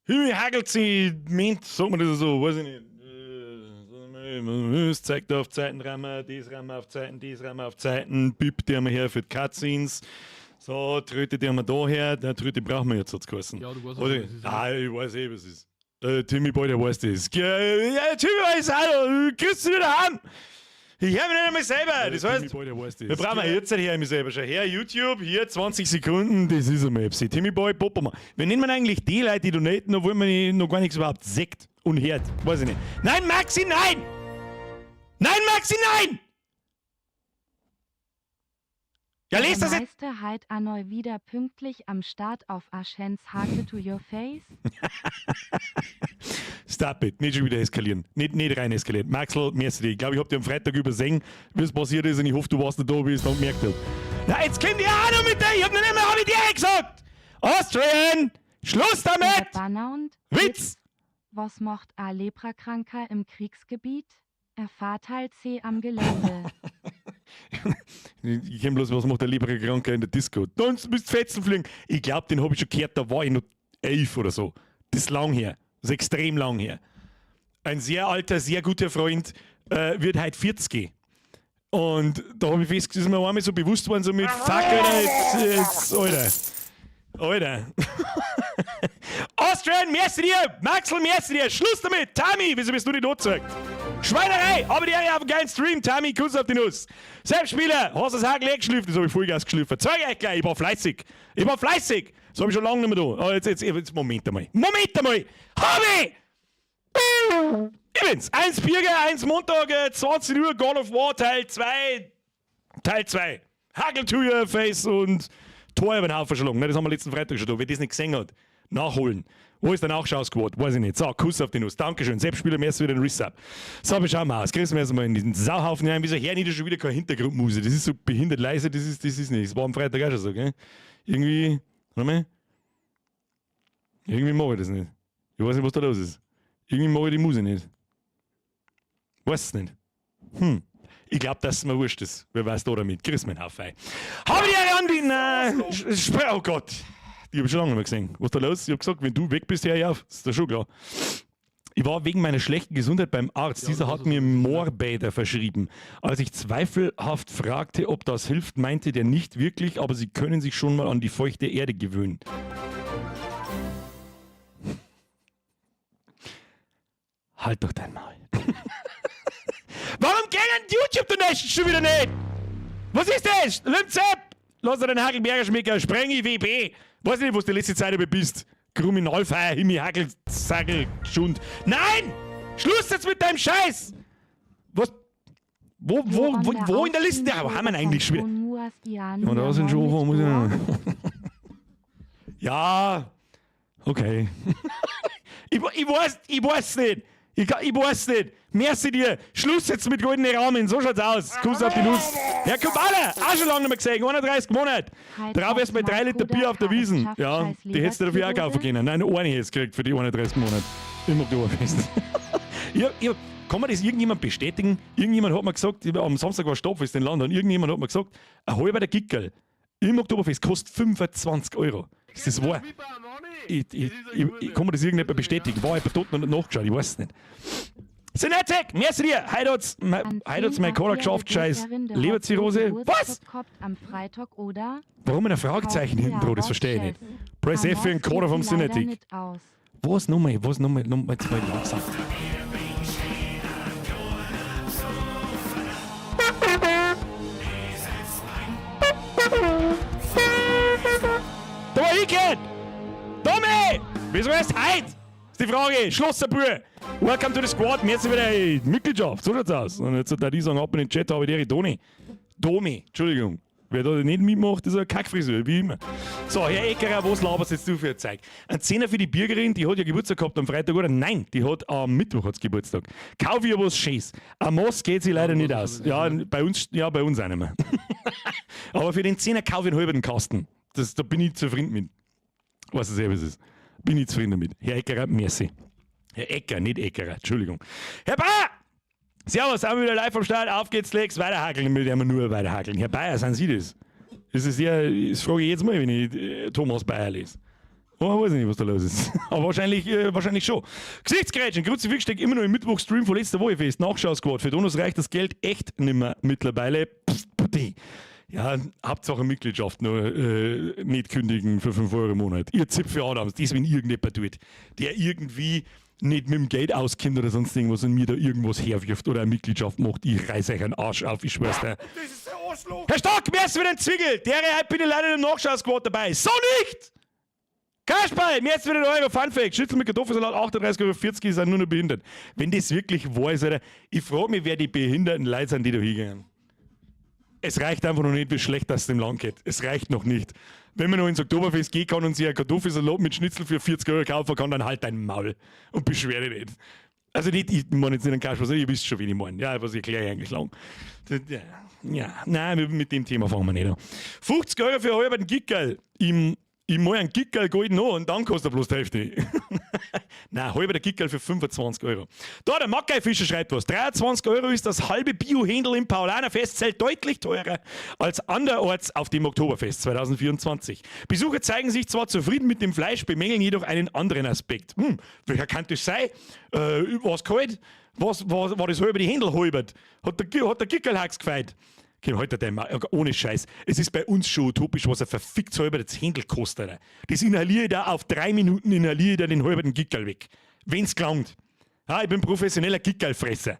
Himi hagelt sie meint, sagt man das so, weiß ich nicht. Es zeigt auf Zeiten Rammer, dies Rammer auf Zeiten, dies Rammer auf Zeiten, Bip, der wir her für die Cutscenes. So, Tröte, der wir da her, der Tröte brauchen wir jetzt, hat's geheißen. Ja, du weißt Oder? auch, was es ist. Ah, ich weiß eh, was es ist. Timmy Boy, der weiß das. Ja, ja, Timmy weiß auch, kriegst du wieder heim. Ich höre mich nicht einmal selber. Das heißt, Timmy Boy, der weiß das. wir brauchen jetzt nicht her mich selber schon. Her YouTube, hier 20 Sekunden, das ist einmal Epsi. Timmy Boy, Poppermann. Wir nennen eigentlich die Leute, die donaten, obwohl man noch gar nichts überhaupt sieht und hört. Weiß ich nicht. Nein, Maxi, nein! Nein, Maxi, nein! Ja, lest das jetzt! Meister halt Anoi wieder pünktlich am Start auf Aschens Hake to your face. Stop it. Nicht schon wieder eskalieren. Nicht rein eskalieren. Maxl, merci dir. Ich glaube, ich hab dir am Freitag übersehen, wie es passiert ist und ich hoffe, du warst nicht da, wie ich es dann gemerkt hab. Na, jetzt kommt ihr auch noch mit der. Ich hab noch nicht mehr hab ich dir gesagt! Austrian! Schluss damit! Banner und Witz! Was macht a Leprakranker im Kriegsgebiet? Erfahrt halt C am Gelände. Ich kenn bloß, was macht der Leprakranker in der Disco? Tanzen bis Fetzen fliegen. Ich glaub, den hab ich schon gehört, da war ich noch 11 oder so. Das ist lang her. Das ist extrem lang her. Ein sehr alter, sehr guter Freund wird heute 40. Und da hab ich festgestellt, ist mir einmal so bewusst worden, so mit Fuck, Alter, jetzt, Alter. Alter. Austrian, merci dir! Maxl, merci dir! Schluss damit! Tami, wieso bist du nicht angezeigt? Schweinerei! Aber die auf einen geilen Stream, Tami, Kuss auf die Nuss. Selbstspieler, hast du das Hakel geschliffen? Das hab ich Vollgas geschliffen. Zeig euch gleich, ich war fleißig. Ich war fleißig. Das hab ich schon lange nicht mehr da. Oh, jetzt, Moment einmal. Moment einmal! Hab ich! Ich bin's. 1 Birger, 1 Montag, 20 Uhr, God of War Teil 2. Teil 2. Hagel to your face und Tor über den Haufen schlagen. Ne, das haben wir letzten Freitag schon da. Wer das nicht gesehen hat, nachholen. Wo ist der Nachschausquote? Weiß ich nicht. So, Kuss auf die Nuss. Dankeschön. Selbstspieler, merci für den Resub. So, wir schauen mal aus. Grüßen wir erstmal in diesen Sauhaufen hinein. Wieso hören die da schon wieder keine Hintergrundmusik? Das ist so behindert leise, das ist nicht. Das war am Freitag auch schon so, gell? Irgendwie, warte mal. Irgendwie mag ich das nicht. Ich weiß nicht, was da los ist. Irgendwie mag ich die Musik nicht. Weiß es nicht. Ich glaub, dass es mir wurscht ist. Wer weiß da damit? Grüß meinen Haufen. Hab ich die Andi? Nein. Oh Gott. Die hab ich schon lange nicht mehr gesehen. Was ist da los? Ich hab gesagt, wenn du weg bist, hör ich auf. Das ist doch schon klar. Ich war wegen meiner schlechten Gesundheit beim Arzt. Ja, Dieser das hat ist mir so ein bisschen, ne? Moorbäder verschrieben. Als ich zweifelhaft fragte, ob das hilft, meinte der nicht wirklich, aber sie können sich schon mal an die feuchte Erde gewöhnen. Halt doch dein Maul. Warum gehen denn YouTube-Donations schon wieder nicht? Was ist das? Lümzepp! Lass dir den Hagelberger schmecken, spreng ich WB. Weiß nicht, was du die letzte Zeit über bist. Kriminalfeier, Himmi, Hagel, Sagel, Schund. Nein! Schluss jetzt mit deinem Scheiß! Was? Wo in der Liste? Ja, wo haben wir denn eigentlich schon wieder? Ja, Und da sind schon, wo muss ich noch? Ja, okay. Ich weiß nicht. Ich weiß nicht. Merci dir. Schluss jetzt mit goldenen Rahmen. So schaut's aus. Kuss auf die Nuss. Herr Kubala, auch schon lange nicht mehr gesehen. 31 Monate. Drauf erst mal 3 Liter Bier auf der Wiesn. Ja, die hättest du dafür auch kaufen können. Nein, eine hättest du gekriegt für die 31 Monate. Im Oktoberfest. Kann man das irgendjemand bestätigen? Irgendjemand hat mir gesagt, am Samstag war Stadtfest in London, irgendjemand hat mir gesagt, ein halber der Gickerl im Oktoberfest kostet 25 Euro. Ist das wahr? Ich kann mir das irgendjemand bestätigen. War jemand tot und nicht nachgeschaut, ich weiß es nicht. Synetec, merci dir! Heute hat's mein Koller geschafft, scheiß Leberzirrhose. Was? Am Freitag, oder? Warum ein Fragezeichen hinten dran? Das verstehe ich nicht. Press F für den Koller vom Synetec. Was nochmal? Was nochmal? Nochmal, jetzt mal langsam. Da war ich gehört! Tommy! Wieso erst heute? Ist die Frage. Schluss, der Bub. Welcome to the squad. Mir ist wieder die Mitgliedschaft. So schaut's aus. Und jetzt hat die sagen, ab in den Chat habe ich die Toni. Domi, Entschuldigung. Wer da nicht mitmacht, ist ein Kackfriseur, wie immer. So, Herr Eckerer, was laberst jetzt du für ein Zeug? Ein Zehner für die Bürgerin, die hat ja Geburtstag gehabt am Freitag, oder? Nein, die hat am Mittwoch hat's Geburtstag. Kauf ihr was Schönes. Am Moos geht sie leider Ja, nicht was aus. ist das? Ja, bei uns, ja, bei uns auch nicht mehr. Aber für den Zehner kaufe ich einen halben Kasten. Da bin ich zufrieden mit. Was es ist, ist. Bin ich zufrieden damit. Herr Eckerer, merci. Herr Ecker, nicht Eckerer, Entschuldigung. Herr Bayer! Servus, sind wir wieder live am Start. Auf geht's, Lex. Weiterhakeln, mit dem wir nur weiterhakeln. Herr Bayer, sind Sie das? Das ist ja, das frage ich jetzt mal, wenn ich Thomas Bayer lese. Oh, weiß ich nicht, was da los ist. Aber wahrscheinlich, wahrscheinlich schon. Gesichtsgrätschen, Kruzifix steckt immer noch im Mittwochstream von letzter Woche fest. Nachschau-Squad. Für Donos reicht das Geld echt nimmer mittlerweile. Pff, ja, Hauptsache Mitgliedschaft nur nicht kündigen für 5 Euro im Monat. Ihr Zipfel Adams, das, wenn irgendjemand tut, der irgendwie nicht mit dem Geld auskommt oder sonst irgendwas und mir da irgendwas herwirft oder eine Mitgliedschaft macht, ich reiß euch einen Arsch auf, ich schwör's dir. Das ist der Arschloch! Herr Stark, mir ist wieder ein Zwickel. Der heute bin ich leider im Nachschau-Squad dabei. So nicht! Kasperl, mir ist wieder ein Euro. Fun Fact: Schnitzel mit Kartoffelsalat, 38,40 Euro, sind nur noch behindert. Wenn das wirklich wahr ist, Alter, ich frage mich, wer die behinderten Leute sind, die da hingehen. Es reicht einfach noch nicht, wie schlecht das dem Land geht. Es reicht noch nicht. Wenn man noch ins Oktoberfest gehen kann und sich einen Kartoffelsalat mit Schnitzel für 40 Euro kaufen kann, dann halt dein Maul und beschwer dich nicht. Also nicht, ich meine jetzt nicht einen Kasperl, sondern ihr wisst schon, wen ich meine. Ja, was erkläre ich eigentlich lang. Ja, ja, nein, mit dem Thema fangen wir nicht an. 50 Euro für einen halben Gickerl. Ich mal einen Gickerl golden an und dann kostet er bloß die Hälfte. Nein, halber der Gickerl für 25 Euro. Da, der Mackay Fischer schreibt was. 23 Euro ist das halbe Bio-Händel im Paulaner-Festzelt deutlich teurer als anderorts auf dem Oktoberfest 2024. Besucher zeigen sich zwar zufrieden mit dem Fleisch, bemängeln jedoch einen anderen Aspekt. Welcher kann das sein? Was kalt? Was war das halbe die Händel halbert? Hat der Gickerlhax gefeit? Okay, heute der ohne Scheiß. Es ist bei uns schon utopisch, was ein verfickt halber das Händel kostet. Alter. Das inhaliere ich da auf 3 Minuten, inhaliere ich da den halben Gickerl weg. Wenn's gelangt. Ja, ich bin professioneller Gickerlfresser.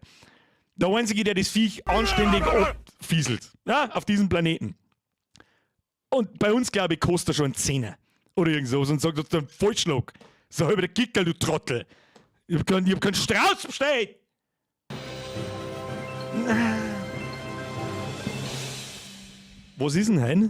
Der Einzige, der das Viech anständig abfieselt. Ja, auf diesem Planeten. Und bei uns, glaube ich, kostet er schon einen Zehner. Oder irgend sowas und sagt, das ist ein Vollschlag. So halber der Gickerl, du Trottel. Ich hab keinen Strauß bestellt. Was ist denn heute?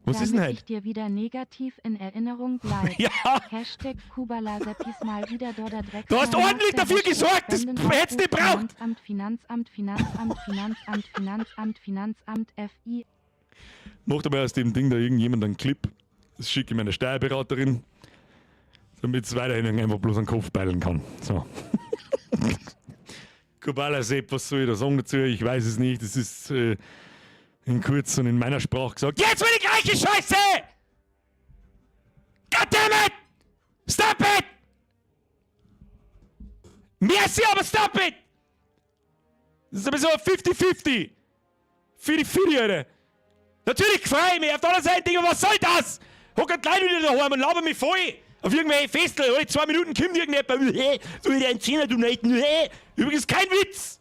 Was ist denn Damit heute? ich dir wieder negativ in Erinnerung bleib. Ja. Hashtag Kubala-Seppis mal wieder Dodder Dreck. Du hast ordentlich dafür gesorgt, das hättest du nicht braucht. Finanzamt, Finanzamt, Finanzamt, Finanzamt, Finanzamt, Finanzamt, FI. Macht aber aus dem Ding da irgendjemand einen Clip. Das schicke ich meiner Steuerberaterin, damit es weiterhin einfach bloß einen Kopf beilen kann. So. Kubala Sepp, was soll ich da sagen dazu? Ich weiß es nicht. Das ist in kurz und in meiner Sprache gesagt. Jetzt will die gleiche Scheiße! Goddammit! Stop it! Merci, aber stop it! Das ist sowieso 50-50. 50-50, Alter. Natürlich freue ich mich. Auf der anderen Seite denke ich mir, was soll das? Hock die Leute wieder daheim und laber mich voll. Auf irgendwelche Festel. Alle 2 Minuten kommt irgendjemand. Hey, soll ich dir einen Zehner donaten? Hey. Übrigens kein Witz.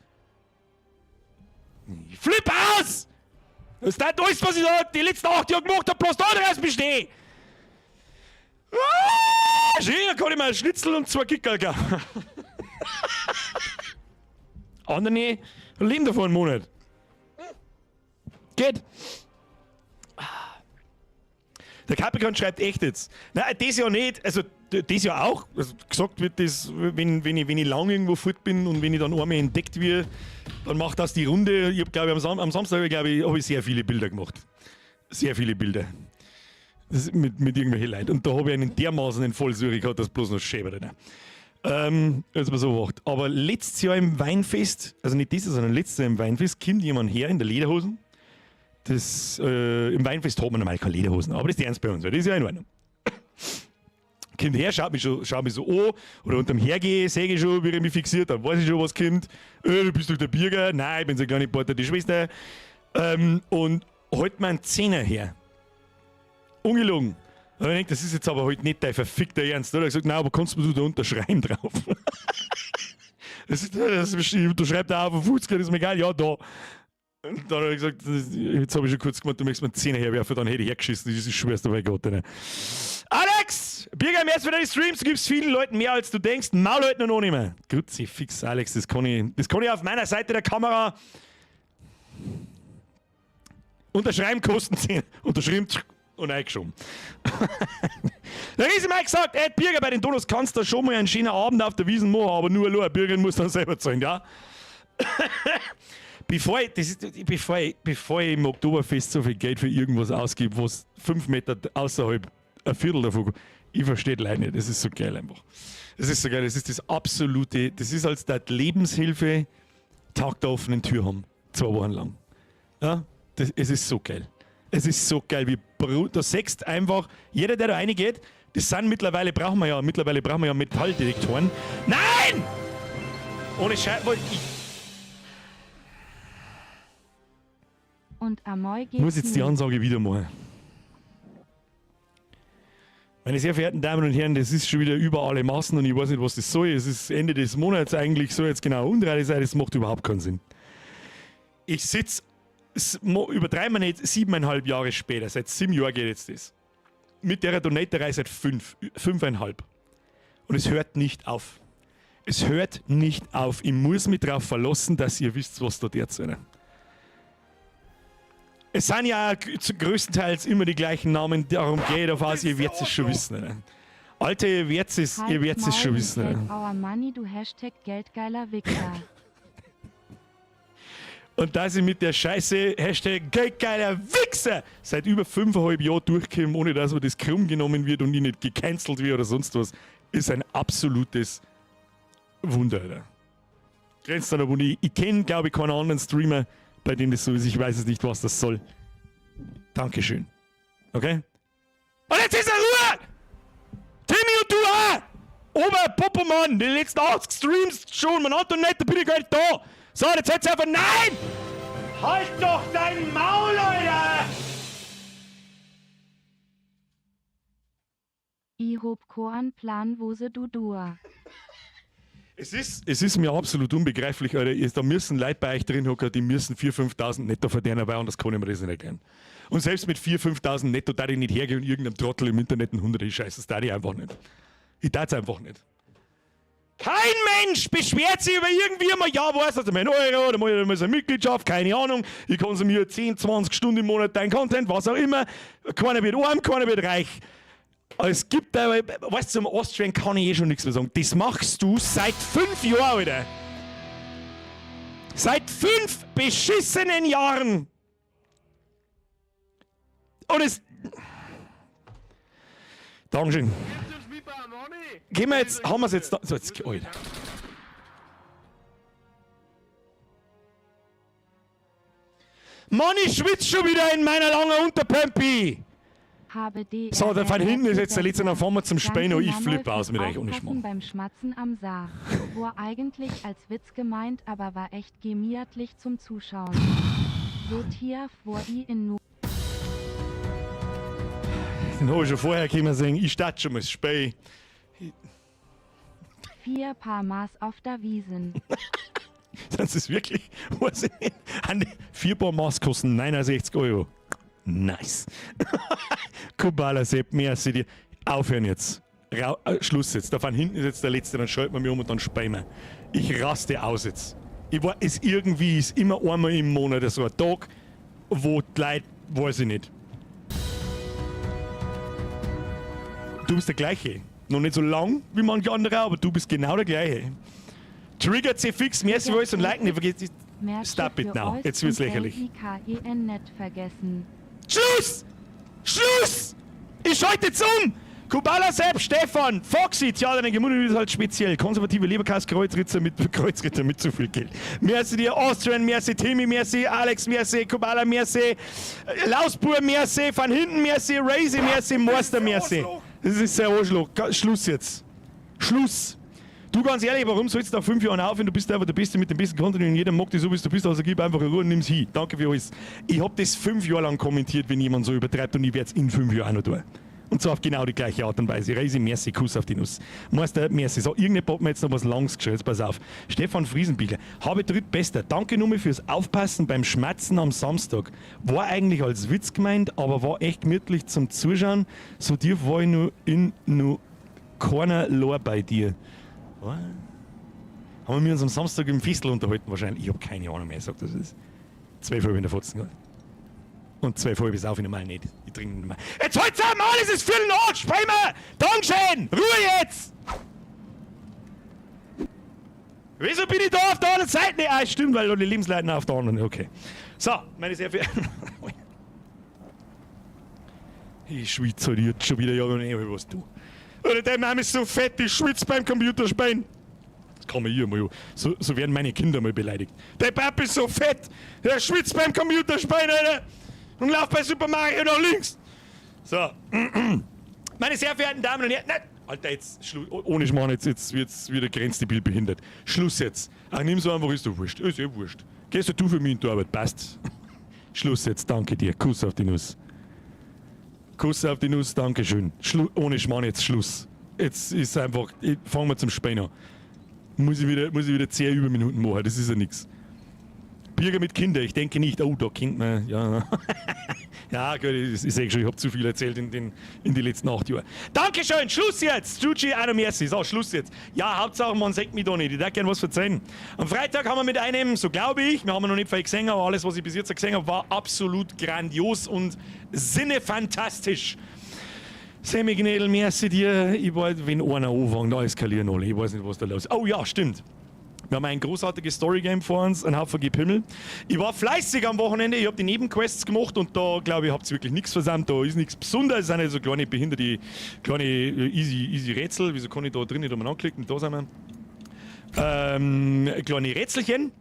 Ich flipp aus! Das ist alles, was ich da die letzten 8 Jahre gemacht hab, bloß da draus bestehen. Ah, schön, da kann ich mir einen Schnitzel und 2 Kickerl kaufen. Andere leben davon einen Monat. Geht. Der Capricorn schreibt echt jetzt. Nein, das Jahr nicht, also das Jahr auch. Also gesagt wird das, wenn ich lang irgendwo fort bin und wenn ich dann einmal entdeckt werde, dann macht das die Runde. Ich hab, glaub ich, am Samstag, glaub ich, hab ich sehr viele Bilder gemacht. Sehr viele Bilder. Das ist mit irgendwelchen Leuten. Und da hab ich einen dermaßen den Vollsüre gehabt, dass bloß noch schäbert, ne? Als man so wacht. Aber letztes Jahr im Weinfest, also nicht dieses, sondern letztes Jahr im Weinfest, kommt jemand her in der Lederhosen. Das im Weinfest hat man normal keine Lederhosen, aber das ist ernst bei uns, weil das ist ja in Ordnung. Kommt her, schaut mich so an, oder unterm Hergehen sehe ich schon, wie er mich fixiert, dann weiß ich schon, was kommt. Du bist doch der Birger. Nein, ich bin so ein kleiner Porter, die Schwester. Und holt mir einen Zehner her. Ungelogen. Und ich denk, das ist jetzt aber halt nicht dein verfickter Ernst. Oder? Er hat gesagt, nein, aber kannst du da unterschreiben drauf? Das ist, das ist, ich unterschreibe da auf 50, das ist mir egal, ja, da. Und dann hab ich gesagt, jetzt hab ich schon kurz gemeint, du möchtest mir einen Zehner herwerfen, dann hätte ich hergeschissen, das ist das Schwerste bei Gott. Ne? Alex! Birger, mehr für deine Streams, du gibst vielen Leuten mehr, als du denkst. Maul heute noch nicht mehr. Kruzifix, Alex, das kann ich auf meiner Seite der Kamera unterschreiben, kosten 10. Unterschrieben und eingeschoben. Der Riese Mike sagt, ey, Birger, bei den Donos kannst du schon mal einen schönen Abend auf der Wiesn machen, aber nur allein, Birger muss dann selber zahlen, ja? Bevor ich im Oktoberfest so viel Geld für irgendwas ausgebe, was 5 Meter außerhalb ein Viertel davon, ich verstehe die Leute nicht, das ist so geil einfach. Das ist so geil, das ist das absolute, das ist als der Lebenshilfe Tag der offenen Tür haben, 2 Wochen lang. Ja, das, es ist so geil. Es ist so geil, wie da siehst einfach, jeder, der da reingeht, das sind mittlerweile, brauchen wir ja, mittlerweile brauchen wir ja Metalldetektoren. Nein! Ohne Scheiß, ich Und amoi geht's muss jetzt die Ansage wieder machen. Meine sehr verehrten Damen und Herren, das ist schon wieder über alle Maßen und ich weiß nicht, was das soll. Es ist Ende des Monats eigentlich, soll jetzt genau umdrehen sein, das macht überhaupt keinen Sinn. Ich sitze, übertreiben wir nicht, 7,5 Jahre später, seit 7 Jahren geht jetzt das. Mit der Donaterei seit 5, 5,5. Und es hört nicht auf. Es hört nicht auf. Ich muss mich darauf verlassen, dass ihr wisst, was da derzeit ist. Es sind ja größtenteils immer die gleichen Namen, darum gehe ich davon aus, ihr werdet es schon wissen. Oder? Alter, ihr werdet es, ihr werdet es schon wissen. Oder? Our money, du Hashtag geldgeiler Wichser. Und dass ich mit der Scheiße Hashtag geldgeiler Wichser seit über 5,5 Jahren durchkomme, ohne dass mir das krumm genommen wird und ich nicht gecancelt wird oder sonst was, ist ein absolutes Wunder. Alter. Grenzt an der Wunder. Ich kenne, glaube ich, keinen anderen Streamer, bei dem das so ist. Ich weiß es nicht, was das soll. Dankeschön. Okay? Und jetzt ist er Ruhe! Timmy und du auch! Oberpopomann, die letzten 80 Streams schon, mein Anton nicht, da bin ich gar nicht da! So, jetzt hätt's einfach. Nein! Halt doch dein Maul, Alter! I hob koan Plan wose du dua. Es ist mir absolut unbegreiflich, Alter. Da müssen Leute bei euch drin hocken, die müssen 4.000, 5.000 netto verdienen, weil anders kann ich mir das nicht erklären. Und selbst mit 4.000, 5.000 netto darf ich nicht hergehen und irgendeinem Trottel im Internet ein 100 scheiße. Das darf ich einfach nicht. Ich darf es einfach nicht. Kein Mensch beschwert sich über irgendwie mal, ja, weiß, also mein Euro oder mal so eine Mitgliedschaft, keine Ahnung. Ich konsumiere 10, 20 Stunden im Monat dein Content, was auch immer. Keiner wird arm, keiner wird reich. Aber es gibt aber, weißt du, zum Austrian kann ich eh schon nichts mehr sagen. Das machst du seit 5 Jahren, Alter. Seit 5 beschissenen Jahren. Und es... Dankeschön. Gehen wir jetzt, haben wir es jetzt da... So, jetzt, Alter. Mann, ich schwitze schon wieder in meiner langen Unterpömpi. So, da von hinten ist jetzt der letzte, dann fahren wir zum Speino. Ich flippe aus mit euch, ohne Schmarrn. Beim Schmatzen am Saar. War eigentlich als Witz gemeint, aber war echt gemiatlich zum Zuschauen. So tief war i in nu. Den hab ich schon vorher können sehen. Ich starte schon mal das Spiel. 4 Paar Maß auf der Wiesen. Das ist wirklich, weiß ich nicht. 4 Paar Maß kosten 69 Euro. Nice. Kubala Sepp, merci dir. Aufhören jetzt. Schluss jetzt. Da von hinten ist jetzt der letzte, dann schalten wir mich um und dann speien wir. Ich raste aus jetzt. Ich war, es irgendwie ist immer einmal im Monat so ein Tag, wo die Leute, weiß ich nicht. Du bist der gleiche. Noch nicht so lang wie manche andere, aber du bist genau der gleiche. Trigger C fix, merci Voice und liken. Nicht Stop it now. Jetzt wird's lächerlich. Schluss! Schluss! Ich schalte jetzt um! Kubala Sepp, Stefan, Foxy, tja, deine Gemüse ist halt speziell. Konservative Leberkass, Kreuzritter mit zu viel Geld. Merci dir, Austrian, merci Timmy, merci Alex, merci Kubala, merci Lausbur, merci Van hinten, merci Razy, merci Morster, merci. Das ist sehr Arschloch. Schluss jetzt. Schluss. Du, ganz ehrlich, warum sollst du nach 5 Jahren aufhören? Du bist einfach der Beste mit dem besten Content und jeder mag dich so, wie du bist, also gib einfach Ruhe und nimm's hin. Danke für alles. Ich hab das 5 Jahre lang kommentiert, wenn jemand so übertreibt und ich werd's in 5 Jahren auch noch tun. Und zwar auf genau die gleiche Art und Weise. Reisi, merci, Kuss auf die Nuss. Meister, merci. So, irgendjemand hat mir jetzt noch was Langes geschrieben. Jetzt pass auf. Stefan Friesenbichler. Habe drittbester. Danke nur mal fürs Aufpassen beim Schmatzen am Samstag. War eigentlich als Witz gemeint, aber war echt gemütlich zum Zuschauen. So tief war ich nur in nur keiner Lohr bei dir. Was? Haben wir uns am Samstag im Festel unterhalten wahrscheinlich? Ich hab keine Ahnung mehr, sagt das ist. 12 Uhr in der Fotzen, gell? Und 12 Uhr bis auf, ich normal nicht. Ich trinke nicht mehr. Jetzt halt's am Maul, es ist 8:15, spreng mal! Dankeschön! Ruhe jetzt! Wieso bin ich da auf der anderen Seite? Ah, stimmt, weil da die Lebensleiter auf der anderen. Okay. So, meine sehr verehrten. Ich schwitze halt jetzt schon wieder, ja, und ich was du. Oder der Name ist so fett, ich schwitze beim Computerspielen. Das kann man hier mal. So werden meine Kinder mal beleidigt. Der Papa ist so fett, der schwitzt beim Computerspielen, Alter. Und lauf bei Super Mario nach links. So. Meine sehr verehrten Damen und Herren, nein, Alter, jetzt, Schluss, ohne Schmarrn, jetzt wird's wieder grenzdebil behindert. Schluss jetzt. Ach, nimm so einfach, ist doch wurscht. Ist eh wurscht. Gehst du für mich in die Arbeit, passt. Schluss jetzt, danke dir. Kuss auf die Nuss. Kuss auf die Nuss, danke schön. Ohne Schmarrn jetzt, Schluss. Jetzt ist einfach, fangen wir zum Spielen an. Muss ich wieder 10 Überminuten machen, das ist ja nix. Birger mit Kinder, ich denke nicht. Oh, da kennt man, ja. Ja, gut, ich sehe schon, ich habe zu viel erzählt in die letzten 8 Jahren. Dankeschön, Schluss jetzt! Juji, auch noch merci. So, Schluss jetzt. Ja, Hauptsache, man sieht mich da nicht. Ich darf gern was verzeihen. Am Freitag haben wir mit einem, so glaube ich, wir haben noch nicht viel gesehen, aber alles, was ich bis jetzt gesehen habe, war absolut grandios und sinnefantastisch. Sammy Gnädel, merci dir. Ich weiß, wenn einer anfängt, da eskalieren alle. Ich weiß nicht, was da los ist. Oh ja, stimmt. Wir haben ein großartiges Storygame vor uns, ein Haufen Gepimmel. Ich war fleißig am Wochenende, ich hab die Nebenquests gemacht und da, glaube ich, habt ihr wirklich nichts versäumt. Da ist nichts Besonderes, es sind nicht so kleine behinderte, kleine easy Rätsel. Wieso kann ich da drin nicht einmal anklicken? Da sind wir. Kleine Rätselchen.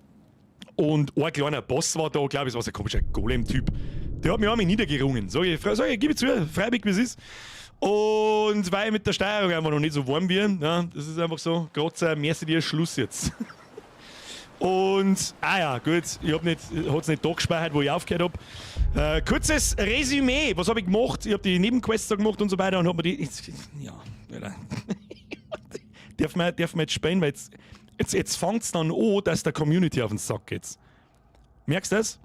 Und ein kleiner Boss war da, glaube ich, das war so ein komischer Golem-Typ. Der hat mich einmal niedergerungen. Sag ich, gib ich zu, freiwillig wie es ist. Und weil ich mit der Steuerung einfach noch nicht so warm bin, ja, das ist einfach so, Gott sei merci dir, Schluss jetzt. Und, ah ja, gut, ich hab nicht, hat's nicht da gespeichert, wo ich aufgehört hab. Kurzes Resümee, was hab ich gemacht? Ich hab die Nebenquests da gemacht und so weiter und hab mir die, jetzt, ja, Alter. Darf man jetzt spielen, weil jetzt fangt's dann an, dass der Community auf den Sack geht. Merkst du das?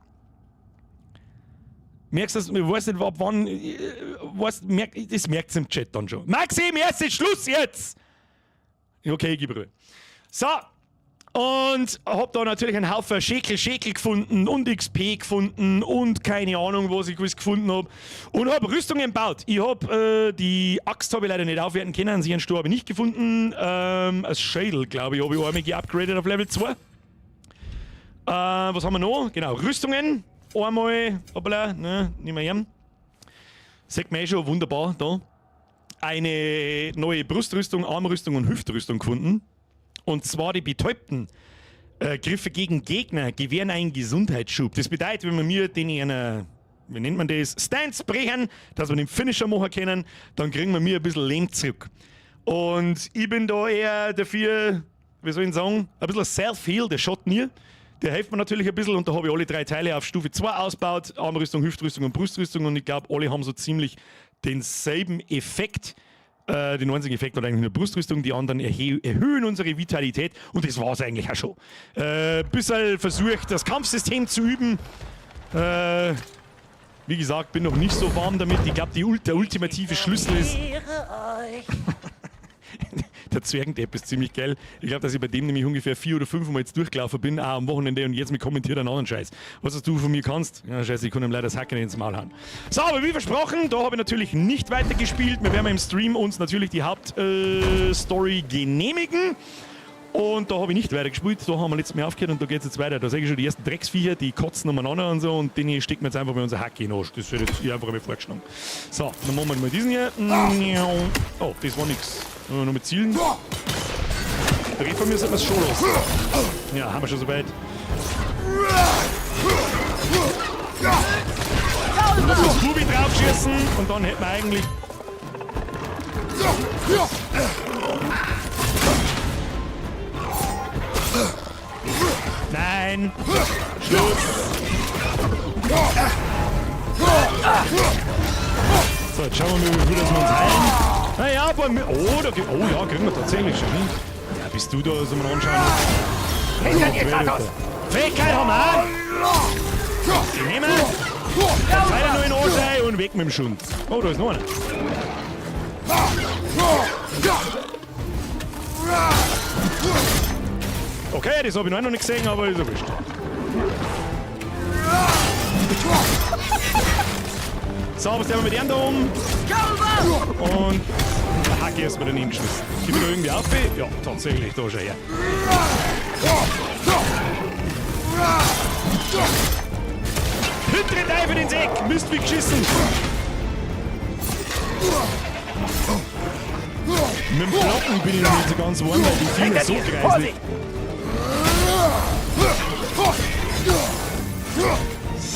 Merkst du das? Ich weiß nicht, ab wann, weiß, merk, das merkt's im Chat dann schon. Maxi, merci, Schluss jetzt! Okay, gib Ruhe. So, und hab da natürlich einen Haufen Schäkel gefunden und XP gefunden und keine Ahnung, was ich alles gefunden hab. Und hab Rüstungen gebaut. Ich hab die Axt hab ich leider nicht aufwerten können, einen Sturm hab ich nicht gefunden. Als Schädel, glaube ich, hab ich einmal geupgradet auf Level 2. Was haben wir noch? Genau, Rüstungen. Einmal, hoppala, ne, nehmen wir her. Sieht man eh schon wunderbar da. Eine neue Brustrüstung, Armrüstung und Hüftrüstung gefunden. Und zwar die betäubten Griffe gegen Gegner gewähren einen Gesundheitsschub. Das bedeutet, wenn wir mir den in einer, wie nennt man das, Stance brechen, dass wir den Finisher machen können, dann kriegen wir mir ein bisschen Leben zurück. Und ich bin da eher dafür, wie soll ich sagen, ein bisschen Self-Heal, der schaut nie. Der hilft mir natürlich ein bisschen und da habe ich alle 3 Teile auf Stufe 2 ausgebaut. Armrüstung, Hüftrüstung und Brustrüstung und ich glaub, alle haben so ziemlich denselben Effekt. Den einzigen Effekt hat eigentlich nur Brustrüstung, die anderen erhöhen unsere Vitalität und das war's eigentlich auch schon. Bisschen versucht, das Kampfsystem zu üben. Wie gesagt, bin noch nicht so warm damit. Ich glaub, der ultimative Schlüssel ist... Der Zwergendepp ist ziemlich geil. Ich glaub, dass ich bei dem nämlich ungefähr 4 oder 5 Mal jetzt durchgelaufen bin, auch am Wochenende und jetzt mit kommentiert einen anderen Scheiß. Was hast du von mir kannst? Ja, scheiße, ich kann ihm leider das Hacken ins Maul hauen. So, aber wie versprochen, da habe ich natürlich nicht weitergespielt. Wir werden im Stream uns natürlich die Hauptstory genehmigen. Und da habe ich nicht weitergespielt, da haben wir letztes Mal aufgehört und da geht's jetzt weiter. Da sehe ich schon die ersten Drecksviecher, die kotzen umeinander und so und den stecken wir jetzt einfach bei unser Hacke in den Arsch. Das wird jetzt hier einfach mal vorgeschlagen. So, dann machen wir mal diesen hier. Oh, das war nix. Noch mit Zielen. Treffen müssen wir es schon los. Ja, haben wir schon soweit. Und noch das Bubi draufschießen und dann hätten wir eigentlich... Nein! Schluss! So, jetzt schauen wir mal, wie viel das wir uns heilen. Naja, aber wir, oh, da ge-, oh ja, kriegen wir tatsächlich schon hin. Ja, bist du da, so mal anschauen. Fähigkeit haben wir auch! Die nehmen wir! Dann weiter noch in den Arsch rein und weg mit dem Schund. Oh, da ist noch einer. Okay, das hab ich noch nicht gesehen, aber ist ja wurscht. So, was nehmen wir mit dem da um? Und der Hacke erstmal daneben geschmissen. Gib mir da irgendwie auf? Ja, tatsächlich, da schau her. Hintere Teufel ins Eck! Mist wie geschissen! Mit dem Blocken bin ich noch nicht so ganz warm, weil die Finger so kreislig.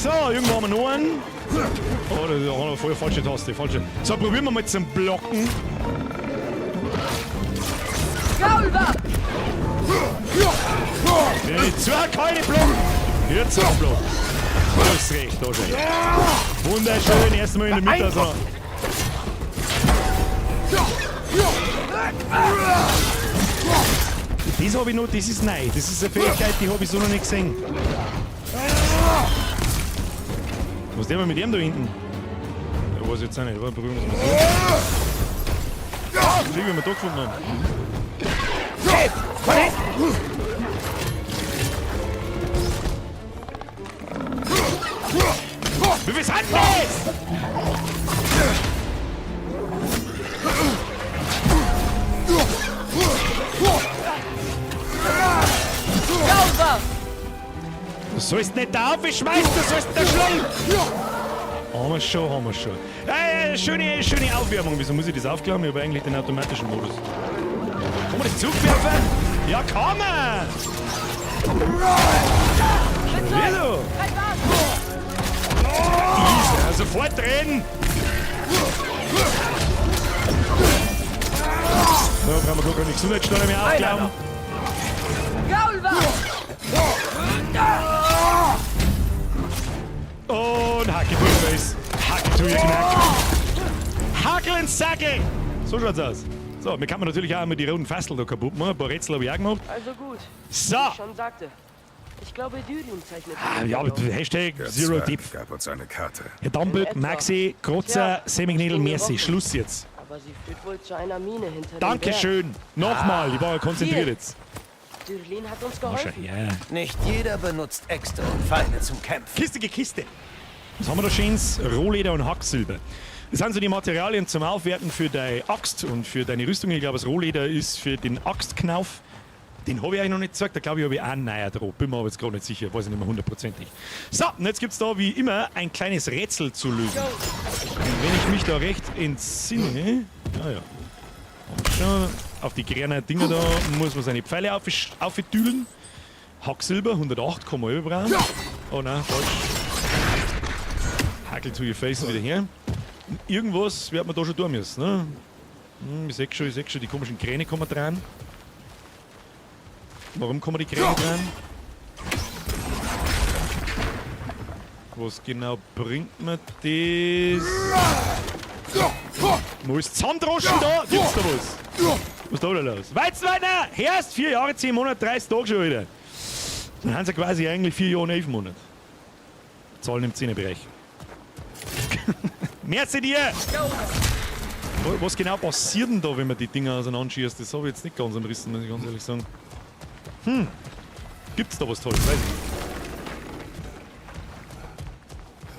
So, irgendwo haben wir noch einen. Oh, das ist auch noch voll falsche Taste, falsche. So, probieren wir mal zum Blocken. Nee, zwei keine Blocken. Jetzt auch Block. Das ist recht, da schon. Wunderschön, erstmal in der Mitte. Also. Das habe ich noch, das ist neu. Das ist eine Fähigkeit, die habe ich so noch nicht gesehen. Was ist denn mit dem da hinten? Ja, weiß ich jetzt auch nicht. Warte, probieren wir es mal so. Ah, wie wir da gefunden haben. Wie viel sind das? Du sollst nicht da aufschmeißen, du sollst da schlagen! Haben wir schon, haben wir schon. Ja, schöne, schöne Aufwärmung. Wieso muss ich das aufklappen? Ich habe eigentlich den automatischen Modus. Kann man das zurückwerfen? Ja, kann man! Schon wieder! Easy, sofort drehen! Da brauchen wir gar keine Gesundheitssteuer mehr aufklappen. Und Hacke to your face. Hacke to your Knack. Hackel und Sackel. So schaut's aus. So, mir kann man natürlich auch immer die roten Fassel da kaputt machen. Ein paar Rätsel habe ich auch gemacht. Also gut. So. Wie ich schon sagte. Ich glaube, Dürin zeichnet. Ah, ja, aber Hashtag Der Zero Zwerg Deep. gab uns eine Karte. Herr Dammböck, Maxi, Krotzer, Semmiknädel, merci. Schluss jetzt. Aber sie führt wohl zu einer Mine hinter dem Dankeschön. Nochmal, ich war ja konzentriert Hier. jetzt. Berg. Dürlin hat uns geholfen. Ja. Nicht jeder benutzt Äxte und Pfeile zum Kämpfen. Kiste, Kiste. Was haben wir da schönes? Rohleder und Hacksilber. Das sind so die Materialien zum Aufwerten für deine Axt und für deine Rüstung. Ich glaube, das Rohleder ist für den Axtknauf. Den habe ich eigentlich noch nicht gezeigt. Da glaube ich, habe ich auch einen neuen drauf. Bin mir aber jetzt gerade nicht sicher. Weiß ich nicht mehr hundertprozentig. So, und jetzt gibt es da wie immer ein kleines Rätsel zu lösen. Und wenn ich mich da recht entsinne. Ja, ja. Und schon auf die kleinen Dinger da muss man seine Pfeile aufdülen. Hacksilber, 108, kann man überbrauchen. Oh nein, falsch. Hackel to your face wieder her. Und irgendwas wird man da schon tun müssen, ne? Ich seh schon, die komischen Kräne kommen dran. Warum kommen die Kräne dran? Was genau bringt mir das? Wo ist Zahndraschen da? Gibt's da was? Was ist da wieder los? Weizenweiner! Erst 4 Jahre, 10 Monate, 30 Tage schon wieder. Dann haben sie quasi eigentlich 4 Jahre und 11 Monate. Zahlen im 10er-Bereich. Merci dir! Was genau passiert denn da, wenn man die Dinger auseinanderschießt? Das habe ich jetzt nicht ganz am Rissen, muss ich ganz ehrlich sagen. Gibt's da was Tolles? Weiß ich nicht.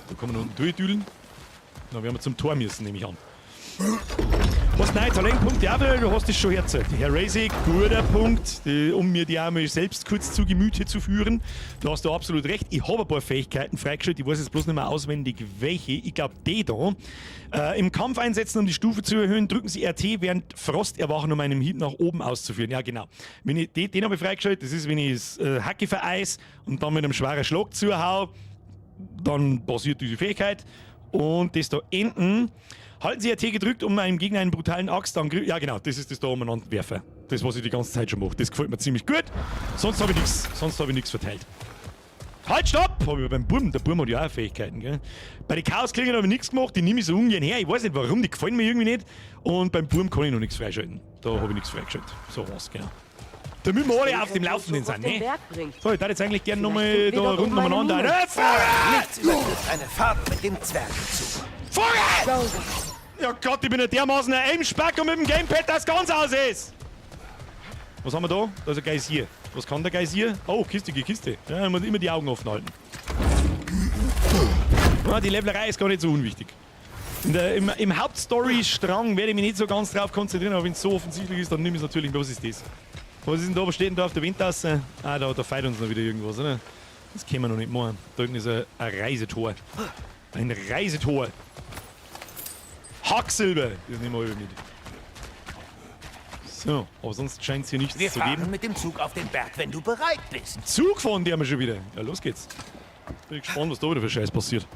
Da kann man unten durchdüdeln. Dann werden wir zum Tor müssen, nehme ich an. Hast neue Talentpunkte auch wieder, du hast das schon hergezeigt. Herr Raisig, guter Punkt, um mir die auch mal selbst kurz zu Gemüte zu führen. Da hast du absolut recht. Ich habe ein paar Fähigkeiten freigeschaltet, ich weiß jetzt bloß nicht mehr auswendig welche. Ich glaube, die da. Im Kampf einsetzen, um die Stufe zu erhöhen, drücken Sie RT während Frost erwachen, um einen Hieb nach oben auszuführen. Ja, genau. Wenn ich, den habe ich freigeschaltet, das ist, wenn ich das Hacke vereis und dann mit einem schweren Schlag zuhau, dann passiert diese Fähigkeit. Und das da hinten. Halten Sie RT gedrückt, um einem Gegner einen brutalen Axtangriff. Ja, genau, das ist das da umeinander werfen. Das, was ich die ganze Zeit schon mache. Das gefällt mir ziemlich gut. Sonst habe ich nichts. Sonst habe ich nichts verteilt. Halt, stopp! Hab ich beim Burm. Der Burm hat ja auch Fähigkeiten, gell? Bei den Chaosklingen habe ich nichts gemacht, die nehme ich so ungern her. Ich weiß nicht warum, die gefallen mir irgendwie nicht. Und beim Burm kann ich noch nichts freischalten. Da habe ich nichts freigeschaltet. So was, genau. Damit wir alle auf dem Laufenden sind, ne? So, ich darf jetzt eigentlich gerne nochmal da rund umeinander. Nichts übertrifft eine Fahrt mit dem Zwergenzug. Vogel! Ja Gott, ich bin ja dermaßen ein Aim-Spack und mit dem Gamepad das ganz aus ist! Was haben wir da? Da ist ein Geysir. Was kann der Geysir? Oh, Kiste, Kiste. Ja, man muss immer die Augen offen halten. Ja, die Levelerei ist gar nicht so unwichtig. Im Hauptstory-Strang werde ich mich nicht so ganz drauf konzentrieren, aber wenn es so offensichtlich ist, dann nehme ich es natürlich. Was ist das? Was ist denn da? Was steht denn da auf der Windtasse? Ah, da feiert uns noch wieder irgendwas, oder? Das können wir noch nicht machen. Da hinten ist ein Reisetor. Ein Reisetor. Hacksilber! Das nehmen wir über mit. So, aber sonst scheint es hier nichts Wir zu fahren geben. mit dem Zug auf den Berg, wenn du bereit bist. Zug fahren die haben wir schon wieder. Ja, los geht's. Bin ich gespannt, was da wieder für Scheiß passiert.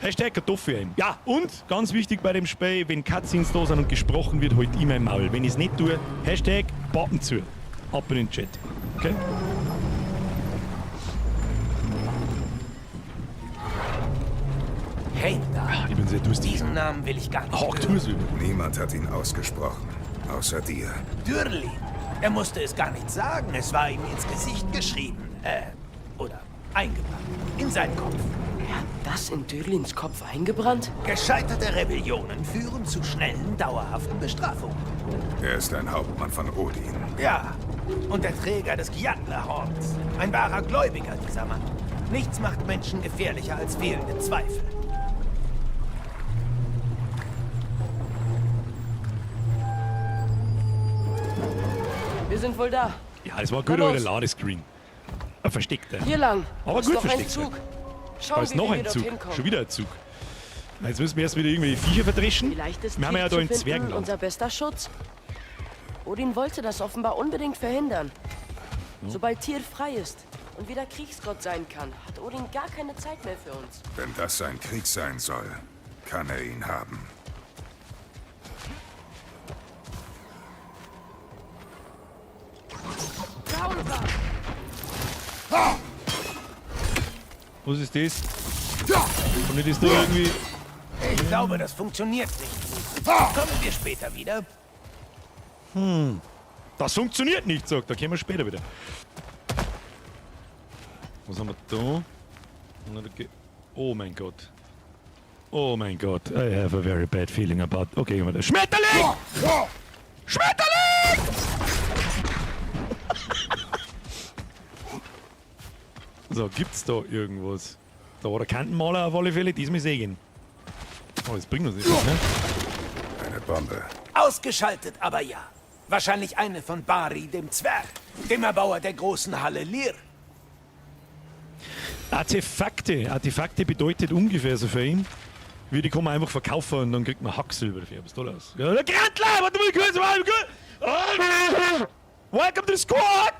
Hashtag Kartoffel. Ja, und ganz wichtig bei dem Spiel, wenn Cutscenes da sind und gesprochen wird, halt ich mein Maul. Wenn ich es nicht tue, Hashtag Pappen zu. Ab in den Chat. Okay? Heimdall. Ich bin sehr durstig. Diesen Namen will ich gar nicht Ach, hören. tu's über. Niemand hat ihn ausgesprochen, außer dir. Dürlin. Er musste es gar nicht sagen. Es war ihm ins Gesicht geschrieben. Oder eingebrannt. In seinen Kopf. Er hat das in Dürlins Kopf eingebrannt? Gescheiterte Rebellionen führen zu schnellen, dauerhaften Bestrafungen. Er ist ein Hauptmann von Odin. Ja, und der Träger des Giatlerhorns. Ein wahrer Gläubiger, dieser Mann. Nichts macht Menschen gefährlicher als fehlende Zweifel. Wir sind wohl da. Ja, das war ein guter Na alter los. Ladescreen. Ein versteckter. Hier lang. Aber Da ist gut noch ein versteckt. Zug. Da Schauen ist wir, noch wie wir ein Zug. dorthin kommen. Schon wieder ein Zug. Na, jetzt müssen wir erst wieder irgendwelche Viecher verdreschen. Vielleicht ist Wir haben ja Tyr da zu in finden Zwergenland. unser bester Schutz. Odin wollte das offenbar unbedingt verhindern. Sobald Tyr frei ist und wieder Kriegsgott sein kann, hat Odin gar keine Zeit mehr für uns. Wenn das sein Krieg sein soll, kann er ihn haben. Was ist das? Und nicht ist da irgendwie. Ich glaube, das funktioniert nicht gut. Kommen wir später wieder. Das funktioniert nicht, sagt. Da kommen wir später wieder. Was haben wir da? Oh mein Gott. Oh mein Gott. I have a very bad feeling about. Okay, warte. Schmetterling! Schmetterling! So, gibt's da irgendwas? Da war der Kantenmaler auf alle Fälle, diesmal sehen. Oh, das bringt uns nicht, ne? Eine Bombe. Ausgeschaltet, aber ja. Wahrscheinlich eine von Bari, dem Zwerg, dem Erbauer der großen Halle Lir. Artefakte. Artefakte bedeutet ungefähr so viel, wie die kann man einfach verkaufen und dann kriegt man Hacksilber dafür. Was ist da los? Ja, der Grantler! Warte mal kurz, warte mal kurz! Welcome to the squad!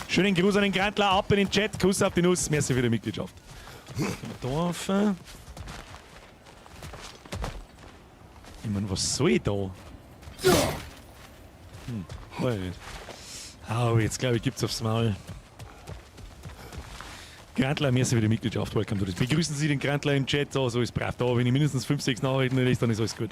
Schönen Gruß an den Grantler, ab in den Chat, Kuss auf die Nuss. Merci für die Mitgliedschaft. Gehen wir da rauf. Ich meine, was soll ich da? Weiß ich nicht. Aber jetzt glaube ich, gibt's aufs Maul. Grantler, merci für die Mitgliedschaft. Welcome to this. Begrüßen Sie den Grantler im Chat. So, so ist brav da. Wenn ich mindestens 5, 6 Nachrichten lese, dann ist alles gut.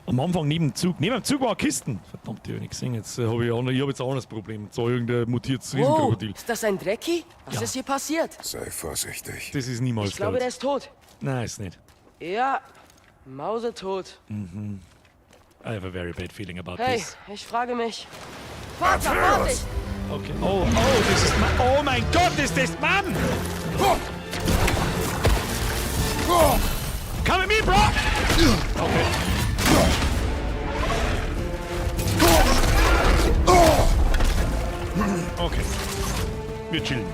Am Anfang neben dem Zug. Neben dem Zug war Kisten. Verdammt, die habe ich nicht gesehen. Jetzt habe ich, ich hab jetzt auch ein anderes Problem. So irgendein mutiertes Wow, Riesenkrokodil. ist das ein Drecki? Was Ja. ist hier passiert? Sei vorsichtig. Das ist niemals Ich glaube, tot. der ist tot. Nein, ist nicht. Ja, mausetot. I have a very bad feeling about Hey, this. ich frage mich. Vater, Vorsicht! Okay. Oh, oh, das ist Oh mein Gott, ist das Mann! Come with me, bro! Okay. Okay. Wir chillen.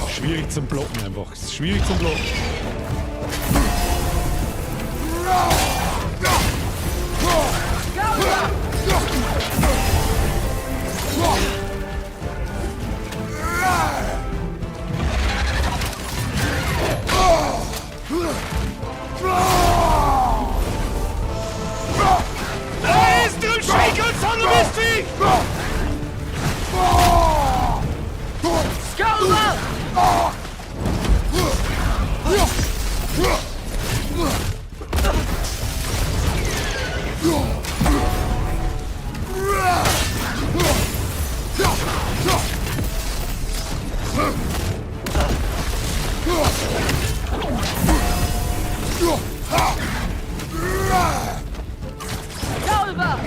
Schwierig zum Blocken einfach. Es ist schwierig zum Blocken. Da ist drum Schweig und Sondermistvieh! Gaulba!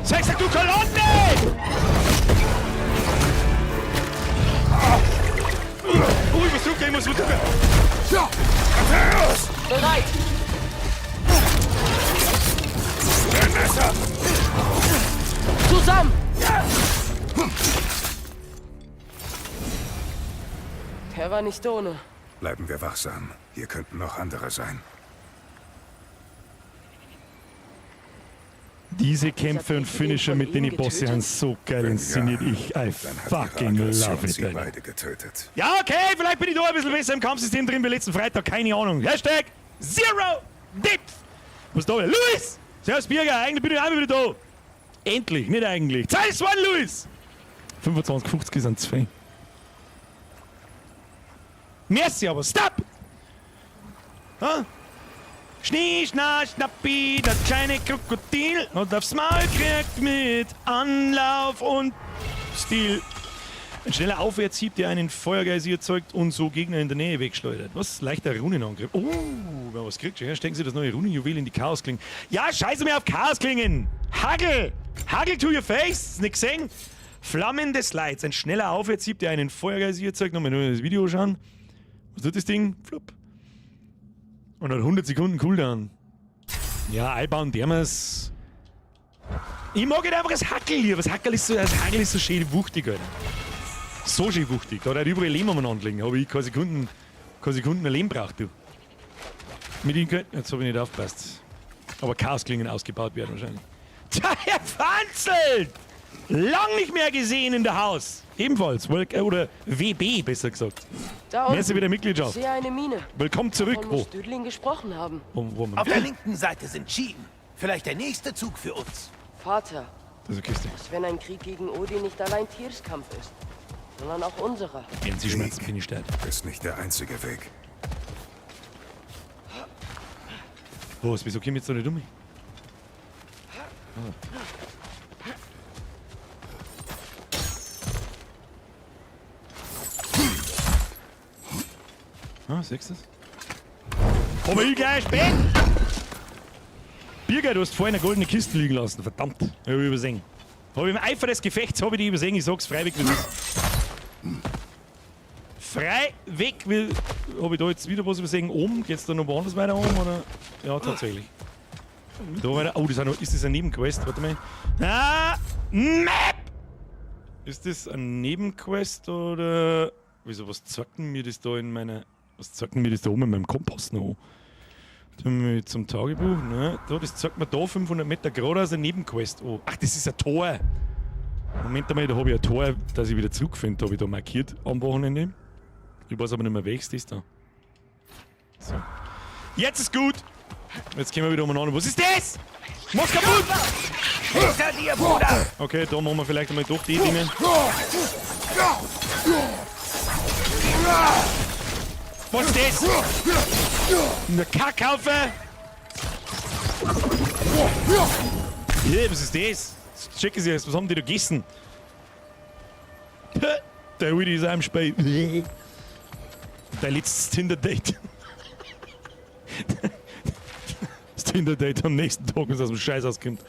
Sechser, du Kolonne! Oh, ich muss drücken, ich muss drücken. Bereit! Zusammen! Der war nicht ohne. Bleiben wir wachsam. Hier könnten noch andere sein. Diese Kämpfe und Finisher mit den Bosse sind so geil inszeniert. Ich, I fucking love it, sie Alter. beide getötet. Ja, okay, vielleicht bin ich da ein bisschen besser im Kampfsystem drin wie letzten Freitag, keine Ahnung. Hashtag Zero Depth. Was ist da wieder? Luis! Servus Birger, eigentlich bin ich auch wieder da. Endlich, nicht eigentlich. Zeit ist one, Luis! 25,50 sind zu viel. Merci, aber stop! Ha? Schnee, schna, schnappi, das kleine Krokodil hat aufs Maul gekriegt mit Anlauf und Stil. Ein schneller Aufwärtshieb, der einen Feuergeysir erzeugt und so Gegner in der Nähe wegschleudert. Was? Leichter Runenangriff. Oh, wer was kriegt, ja, stecken Sie das neue Runenjuwel in die Chaosklingen. Ja, scheiße mir auf Chaosklingen! Hagel! Hagel to your face! Nicht gesehen? Flammen des Leids. Ein schneller Aufwärtshieb, der einen Feuergeysir erzeugt. Nochmal nur das Video schauen. Was tut das Ding? Flupp. Und hat 100 Sekunden Cooldown. Ja, einbauen dermals. Ich mag halt einfach das Hackel hier. Das Hackel ist so, das Hackel ist so schön wuchtig, Alter. So schön wuchtig. Da hat er überall Lehm umeinander liegen. Habe ich keine Sekunden mehr Lehm braucht, du. Mit ihm könnt. Jetzt habe ich nicht aufgepasst. Aber Chaosklingen ausgebaut werden wahrscheinlich. Tja, Herr Fanzelt! Lang nicht mehr gesehen in der Haus. Ebenfalls. Oder WB, besser gesagt. Da unten. Merci wieder Mitgliedschaft. Ich sehe eine Mine. Willkommen zurück. Davon Wo? muss Düdling gesprochen haben. Wo, Auf der linken Seite sind Schienen. Vielleicht der nächste Zug für uns. Vater, Das ist eine Kiste. was wenn ein Krieg gegen Odin nicht allein Tyrs Kampf ist, sondern auch unserer? Wenn Sie Schmerzen, bin ich stark. Ist nicht der einzige Weg. Was? Wieso komme ich jetzt da nicht um? Ah. Ah, siehst du das? Aber ich gleich spät! Birger, du hast vorhin eine goldene Kiste liegen lassen. Verdammt, hab ich übersehen. Hab ich im Eifer des Gefechts hab ich die übersehen. Ich sag's frei weg, wie es ist. Frei weg, wie. Hab ich da jetzt wieder was übersehen? Oben? Geht's da noch woanders weiter oben? Oder? Ja, tatsächlich. Da weiter. Oh, das ist, auch noch, ist das eine Nebenquest? Warte mal. Ah! Map! Ist das eine Nebenquest oder. Wieso, was zeigt denn mir das da in meiner. Was zeigt denn mir das da oben in meinem Kompass noch an? Zum Tagebuch, ne? Da, das zeigt mir da 500 Meter geradeaus eine Nebenquest an. Ach, das ist ein Tor! Moment einmal, da habe ich ein Tor, das ich wieder zurückfinde, habe ich da markiert am Wochenende. Ich weiß aber nicht mehr, welches das da. So. Jetzt ist gut! Jetzt gehen wir wieder umeinander. Was ist das? Mach's kaputt! Hinter dir, Bruder! Okay, da machen wir vielleicht einmal doch die Dinge. Was ist das? Eine Kackhaufe! Ja, was ist das? Jetzt checken Sie erst, was haben die da gegessen? Der Willi ist auch im Spiel. Dein letztes Tinder-Date. Das Tinder-Date am nächsten Tag, wenn es aus dem Scheiß auskommt.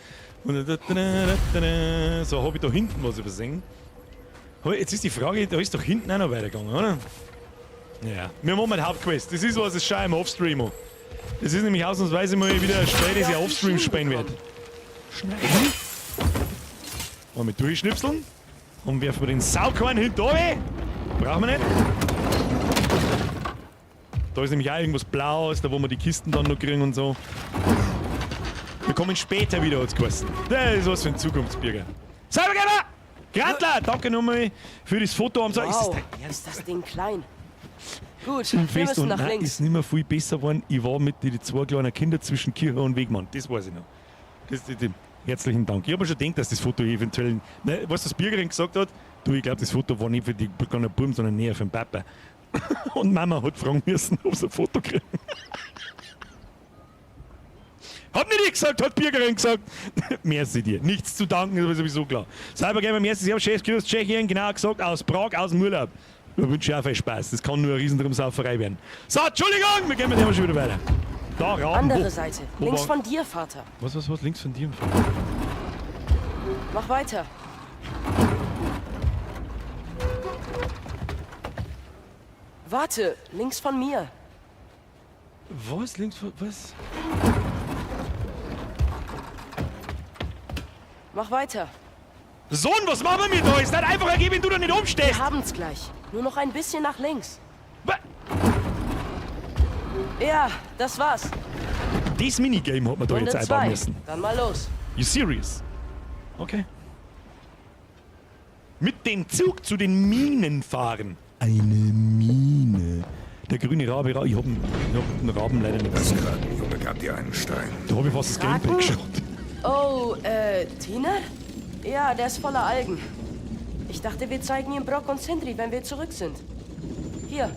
So, hab ich da hinten was übersehen? Jetzt ist die Frage, da ist doch hinten auch noch weitergegangen, oder? Ja, wir machen mal Hauptquest. Das ist was, das schaue ich im Offstream an. Das ist nämlich ausnahmsweise mal wieder ein Spiel, das ich Offstream spielen werde. Schneiden. Mal mit durchschnipseln. Und werfen wir den Saukorn hinten runter. Brauchen wir nicht. Da ist nämlich auch irgendwas Blaues, da wo wir die Kisten dann noch kriegen und so. Wir kommen später wieder, hat's geheißen. Das ist was für ein Zukunftsbürger. Cybergamer! Grantler, danke nochmal für das Foto am Sonntag. Wow, Ist das dein ist das Ding klein. Gut, wir Fest müssen und nach nein, links. ist nicht mehr viel besser geworden. Ich war mit den zwei kleinen Kindern zwischen Kirche und Wegmann. Das weiß ich noch. Herzlichen Dank. Ich habe mir schon gedacht, dass das Foto eventuell. Ne, was das Bürgerin gesagt hat, du, ich glaube, das Foto war nicht für die kleinen Buben, sondern näher für den Papa. Und Mama hat fragen müssen, ob sie ein Foto kriegen. Hat nicht ich gesagt, hat Bürgerin gesagt. Merci dir. Nichts zu danken, ist aber sowieso klar. Cybergamer, merci, Servus, Chef, grüß Tschechien, genau gesagt, aus Prag, aus dem Urlaub. Da wünsche ich auch viel Spaß. Das kann nur eine Riesendrumsauferei werden. So, Entschuldigung, wir gehen mit dem schon wieder weiter. Da, Raben. Andere Wo? Seite. Wo Links war- von dir, Vater. Was, links von dir? Mach weiter. Warte, links von mir. Was? Links vor. Was? Mach weiter. Sohn, was machen wir da? Ist nicht einfach ergeben, wenn du da nicht umstehst. Wir haben's gleich. Nur noch ein bisschen nach links. Ja, das war's. Das Minigame hat man da Runde jetzt einbauen 2. müssen. Dann mal los. You serious? Okay. Mit dem Zug zu den Minen fahren. Eine Mine. Der grüne Rabe, ich hab den Raben leider nicht Das gesehen. Krakenjunge gab dir einen Stein. Da hab ich fast das Gameplay Kraken? geschaut. Oh, Tina? Ja, der ist voller Algen. Ich dachte, wir zeigen ihm Brock und Sindri, wenn wir zurück sind. Hier.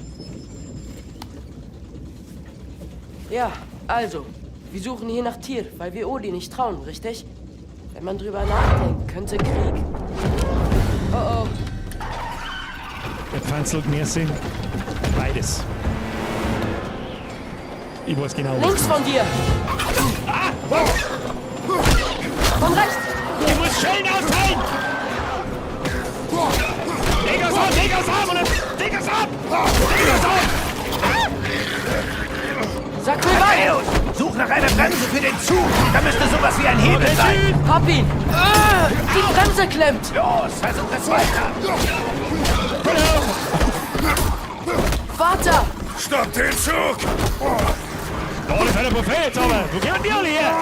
Ja, also, wir suchen hier nach Tyr, weil wir Odin nicht trauen, richtig? Wenn man drüber nachdenkt, könnte Krieg... Oh oh. Der Pfanzelt merci. Beides. Ich weiß genau. Links von dir! Ah! Von rechts! Ich muss Schellen austeilen! Leg das ab! Leg das ab! Leg das ab! Leg das ab! Sag mir weiter! Such nach einer Bremse für den Zug! Da müsste sowas wie ein Hebel sein! Hab ihn! Die Bremse klemmt! Los, versuch es weiter! Vater! Stopp den Zug! Da, das ist ein Buffet jetzt aber! Wo gehen die alle her?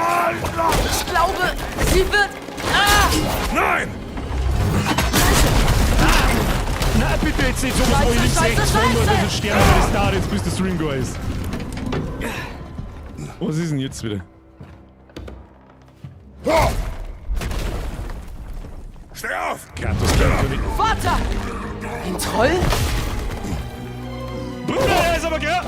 Ich glaube, sie wird... Ah! Nein! Na, bitte jetzt nicht sowas, wo ich links, Scheiße, rechts Scheiße, komme, das Scheiße! ist Sterne, das dauert jetzt, bis der Stream go ist. Was ist denn jetzt wieder? Steh auf! Kratos, Kratos. Vater! Ein Troll? Bruder, der ist aber klar!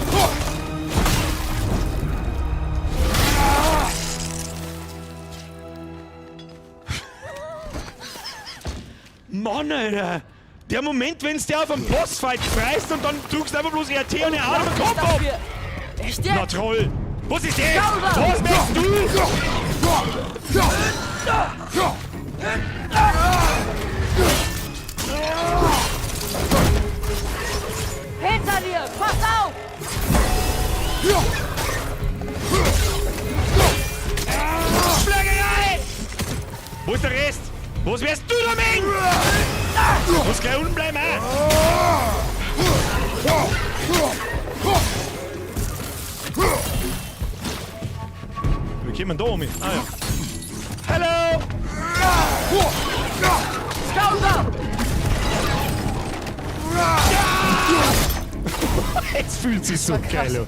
Mann, Alter! Der Moment, wenn's der auf einen Bossfight freist und dann drückst du einfach bloß RT und er haut den Kopf ab! Echt Na jetzt? Troll! Was ist das? Sauber! Was machst du? Hinter dir! Pass auf! Schlägerei! Wo ist der Rest? Was wärst du da, Mensch? Muss gleich unten bleiben, hä? Wir kommen da um. Ah ja. Hallo! Skauser! Es fühlt sich so geil an.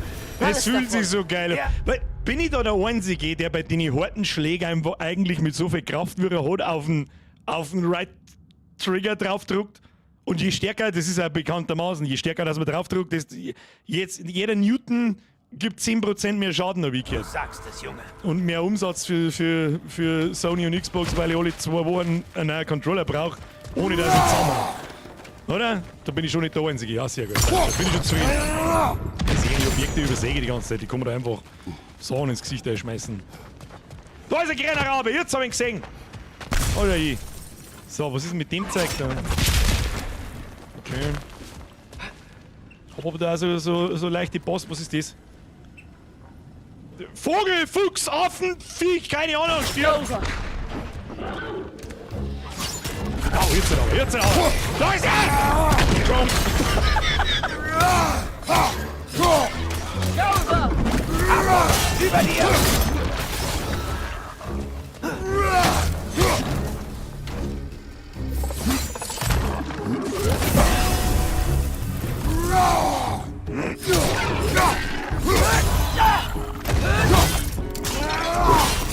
Es fühlt sich so geil an. Ja. Weil, bin ich da der Einzige, der bei den harten Schlägen einfach eigentlich mit so viel Kraft, wie er hat, auf den Right Trigger draufdrückt? Und je stärker, das ist ja bekanntermaßen, je stärker, dass man draufdrückt, desto jetzt, jeder Newton gibt 10% mehr Schaden, hab ich gehört. Du sagst es, Junge. Und mehr Umsatz für Sony und Xbox, weil ich alle 2 Wochen einen neuen Controller brauche, ohne dass ich zusammen habe. Oder? Da bin ich schon nicht der Einzige. Ja, sehr gut. Da bin ich schon zufrieden. Ich sehe die Objekte übersäge die ganze Zeit. Die kann man da einfach Sachen ins Gesicht einschmeißen. Da ist ein kleiner Rabe. Jetzt hab ich ihn gesehen. Alter, je. So, was ist denn mit dem Zeug da? Okay. Hab aber da so leichte Boss. Was ist das? Vogel, Fuchs, Affen, Viech, keine Ahnung, stirb! Au, jetzt aber, jetzt aber! Da ist er! Komm! Über dir!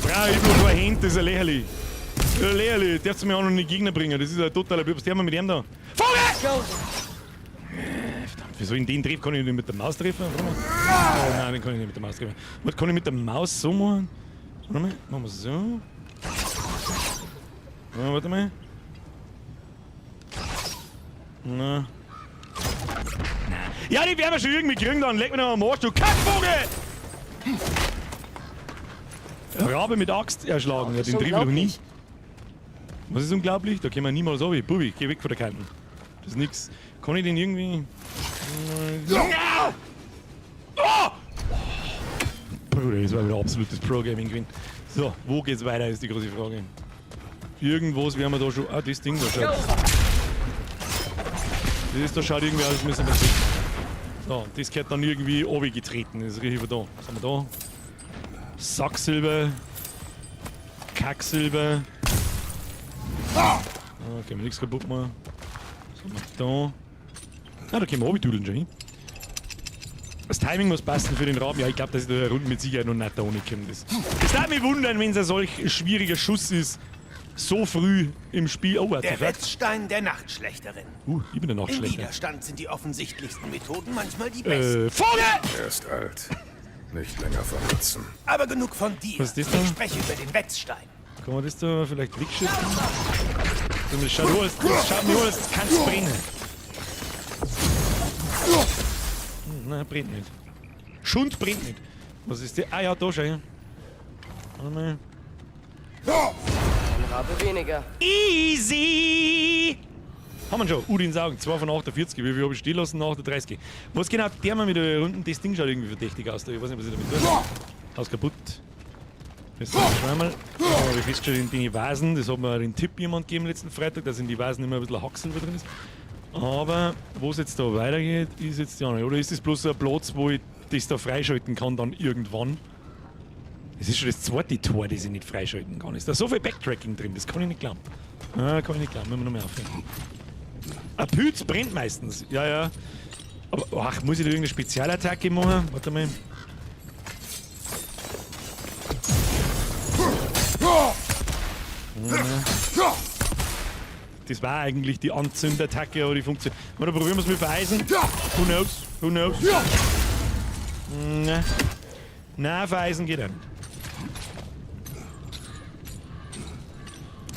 Ja, ich bin nur Hände, das ist ja lächerlich. Ja, lächerlich, darfst du mir auch noch nicht Gegner bringen, das ist ja totaler Blödsinn. Was der mit dem da? Vogel! Verdammt, wieso in den Treff kann ich nicht mit der Maus treffen? Warte mal. Oh nein, den kann ich nicht mit der Maus treffen. Was kann ich mit der Maus so machen? Warte mal, machen wir so. Ja, warte mal. Na. Na. Ja, die werden wir schon irgendwie kriegen, dann leg mir noch am Arsch, du Kackvogel! Rabe mit Axt erschlagen, ja, den treffe ich noch nie. Was ist unglaublich? Da können wir niemals runter. Bubi, geh weg von der Kanten. Das ist nix. Kann ich den irgendwie. Ja! Oh! Bruder, das war wieder absolutes Pro-Gaming gewesen. So, wo geht's weiter, ist die große Frage. Irgendwas werden wir da schon... Ah, das Ding da schaut. Das ist da schaut irgendwie aus, müssen wir sehen. So, das gehört dann irgendwie runtergetreten. Das ist richtig da. Was haben wir da? Sacksilber. Kacksilber. Ah, können wir nichts kaputt machen. Was haben wir da? Ah, da können wir runterdudeln schon hin. Das Timing muss passen für den Raben. Ja, ich glaube, dass ich da unten mit Sicherheit noch nicht da ohne komme. Das darf mich wundern, wenn es ein solch schwieriger Schuss ist. So früh im Spiel. Oh, Der Wetzstein der Nachtschlechterin. Ich bin der Im Nachtschlechter. Widerstand sind die offensichtlichsten Methoden manchmal die besten. Vogel! Er ist alt. Nicht länger von Nutzen. Aber genug von dir. Was ist das da? Ich spreche über den Wetzstein. Kann man das da vielleicht wegschicken? Das schaut nur aus, das schaut nur aus, das kann's brennen. Nein, brennt nicht. Schund brennt nicht. Was ist der? Ah ja, da schau her. Warte mal. Ein Rabe weniger. Easy! Haben wir schon. Udins Augen, 2 von 48. Wie viel habe ich stehen lassen? 38. Was genau der mal mit der Runden? Das Ding schaut irgendwie verdächtig aus. Da. Ich weiß nicht, was ich damit tue. Haus kaputt. Das zweimal. Da habe ich festgestellt, in den Vasen, das hat mir den Tipp jemand gegeben letzten Freitag, dass in die Vasen immer ein bisschen Hacksilber drin ist. Aber wo es jetzt da weitergeht, ist jetzt ja nicht. Oder ist das bloß so ein Platz, wo ich das da freischalten kann dann irgendwann? Das ist schon das zweite Tor, das ich nicht freischalten kann. Ist da so viel Backtracking drin? Das kann ich nicht glauben. Ah, kann ich nicht glauben. Müssen wir noch mehr aufhören. Ein Pilz brennt meistens. Ja, ja. Aber ach, muss ich da irgendeine Spezialattacke machen? Warte mal. Das war eigentlich die Anzündattacke, aber die funktioniert. Oder probieren wir es mit Vereisen. Who knows? Who knows? Na, na, Vereisen geht auch nicht.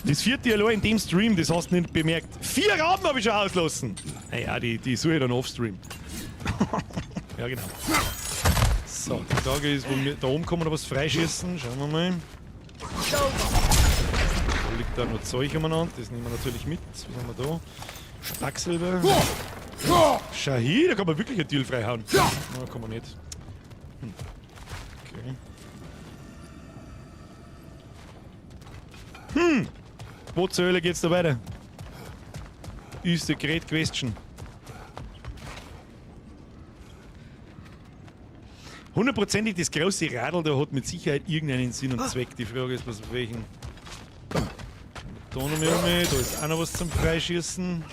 Das vierte allein in dem Stream, das hast du nicht bemerkt. 4 Raben habe ich schon auslassen. Naja, die suche ich dann off-Stream. Ja, genau. So, die Frage ist, wo wir, da oben kann man noch was freischießen. Schauen wir mal. Da liegt da noch Zeug umeinander. Das nehmen wir natürlich mit. Was haben wir da? Spacksilber. Schau hier, da kann man wirklich ein Deal freihauen. Na, kann man nicht. Okay. Wo zur Hölle geht's da weiter? Ist the great question. Hundertprozentig das große Radl, da hat mit Sicherheit irgendeinen Sinn und Zweck. Die Frage ist, was welchen. Da noch mehr, da ist auch noch was zum Freischießen.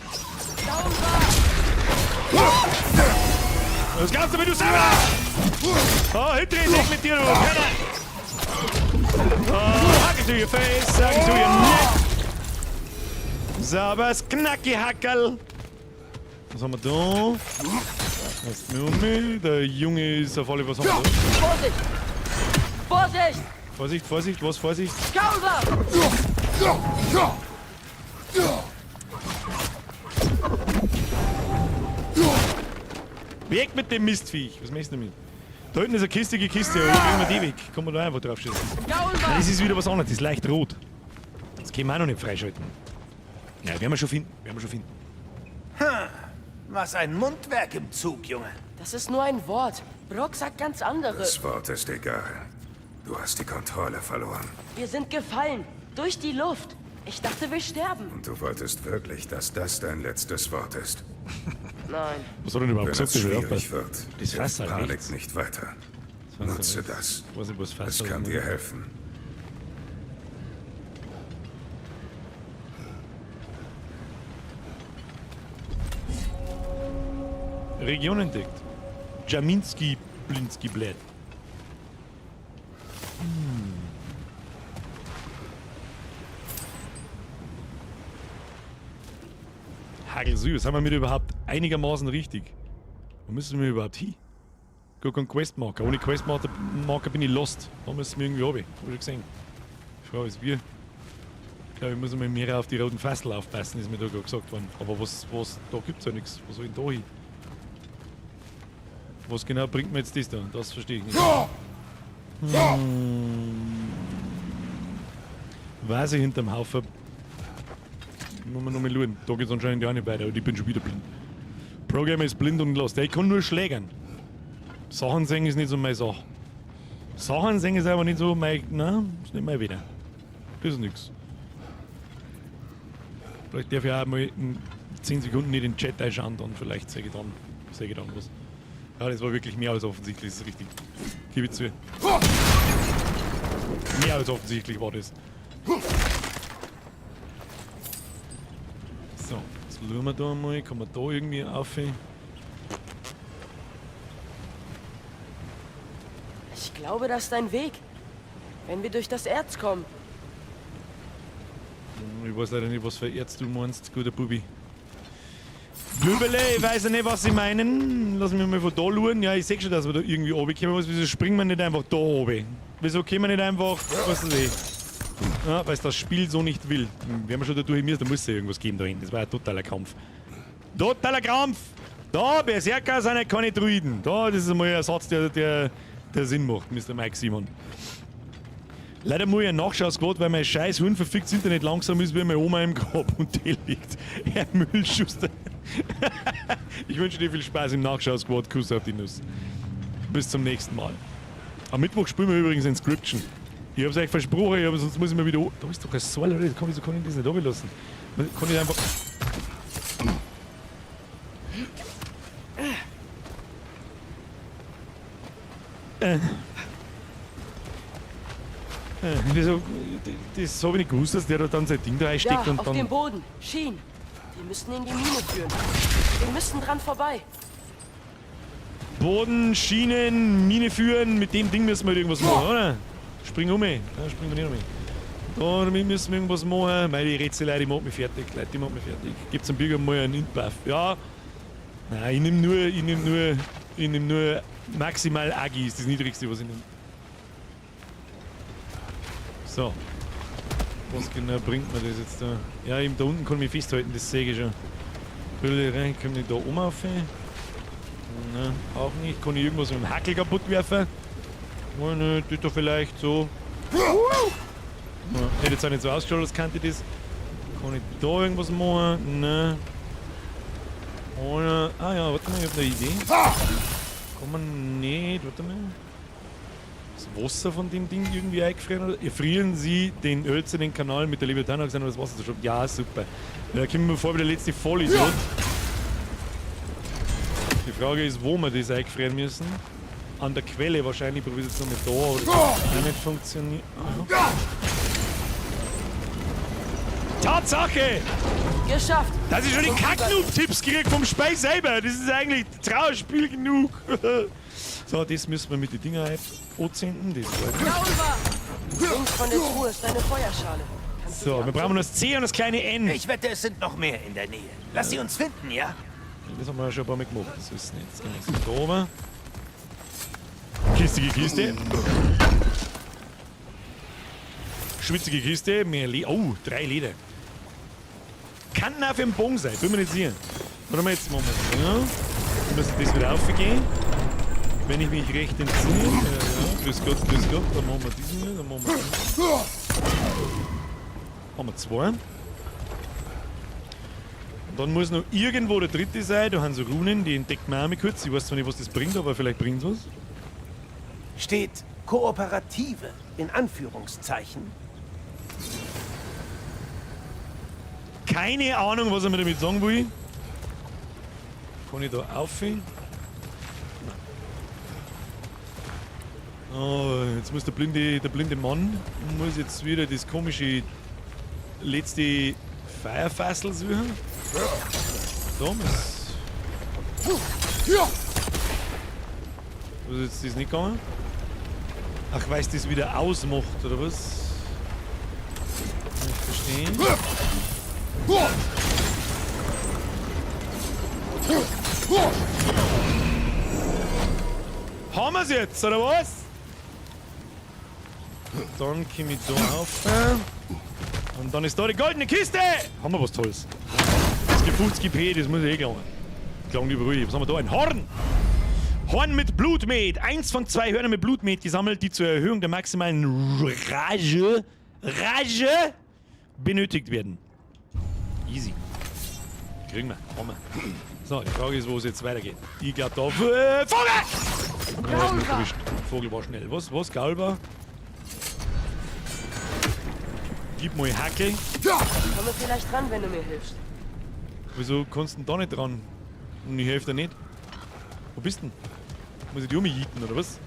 Das kannst du, wenn du selber! Oh, hinter dir ist mit dir, du Könner! Oh, Hacke to your face, Hacke to your neck! Sauber, knacki Hackerl! Was haben wir da? Was ist der Junge ist auf alle, was haben wir da? Vorsicht! Vorsicht! Vorsicht, Vorsicht, was Vorsicht? Gauser! Weg mit dem Mistviech! Was machst du damit? Da hinten ist eine kistige Kiste, aber wie kriegen wir die weg? Kann man da einfach drauf schießen. Das ist wieder was anderes, das ist leicht rot. Das können wir auch noch nicht freischalten. Ja, werden wir schon finden, werden wir schon finden. Was ein Mundwerk im Zug, Junge. Das ist nur ein Wort. Brock sagt ganz andere. Das Wort ist egal. Du hast die Kontrolle verloren. Wir sind gefallen. Durch die Luft. Ich dachte, wir sterben. Und du wolltest wirklich, dass das dein letztes Wort ist. Nein. Was hat er denn überhaupt Wenn es gesagt, dass wir schwierig aufpassen? wird, Das Fass halt Panik rechts. nicht weiter. Das Fass Nutze halt das. Ich weiß nicht, was Fass Es kann halt dir helfen. Region entdeckt. Jaminski Blinski Blät. Hagelsüß, haben wir mit überhaupt einigermaßen richtig? Wo müssen wir überhaupt hin? Guck, ein Questmarker. Ohne Questmarker bin ich lost. Da müssen wir irgendwie runter. Hab ich schon gesehen. Ich frage es wir. Ich glaube, ich muss mal mehr auf die roten Fassel aufpassen, ist mir da gerade gesagt worden. Aber was, da gibt's ja nichts. Was soll ich denn da hin? Was genau bringt mir jetzt das da? Das verstehe ich nicht. Weiß ich hinterm Haufen. Muss man noch mal schauen. Da geht's anscheinend ja auch nicht weiter, aber ich bin schon wieder blind. Programmer ist blind und lost. Ich kann nur schlägern. Sachen sehen ist nicht so meine Sache. Sachen sehen ist aber nicht so mein. Nein, ist nicht mein wieder. Das ist nix. Vielleicht darf ich auch mal in 10 Sekunden nicht in den Chat einschauen, dann vielleicht sage ich dann was. Ja, das war wirklich mehr als offensichtlich, das ist richtig. Gebe ich zu. Mehr als offensichtlich war das. So, jetzt schauen wir da mal. Kann man da irgendwie auf? Ich glaube, das ist ein Weg. Wenn wir durch das Erz kommen. Ich weiß leider nicht, was für Erz du meinst, guter Bubi. Bübele, ich weiß ja nicht, was sie meinen. Lass mich mal von da schauen. Ja, ich seh schon, dass wir da irgendwie runterkommen. Wieso springen wir nicht einfach da oben? Wieso kommen wir nicht einfach, was weiß ich? Ja, weil es das Spiel so nicht will. Wenn wir schon da durch müssen, da muss es ja irgendwas geben da hinten. Das war ein totaler Kampf. Totaler Krampf! Da, Berserker sind ja keine Druiden. Da, das ist einmal ein Satz, der Sinn macht, Mr. Mike Simon. Leider muss ich einen Nachschau-Squad, weil mein scheiß Hund verfickt Internet langsam ist, wie meine Oma im Grab und die liegt. Herr Müllschuster. Ich wünsche dir viel Spaß im Nachschau-Squad. Kuss auf die Nuss. Bis zum nächsten Mal. Am Mittwoch spielen wir übrigens Inscryption. Ich hab's euch versprochen, sonst muss ich mir wieder. Da ist doch ein Seil, oder? Wieso kann ich das nicht runterlassen? Kann ich einfach. Wieso? Das habe ich nicht gewusst, dass der da dann sein Ding da einsteckt Ja, und auf dann. dem Boden. Schienen. Die müssen in die Mine führen. Wir müssen dran vorbei. Boden, Schienen, Mine führen, mit dem Ding müssen wir irgendwas machen, oder? Spring um. Ja, spring nicht um. Da, damit müssen wir irgendwas machen. Meine Rätselei, die macht mich fertig. Leute, die macht mich fertig. Gibt's am Bürger mal einen Intbuff. Ja. Nein, ich nehm nur maximal Agi, ist das niedrigste, was ich nehme. So. Was genau bringt mir das jetzt da? Ja, eben da unten kann ich mich festhalten, das sehe ich schon. Brille rein, kann ich da oben rauf? Nein, auch nicht. Kann ich irgendwas mit dem Hackel kaputt werfen? Oh, ne, das da vielleicht so. Ja, hätte jetzt auch nicht so ausgeschaut, als kannte ich das. Kann ich da irgendwas machen? Nein. Oder. Ah ja, warte mal, ich hab eine Idee. Kann man nicht, warte mal. Das Wasser von dem Ding irgendwie eingefrieren? Oder? Erfrieren Sie den hölzernen Kanal mit der Leviathan, um das Wasser zu stoppen. Ja, super. Da kommen wir vor wie der letzte Vollidiot. Die Frage ist, wo wir das eingefrieren müssen. An der Quelle wahrscheinlich, probiere ich jetzt noch mit da, aber das hat auch nicht funktioniert. Aha. Tatsache! Geschafft! Dass ich schon die Kacknoob-Tipps krieg vom Spiel selber. Das ist eigentlich Trauerspiel genug. So, das müssen wir mit den Dinger anzünden. Das war Links von der Truhe ist eine Feuerschale. Kannst So, wir brauchen noch das C und das kleine N. Ich wette, es sind noch mehr in der Nähe. Lass sie uns finden, ja? Das haben wir ja schon ein paar Mal gemacht. Das ist nicht. Jetzt gehen wir da oben. Kistige Kiste. Schwitzige Kiste. Mehr Leder. Oh, 3 Leder. Kann auch für den Bogen sein. Bin mir nicht sicher. Warte mal, jetzt machen wir das. Ja. Wir müssen das wieder aufgehen. Wenn ich mich recht entsinne. Ja, ja. Grüß Gott, grüß Gott. Dann machen wir diesen hier. Dann machen wir diesen. Haben wir 2. Und dann muss noch irgendwo der dritte sein. Da haben so Runen, die entdeckt man auch mal kurz. Ich weiß zwar nicht, was das bringt, aber vielleicht bringt's was. Steht Kooperative in Anführungszeichen. Keine Ahnung, was er mir damit sagen will. Kann ich da auf? Nein. Oh, jetzt muss der blinde Mann muss jetzt wieder das komische letzte Feierfassel suchen. Da muss. Was ist jetzt das nicht gegangen? Ach, weil es das wieder ausmacht, oder was? Kann ich verstehen. Haben wir's jetzt, oder was? Dann komme ich da auf. Und dann ist da die goldene Kiste! Haben wir was Tolles. Das gibt 50 P, das muss ich eh glauben. Klang lieber ruhig. Was haben wir da? Ein Horn! Horn mit Blutmet. 1 von 2 Hörnern mit Blutmet gesammelt, die zur Erhöhung der maximalen Rage benötigt werden. Easy. Kriegen wir, haben wir. So, die Frage ist, wo es jetzt weitergeht. Ich glaube da... Vogel! Ja, Vogel war schnell. Was? Was? Gaulber? Gib mal Hackel. Ich komme vielleicht dran, wenn du mir hilfst. Wieso kannst du denn da nicht dran? Und ich helfe dir nicht. Wo bist du denn? Muss ich die umjieten, oder was?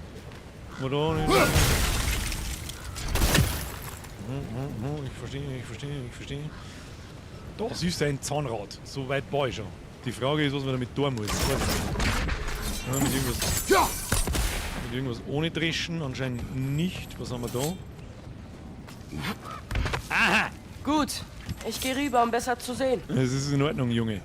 Wo da nicht? Ich verstehe, ich verstehe, ich verstehe. Das ist ein Zahnrad. So weit war ich schon. Die Frage ist, was man damit tun muss. Ja, mit irgendwas ohne Dreschen anscheinend nicht. Was haben wir da? Aha! Gut, ich gehe rüber, um besser zu sehen. Es ist in Ordnung, Junge.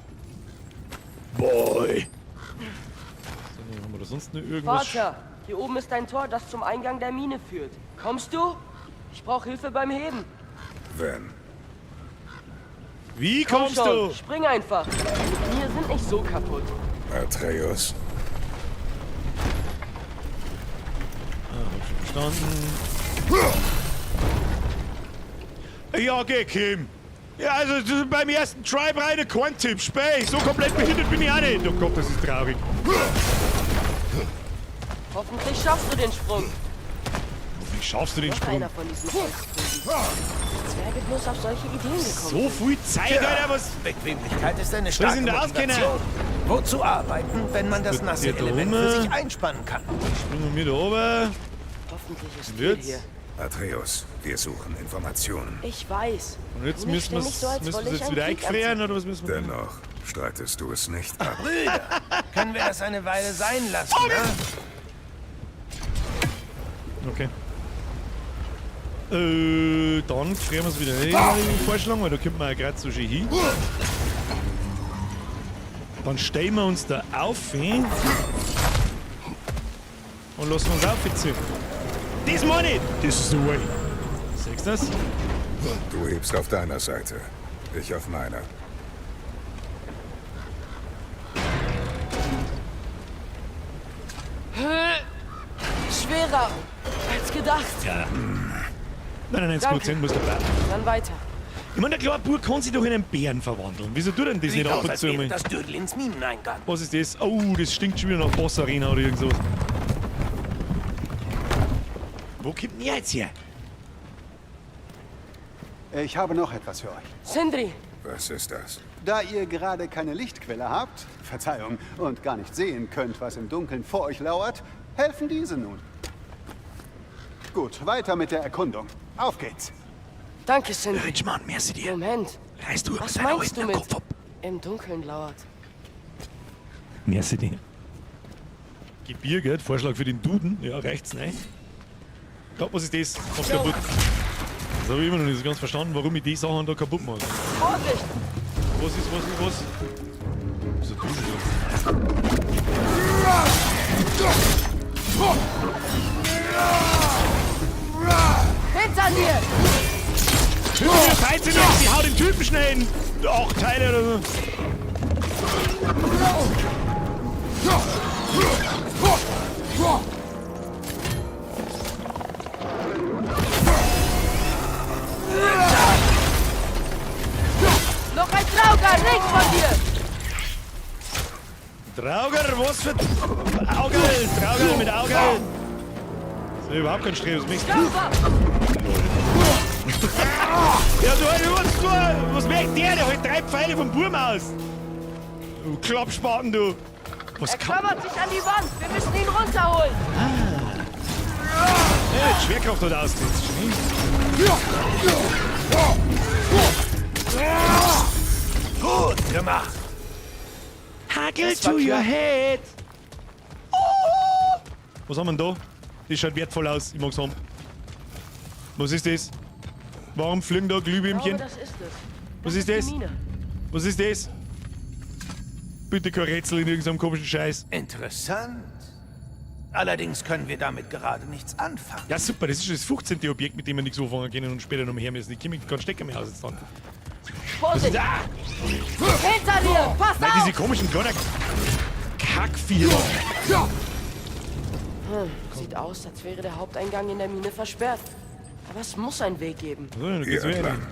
Boy! So, haben wir da sonst noch irgendwas? Vater, hier oben ist ein Tor, das zum Eingang der Mine führt. Kommst du? Ich brauche Hilfe beim Heben. Wenn. Wie Komm kommst schon, du? Spring einfach. Die Knie sind nicht so kaputt. Atreus. Ah, hab schon verstanden. Ja, geh, Kim. Ja, also beim ersten Try rein kein Tipp. Spey, so komplett behindert bin ich auch nicht. Oh Gott, das ist traurig. Hoffentlich schaffst du den Sprung. Hoffentlich schaffst du den Noch Sprung. einer von diesen Holzkrügen. Die Zwerge bloß auf solche Ideen gekommen So viel Zeit, Alter, was... Bequemlichkeit ist eine ich starke denn da auskennen? Motivation. Wozu arbeiten, wenn man das nasse Hier da Element oben. für sich einspannen kann? Springen wir da oben. Hoffentlich ist Tyr Wird's? hier. Atreus, wir suchen Informationen. Ich weiß. Und jetzt Tu nicht müssen wir ständig so, als müssen wolle wir ich jetzt einen wieder Krieg eingefrieren, oder was müssen wir? Dennoch streitest du es nicht ab. Brüder, können wir das eine Weile sein lassen, ne? Okay. Dann frieren wir es wieder ein, Vorschlag, weil da kommt man ja gerade so schön hin. Dann stellen wir uns da auf hin und lassen uns aufziehen. Das meine ich! This is the way. Siehst du das? Du hebst auf deiner Seite, ich auf meiner. Schwerer als gedacht. Ja. 99% muss dabei. Dann weiter. Ich meine, der kleine Bub kann sich doch in einen Bären verwandeln. Wieso tut er denn das Sieht nicht ab aus, und als zu wäre mal? das Dödlins Mineneingang. Was ist das? Oh, das stinkt schon wieder nach Boss Arena oder irgend sowas. Wo kommt denn der jetzt her? Ich habe noch etwas für euch. Sindri, Was ist das? Da ihr gerade keine Lichtquelle habt, Verzeihung, und gar nicht sehen könnt, was im Dunkeln vor euch lauert, helfen diese nun. Gut, weiter mit der Erkundung. Auf geht's. danke Sindri. Richmann, merci dir. Moment, Reiß du was deinen meinst du alten mit Kopf ab. im Dunkeln lauert? Merci dir. Gebirge, Vorschlag für den Duden. Ja, reicht's, ne? Da, was ist das? Mach's kaputt. Das habe ich immer noch nicht so ganz verstanden, warum ich die Sachen da kaputt mache. Vorsicht! Was ist, was ist, was? Wieso tust du das? Hinter dir! Hinter mir feind sind nicht, die haut den Typen schnell in 8 Teile oder so. Noch ein Trauger, links von dir! Trauger, was für Auge, Trauger mit Auge. Das ist überhaupt kein Stress, was möchtest du? Ja, du, was merkt der? Der holt 3 Pfeile vom Burm aus. Du Klappspaten, du. Was Er kann... klammert sich an die Wand. Wir müssen ihn runterholen. Ja, die Schwerkraft hat ausgesetzt. Gut gemacht. Hagel to your head. Oh. Was haben wir denn da? Das schaut wertvoll aus. Ich mag's haben. Was ist das? Warum fliegen da Ich Glühwürmchen? glaube, das ist es. Was ist die das? Mine. Was ist das? Bitte kein Rätsel in irgendeinem komischen Scheiß. Interessant. Allerdings können wir damit gerade nichts anfangen. Ja, super, das ist schon das 15. Objekt, mit dem wir nichts anfangen können und später noch mehr her müssen. Ich komme keinen Stecker mehr aus jetzt dann. Vorsicht! Ah! Hinter dir! Pass Nein, auf! diese komischen kleinen Kackviecher. Sieht aus, als wäre der Haupteingang in der Mine versperrt. Aber es muss einen Weg geben. So, da Hier geht's wieder entlang. rein.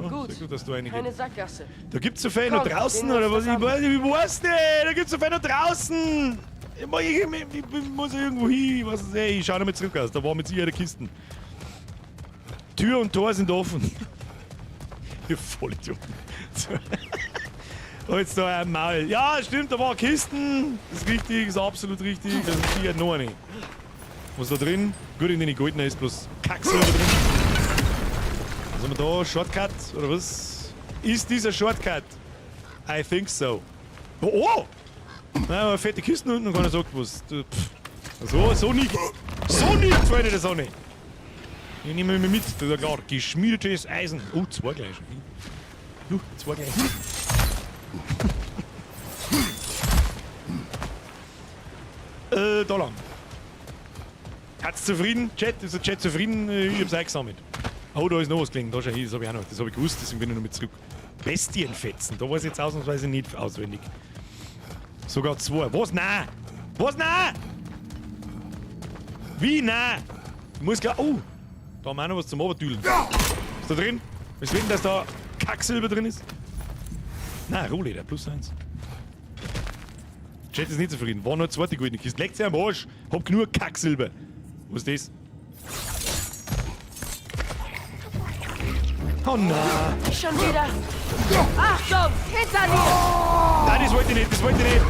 Ja, Gut. Sehr gut, dass du reingeht. Keine Sackgasse. Da gibt's so viel noch Komm, draußen, sehen wir oder uns was? das Ich an. weiß, ich weiß nicht. Da gibt's so viel noch draußen. Ich muss irgendwo hin. Ich weiß es nicht. Ich schau noch mal zurück aus. Da war mit Sicherheit Kisten. Tür und Tor sind offen. Ihr Vollidioten. So. Jetzt da ein Maul. Ja, stimmt, da war Kisten. Das ist richtig, ist absolut richtig. Das ist sicher noch eine. Was ist da drin? Gut, in den goldenen ist bloß Kacksilber drin. Was haben wir da? Shortcut oder was? Ist dieser Shortcut? I think so. Oh! Oh! Nein, aber fette Kisten unten und keiner sagt was. Pff. So, so nicht. So nicht, Freunde der Sonne. Ich nehme mich mit, das ist ja klar. Geschmiedetes Eisen. Oh, zwei gleich schon. Zwei gleich. Da lang. Hat's zufrieden? Chat, ist der Chat zufrieden? Ich hab's eingesammelt. Oh, da ist noch was gelegen. Da schau hin, das hab ich auch noch. Das hab ich gewusst, deswegen bin ich noch mit zurück. Bestienfetzen, da weiß ich jetzt ausnahmsweise nicht auswendig. Sogar zwei. Was? Nein! Was? Nein! Wie? Nein! Ich muss gleich. Oh! Da haben wir auch noch was zum Obertüdeln. Ist da drin? Wir wissen, dass da Kacksilber drin ist? Nein, Rohleder, +1. Chat ist nicht zufrieden. War nur zweite goldene Kiste. Legt sie am Arsch. Hab genug Kacksilber. Was ist das? Oh nein. Nicht schon wieder. Achtung! Hinter dir! Nein, das wollte ich nicht, das wollte ich nicht.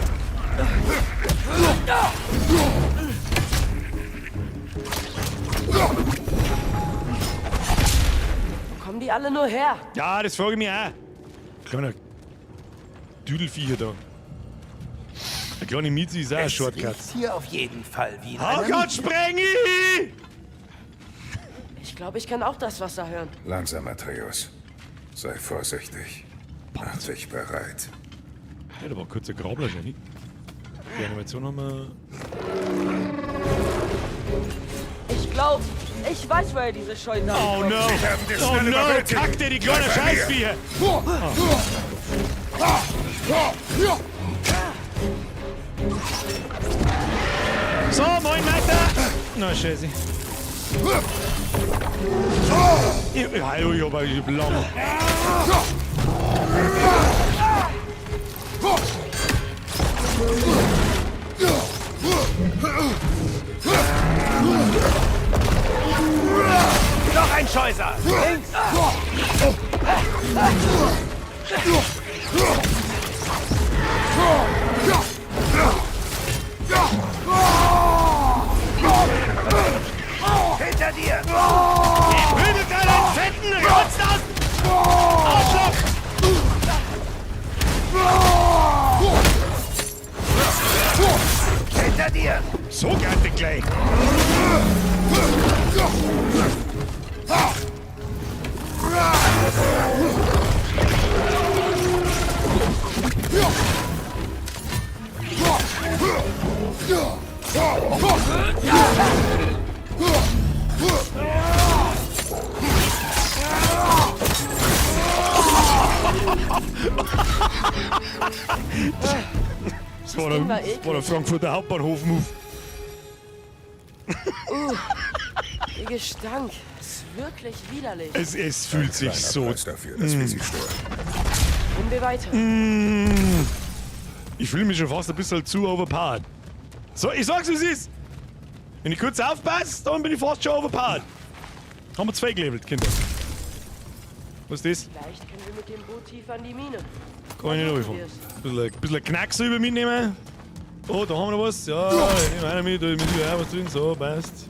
Wo kommen die alle nur her? Ja, das frage ich mich auch. Kleiner Düdelviecher da. Der kleine Mizi ist auch ein Es Shortcut. riecht hier auf jeden Fall wie in Oh einer Gott, Mine. spreng ich! Ich glaube, ich kann auch das Wasser hören. Langsam, Atreus. Sei vorsichtig. Mach dich bereit. Ja, da war kurz ein Grabler schon, nicht? Die Animation haben wir. Ich glaube, ich weiß, woher diese Scheusale Oh kommt. no! werden dich Oh schnell no! überwältigen. Kack dir die kleine Bleib bei mir. Scheißviecher! So, moin Meister! Na, scheiße. Ich, hallo, ich hab lang. Noch ein Scheusal! Links! Hinter dir! Prügelt deinen fetten Rotz aus! Arschloch! Hinter dir! So geht gleich! Das war Ding der, war das war der Frankfurter Hauptbahnhof-Move. Ihr Gestank ist wirklich widerlich. Es fühlt sich Kleiner so. Preis dafür, dass wir sie stören. Gehen wir weiter. Ich fühle mich schon fast ein bisschen zu overpowered. So, ich sag's wie es ist. Wenn ich kurz aufpasse, dann bin ich fast schon overpowered. Haben wir zwei gelevelt, Kinder. Was ist das? Vielleicht können wir mit dem Boot tiefer in die Mine. Kann ich nicht runterfahren. Ein bisschen Knacksilber mitnehmen. Oh, da haben wir noch was. Ja, ich nehme einer mit, da ist mit auch was drin. So, passt.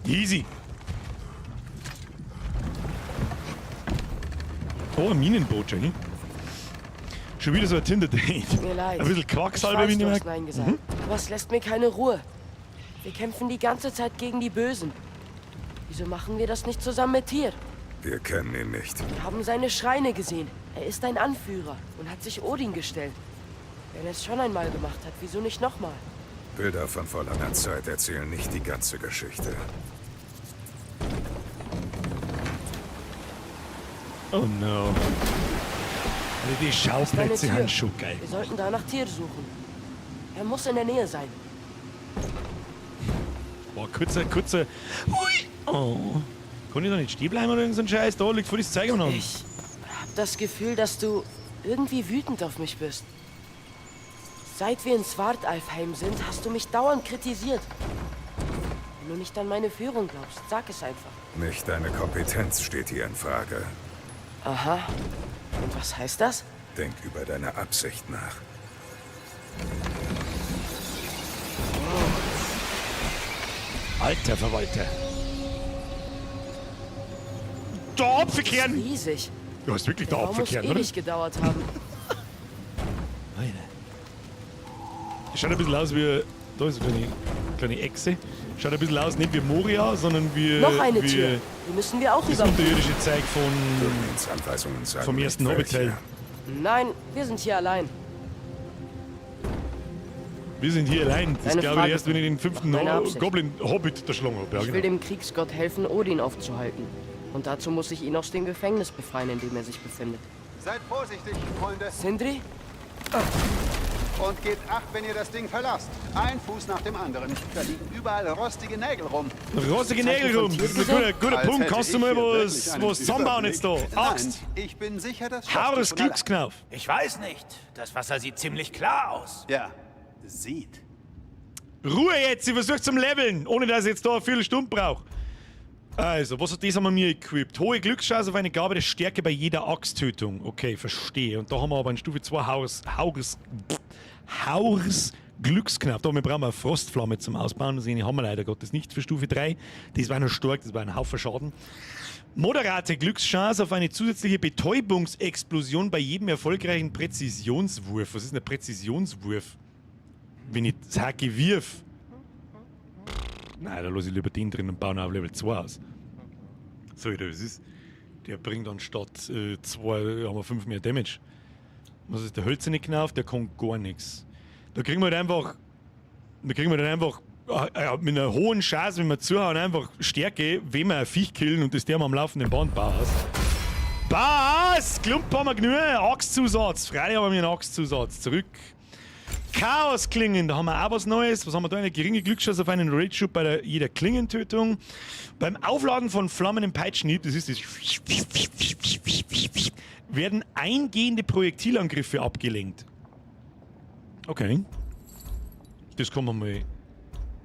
Easy. Oh, ein Minenboot, schon. Schon wieder so ein Tinder-Date. Tut mir leid. Ein bisschen Quacksalber Ich weiß, du mitnehmen. hast Nein gesagt. Aber es lässt mir keine Ruhe. Wir kämpfen die ganze Zeit gegen die Bösen. Wieso machen wir das nicht zusammen mit Tyr? Wir kennen ihn nicht. Wir haben seine Schreine gesehen. Er ist ein Anführer und hat sich Odin gestellt. Wenn er es schon einmal gemacht hat, wieso nicht nochmal? Bilder von vor langer Zeit erzählen nicht die ganze Geschichte. Oh no. Also die Schauplätze sind schon geil. Wir sollten da nach Tyr suchen. Er muss in der Nähe sein. Boah, kurzer. Hui! Oh. Kann ich da nicht stehen bleiben oder irgend so ein Scheiß? Da liegt voll das Zeug umeinander. Ich hab das Gefühl, dass du irgendwie wütend auf mich bist. Seit wir in Svartalfheim sind, hast du mich dauernd kritisiert. Wenn du nicht an meine Führung glaubst, sag es einfach. Nicht deine Kompetenz steht hier in Frage. Aha. Und was heißt das? Denk über deine Absicht nach. Alter Verwalter. Der Apfelkern! Riesig. Du hast wirklich der Der Bau muss Apfelkern, oder? ewig gedauert haben. Das schaut ein bisschen aus wie. Da ist eine kleine Echse. Schaut ein bisschen aus, nicht wie Moria, sondern wie. Noch eine wie Tür. Die müssen wir auch Das über. unterirdische Zeug von. Durin's Anweisungen sagen Vom nicht ersten welche. Hobbit-Teil. Nein, wir sind hier allein. Wir sind hier allein. Das Deine glaube ich Frage erst, wenn ich den fünften Meine Absicht. Goblin-Hobbit erschlagen habe. Ja, Ich will genau. dem Kriegsgott helfen, Odin aufzuhalten. Und dazu muss ich ihn aus dem Gefängnis befreien, in dem er sich befindet. Seid vorsichtig, Freunde. Sindri? Und gebt acht, wenn ihr das Ding verlasst. Ein Fuß nach dem anderen. Da liegen überall rostige Nägel rum. Rostige Nägel rum. Das ist ein guter Als Punkt. hätte Kannst du ich mal hier was, wirklich einen was zusammenbauen jetzt da? Überblick. Axt. Nein, ich bin sicher, das schaffst du Haures von allein. Glücksknauf. Ich weiß nicht. Das Wasser sieht ziemlich klar aus. Ja, sieht. Ruhe jetzt, ich versuche zum Leveln, ohne dass ich jetzt da eine Viertelstunde brauche. Also, was hat das haben wir mir equipped? Hohe Glückschance auf eine Gabe der Stärke bei jeder Axttötung. Okay, verstehe. Und da haben wir aber in Stufe 2 Haurs Glücksknauf. Da wir brauchen wir eine Frostflamme zum Ausbauen. Das haben wir leider Gottes nicht für Stufe 3. Das war noch stark, das war ein Haufen Schaden. Moderate Glückschance auf eine zusätzliche Betäubungsexplosion bei jedem erfolgreichen Präzisionswurf. Was ist denn ein Präzisionswurf? Wenn ich das Hacke wirf. Nein, da lasse ich lieber den drin und baue ihn auf Level 2 aus. So, das ist. Der bringt anstatt 2, haben wir 5 mehr Damage. Was ist der hölzerne Knauf? Der kann gar nichts. Da kriegen wir halt einfach. Da kriegen wir dann einfach mit einer hohen Chance, wenn wir zuhauen, einfach Stärke, wenn wir ein Viech killen und das der mal am laufenden Band bauen. Bass! Klump haben wir genug. Axtzusatz. Freilich haben wir einen Axtzusatz. Zurück. Chaos-Klingen, da haben wir auch was Neues. Was haben wir da? Eine geringe Glückschance auf einen Rage-Schub bei jeder Klingentötung. Beim Aufladen von Flammen im Peitschenhieb, das ist das, werden eingehende Projektilangriffe abgelenkt. Okay. Das kann man mal.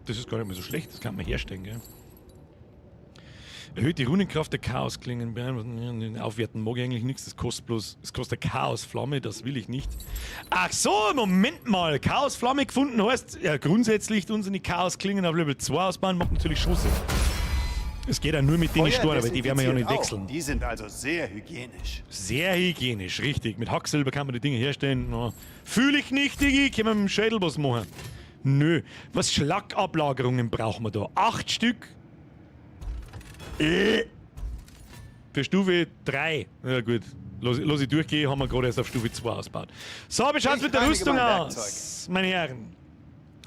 Das ist gar nicht mal so schlecht, das kann man herstellen, gell? Erhöht die Runenkraft der Chaosklingen. Aufwerten mag ich eigentlich nichts, das kostet bloß. Es kostet eine Chaosflamme, das will ich nicht. Ach so, Moment mal. Chaosflamme gefunden heißt, ja, grundsätzlich unsere Chaosklingen auf Level 2 ausbauen, macht natürlich Schusse. Es geht auch nur mit denen Storen, aber die werden wir ja nicht auch. wechseln. Die sind also sehr hygienisch. Sehr hygienisch, richtig. Mit Hacksilber kann man die Dinge herstellen. Fühle ich nicht, Digi. Können wir mit dem Schädel was machen? Nö. Was Schlagablagerungen brauchen wir da? 8 Stück. Für Stufe 3. Ja gut. Lass ich durchgehen, haben wir gerade erst auf Stufe 2 ausgebaut. So, wie schaut's mit der Rüstung aus, meine Herren?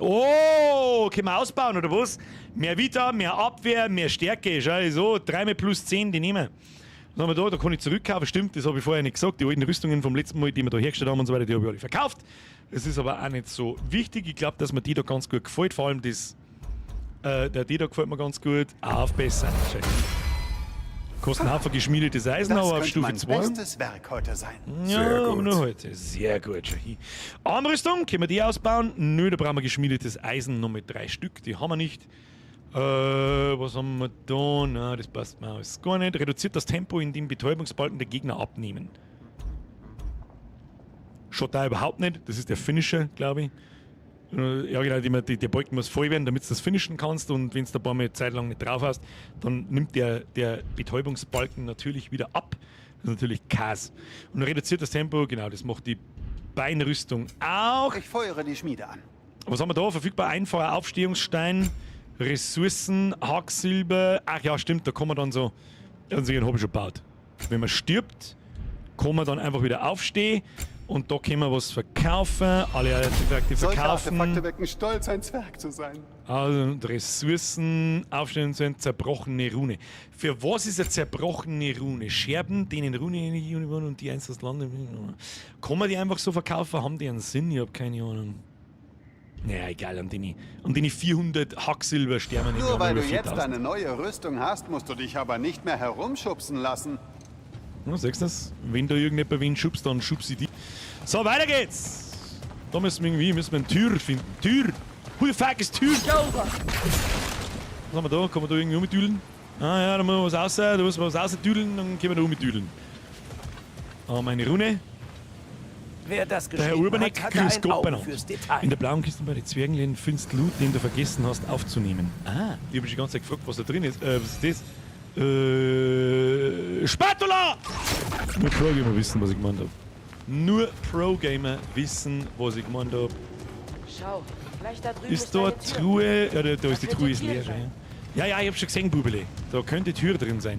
Oh, können wir ausbauen, oder was? Mehr Vita, mehr Abwehr, mehr Stärke. Schau, so, 3 mit plus 10, die nehmen wir. Was haben wir da? Da kann ich zurückkaufen. Stimmt, das habe ich vorher nicht gesagt. Die alten Rüstungen vom letzten Mal, die wir da hergestellt haben und so weiter, die habe ich alle verkauft. Das ist aber auch nicht so wichtig. Ich glaube, dass mir die da ganz gut gefällt. Vor allem das, der die da gefällt mir ganz gut. Aufbessern. Kostet einen Haufen geschmiedetes Eisen, Das aber auf könnte Stufe mein 2. bestes Werk heute sein. Ja, Sehr aber gut. nur heute. Sehr gut. Schau hin. Armrüstung, können wir die ausbauen? Nö, da brauchen wir geschmiedetes Eisen noch mit 3 Stück. Die haben wir nicht. Was haben wir da? Na, das passt mir alles gar nicht. Reduziert das Tempo, in dem Betäubungsbalken der Gegner abnehmen. Schaut da überhaupt nicht. Das ist der Finisher, glaube ich. Ja, genau, die Balken muss voll werden, damit du das finishen kannst. Und wenn du da ein paar Mal Zeit lang nicht drauf hast, dann nimmt der Betäubungsbalken natürlich wieder ab. Das ist natürlich Kass. Und reduziert das Tempo, genau, das macht die Beinrüstung auch. Ich feuere die Schmiede an. Was haben wir da? Verfügbar einfacher Aufstehungsstein, Ressourcen, Hacksilber. Ach ja, stimmt, da kann man dann so. Also den habe ich schon gebaut. Wenn man stirbt, kann man dann einfach wieder aufstehen. Und da können wir was verkaufen. Alle Artefakte Solche verkaufen. Artefakte wecken stolz, ein Zwerg zu sein. Also und Ressourcen, aufstellen sind zerbrochene Rune. Für was ist eine zerbrochene Rune? Scherben, denen Rune ähnlich und die eins das Land. Kann man die einfach so verkaufen? Haben die einen Sinn? Ich habe keine Ahnung. Naja, egal, an den 400 Hacksilber sterben nicht. Nur weil du jetzt eine neue Rüstung hast, musst du dich aber nicht mehr herumschubsen lassen. Ja, siehst du das? Wenn da irgendjemand wen schubst, dann schubst ich die. So, weiter geht's! Da müssen wir irgendwie eine Tür finden. Tür! Who the fuck ist Tür? Was haben wir da? Kann man da irgendwie umdüdeln? Ah ja, da muss man was raus, da muss man was rausdüdeln, dann können wir da umdüdeln. Ah, meine Rune. Wer das Der Herr geschrieben Urbanek, hat, hatte grüß ein Gott Auge beieinander. fürs Detail. In der blauen Kiste bei den Zwergenläden findest du Loot, den du vergessen hast aufzunehmen. Ah, ich habe schon die ganze Zeit gefragt, was da drin ist. Was ist das? Spatula! Nur Pro-Gamer wissen, was ich gemeint habe. Nur Pro-Gamer wissen, was ich gemeint habe. Schau, vielleicht da drüben Ist da eine Tür. Truhe? Ja, da ist die Da Truhe könnte ist Tür leer schon. sein. Ja, ja, ich hab schon gesehen, Bubele. Da könnte Tür drin sein.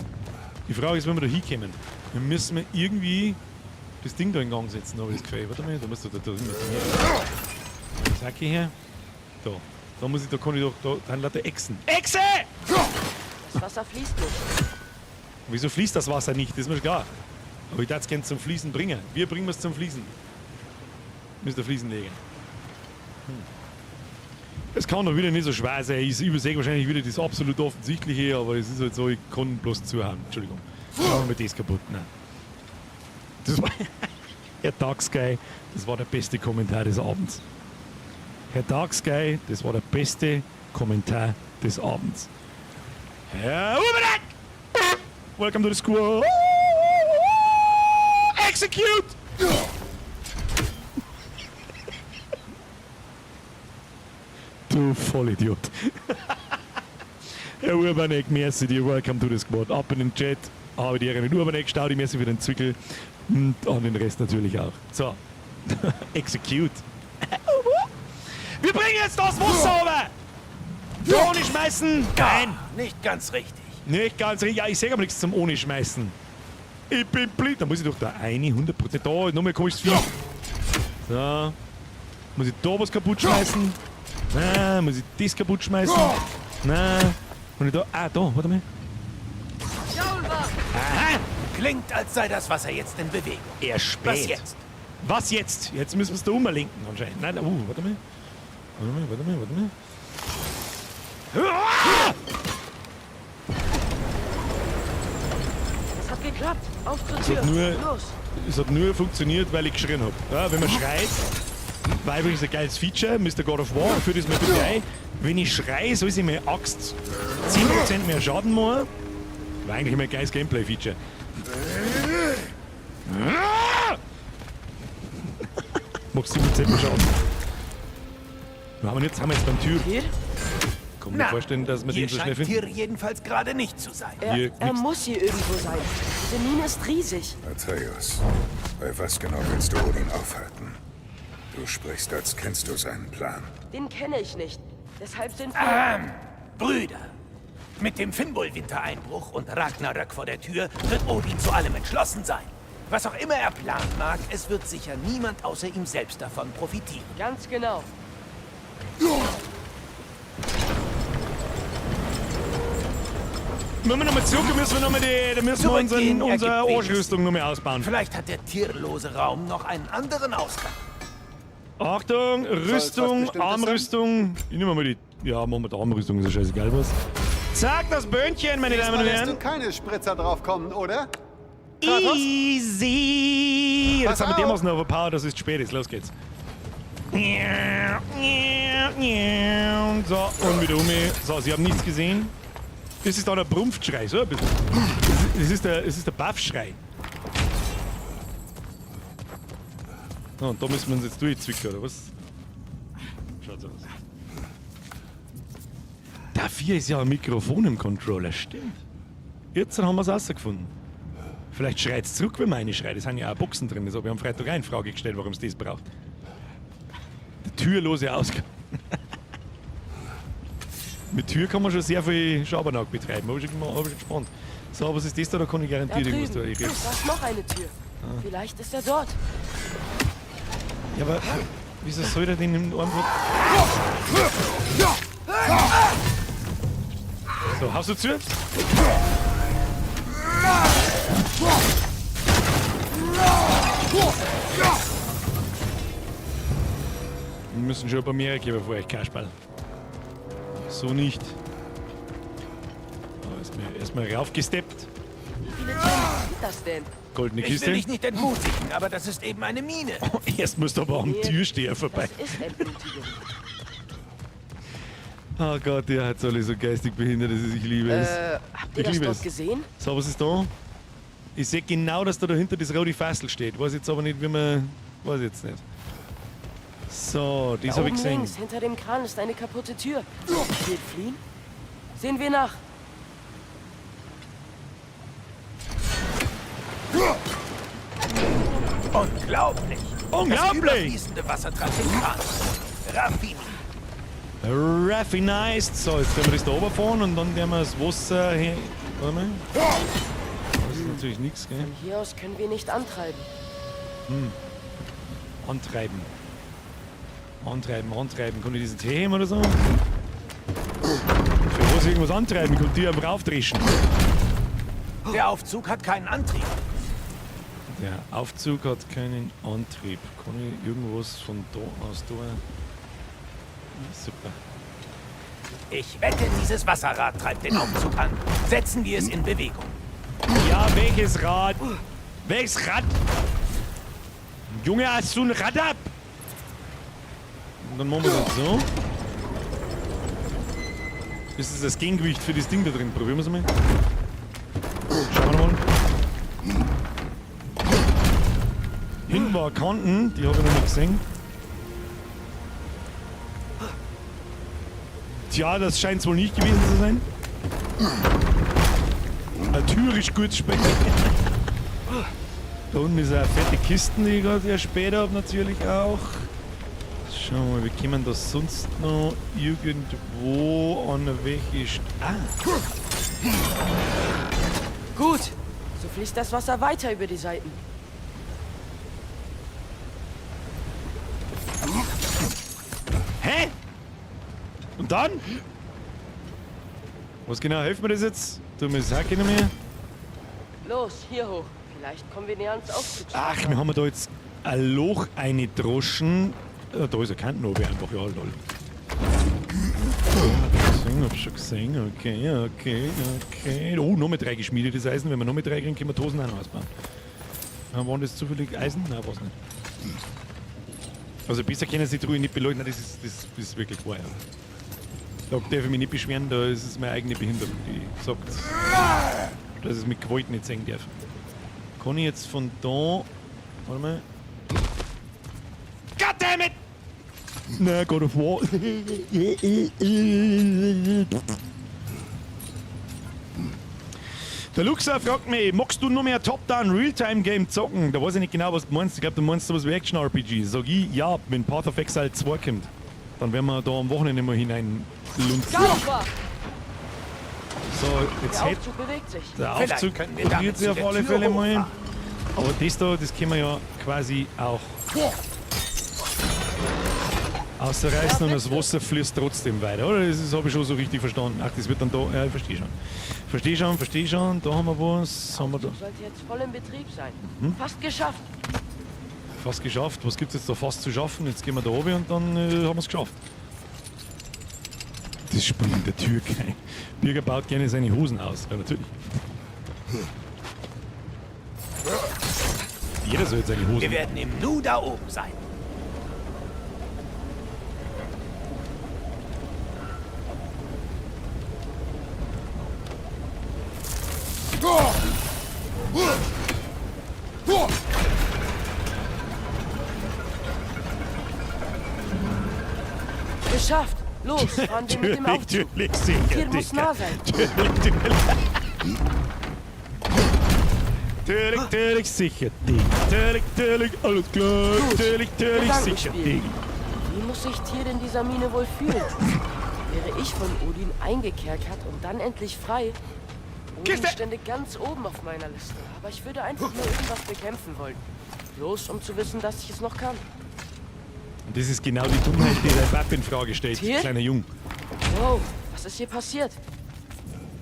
Die Frage ist, wenn wir da hinkommen, dann müssen wir irgendwie das Ding da in Gang setzen, habe ich das Gefühl. Warte mal, da musst du da drüben. Sag ich her. Da. Da muss ich, da kann ich doch, da sind lauter Echsen. Echse! Das Wasser fließt nicht. Wieso fließt das Wasser nicht? Das ist mir schon klar. Aber ich darf es gerne zum Fließen bringen. Wir bringen es zum Fließen. Müssen wir Fließen legen. Es kann doch wieder nicht so schwer sein. Ich übersehe wahrscheinlich wieder das absolut Offensichtliche, aber es ist halt so, ich kann bloß zuhauen. Entschuldigung. Machen wir das kaputt. Nein. Das war Herr Dark Sky, das war der beste Kommentar des Abends. Herr Dark Sky, das war der beste Kommentar des Abends. Herr Urbanek! Welcome to the school. Execute! Du Vollidiot. Herr Urbanek, merci dir. Welcome to the squad. Ab in den Chat. Habe die Ehre mit Urbanek, Staudi, merci für den Zwickel. Und an den Rest natürlich auch. So. Execute. Wir bringen jetzt das Wasser runter! Ohne schmeißen! Nein! Nicht ganz richtig. Nicht ganz richtig. Ja, ich sehe aber nichts zum ohne schmeißen. Ich bin blind. Da muss ich doch da eine 100%. Da, nochmal komisches Vieh. So. Muss ich da was kaputt schmeißen? Na, muss ich das kaputt schmeißen? Na. Und ich da. Ah, da, warte mal. Aha! Klingt, als sei das Wasser jetzt in Bewegung. Er spät. Was jetzt? Was jetzt? Jetzt müssen wir es da umlenken anscheinend. Nein, warte mal. Warte mal, warte mal, warte mal. Ah! Es hat geklappt. Auf zur Es Tür. hat nur, Los. es hat nur funktioniert, weil ich geschrien hab. Ja, wenn man schreit, war übrigens ein geiles Feature, Mr. God of War, für das mal bitte ein. Wenn ich schrei, soll sie meine Axt 10% mehr Schaden machen. War eigentlich immer ein geiles Gameplay-Feature. Ah! Mach 7% mehr Schaden. Wo haben wir jetzt? Haben wir jetzt beim Tür? Hier? Kann mir vorstellen, dass wir hier den so schnell scheint finden. Tyr jedenfalls gerade nicht zu sein. Hier Er nix. muss hier irgendwo sein. Diese Mine ist riesig. Atreus, bei was genau willst du Odin aufhalten? Du sprichst, als kennst du seinen Plan. Den kenne ich nicht. Deshalb sind wir... Brüder, mit dem Fimbulwintereinbruch und Ragnarök vor der Tür wird Odin zu allem entschlossen sein. Was auch immer er planen mag, es wird sicher niemand außer ihm selbst davon profitieren. Ganz genau. Müssen wir nochmal zurück, müssen wir nochmal die, da müssen wir Zurückgehen unsere ergibt wenig Arschrüstung nochmal ausbauen. Vielleicht hat der tierlose Raum noch einen anderen Ausgang. Achtung, Rüstung, Bestimmtes sein? Armrüstung. Ich nehme mal die. Ja, machen wir die Armrüstung, ist ja scheißegal was. Zack, das Böhnchen, meine Damen Diesmal und lässt du Herren. keine Spritzer drauf kommen, oder? Kratos? Easy! Jetzt Pass haben wir auf. dermaßen overpowered, dass es spät ist. Los geht's. So, und wieder um. So, Sie haben nichts gesehen. Das ist dann ein Brumpfschrei, so ein bisschen. Das ist der Baffschrei. So, und da müssen wir uns jetzt durchzwicken, oder was? Schaut so aus. Dafür ist ja ein Mikrofon im Controller, stimmt. Jetzt haben wir es rausgefunden. Vielleicht schreit es zurück, wenn man eine schreit. Es sind ja auch Boxen drin. Das habe ich am Freitag auch in Frage gestellt, warum es das braucht. Der türlose Ausgang. Mit Tür kann man schon sehr viel Schabernack betreiben. Hab ich schon, hab ich schon gespannt. So, was ist das da? Da kann ich Da garantiert irgendwas drüben. da. Ich Da ist noch eine Tür. Vielleicht ist er dort. Ja, aber wieso soll der denn im Arm... So, haust du zu? müssen schon ein paar mehr geben vor euch, Kasperl. So nicht. Erstmal raufgesteppt. Wie viele Türme sind das denn? Goldene Ich Kiste. will dich nicht entmutigen, aber das ist eben eine Mine. Oh, erst musst du aber am Türsteher vorbei. Das ist entmutigend. Oh Gott, der hat alle so geistig behindert, dass ich liebe es. Habt Ich ihr das liebe dort es. gesehen? So, was ist da? Ich sehe genau, dass da dahinter das rote Fassel steht. Weiß jetzt aber nicht, wie man. Weiß jetzt nicht. So, das Da habe ich oben gesehen. links, hinter dem Kran ist eine kaputte Tür. Geht fliehen? Sehen wir nach. Unglaublich. Unglaublich! Das überfließende Wasser treibt den Kran. Raffini. Raffinized. So, jetzt werden wir das da oben fahren und dann werden wir das Wasser hin. Warte mal. Das ist natürlich nichts, gell? Von hier aus können wir nicht antreiben. Antreiben. Antreiben, antreiben. Kann ich diesen Tee heben oder so? Für was irgendwas antreiben? Ich kann die einfach aufdrischen. Der Aufzug hat keinen Antrieb. Der Aufzug hat keinen Antrieb. Kann ich irgendwas von da aus da? Super. Ich wette, dieses Wasserrad treibt den Aufzug an. Setzen wir es in Bewegung. Ja, welches Rad? Welches Rad? Junge, hast du ein Rad ab? Und dann machen wir das so. Ist das das Gegengewicht für das Ding da drin? Probieren wir es mal. Schauen wir mal. Hinten war Kanten, die habe ich noch nicht gesehen. Tja, das scheint wohl nicht gewesen zu sein. Ein tierisch gutes Spiel. Da unten ist eine fette Kiste, die ich gerade erspäht habe, natürlich auch. Schauen wir mal, wir kommen da sonst noch irgendwo an welche Ah! Gut, so fließt das Wasser weiter über die Seiten. Hä? Und dann? Was genau hilft mir das jetzt? Du mir das Hacke nicht mehr? Los, hier hoch. Vielleicht kommen wir näher ans Aufzug. Ach, wir haben da jetzt ein Loch eingedroschen. Da ist eine Kanten oben einfach, ja, lol. Gesehen, hab schon gesehen, okay, okay, okay. Oh, noch mit 3 geschmiedetes Eisen. Wenn wir noch mit 3 kriegen, können wir die Hosen auch noch ausbauen. Waren das zufällig Eisen? Nein, war's nicht. Also besser können sie die Truhe nicht beleuchten. Nein, das ist wirklich wahr. Ja. Da darf ich mich nicht beschweren, da ist es meine eigene Behinderung, die sagt, dass ich es mit Gewalt nicht sehen darf. Kann ich jetzt von da... Warte mal. Goddammit! Na, God of War. Der Luxer fragt mich, magst du noch mehr Top-Down Realtime-Game zocken? Da weiß ich nicht genau, was du meinst. Ich glaube, du meinst sowas wie Action-RPG. Sag ich, ja, wenn Path of Exile 2 kommt, dann werden wir da am Wochenende mal hinein lunzen. So, jetzt Der Aufzug bewegt sich. Der Aufzug bewegt sich auf alle Fälle mal. Aber das da, das können wir ja quasi auch ausreißen und das Wasser fließt trotzdem weiter, oder? Das habe ich schon so richtig verstanden. Ach, das wird dann da. Ja, ich verstehe schon. Verstehe schon, verstehe schon. Da haben wir was. Haben wir da. Sollte jetzt voll im Betrieb sein. Fast geschafft. Fast geschafft. Was gibt's jetzt da fast zu schaffen? Jetzt gehen wir da oben und dann haben wir's geschafft. Das Spiel in der Türkei. Birger baut gerne seine Hosen aus. Ja, natürlich. Jeder soll jetzt seine Hosen. Wir werden im Nu da oben sein. Geschafft! Los, fahren wir mit dem Aufzug. Natürlich, sicher, Tier muss nah sein. Natürlich, natürlich. Natürlich, natürlich, sicher, Ding. Natürlich, natürlich, alles klar. Natürlich, natürlich, sicher, Ding. Wie muss sich Tyr in dieser Mine wohl fühlen? Wäre ich von Odin eingekerkert und dann endlich frei? Odin Kiste! stände ganz oben auf meiner Liste, aber ich würde einfach nur irgendwas bekämpfen wollen. Bloß, um zu wissen, dass ich es noch kann. Und das ist genau die Dummheit, die dein Papa in Frage stellt, Tyr? kleiner Jung. Wow, was ist hier passiert?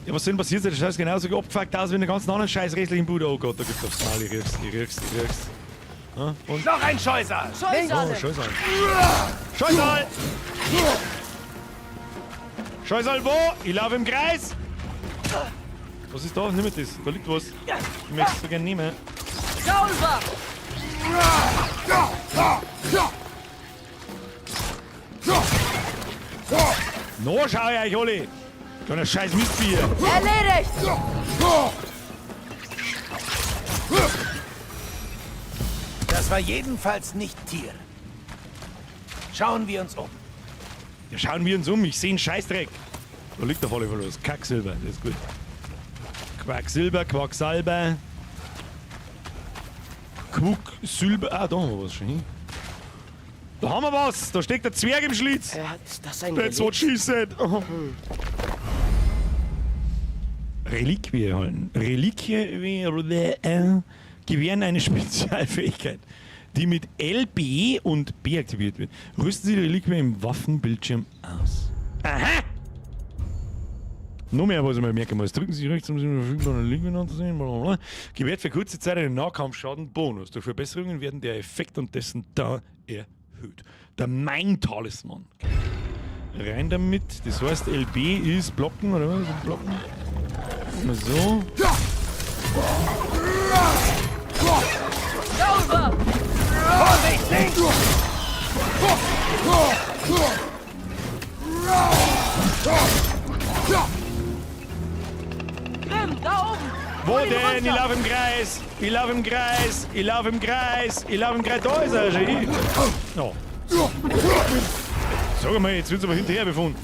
Ja, was soll denn passiert sein? Das schaut genauso abgefuckt aus wie in der ganzen anderen scheiß restlichen Bude. Oh Gott, da gibt's aufs Maul. Ich riech's, ich riech's, ich riech's. Ja, und Noch ein Scheusal! Scheusale! Oh, Scheusal. Scheusal! Scheusal wo? Ich laufe im Kreis! Was ist da? Nimm mir das. Da liegt was. Ich möchte es so gerne nehmen. Gaulva! No, schau ich euch alle! Kleiner scheiß Mistvieh! Erledigt! Das war jedenfalls nicht Tier. Schauen wir uns um. Ja, schauen wir uns um. Ich sehe einen Scheißdreck. Da liegt auf alle Fälle was. Kacksilber, das ist gut. Quacksilber, Quacksalber. Quacksilber. Ah, da haben wir was schon. hin. Da haben wir was. Da steckt der Zwerg im Schlitz. Ist das ein That's what Relikt? she said. Oh. Reliquie holen. Reliquie gewähren eine Spezialfähigkeit, die mit L, B und B aktiviert wird. Rüsten Sie die Reliquie im Waffenbildschirm aus. Aha! Noch mehr, was ich mir merken muss. Drücken Sie rechts, um sie verfügbaren Reliquien anzusehen. Blablabla. Gewährt für kurze Zeit einen Nahkampfschaden-Bonus. Durch Verbesserungen werden der Effekt und dessen Dauer erhöht. Der Main-Talisman. Rein damit. Das heißt, LB ist Blocken, oder was? Blocken. Mal so. Gaulva! Vorsicht, links! Grimm, da oben! Wo Hol ihn denn? Ich runter! laufe im Kreis. Ich laufe im Kreis. Ich laufe im Kreis. Ich laufe im Kreis. Da ist er schon. Ich. Oh. Sag mal, jetzt wird's aber hinterher befunden.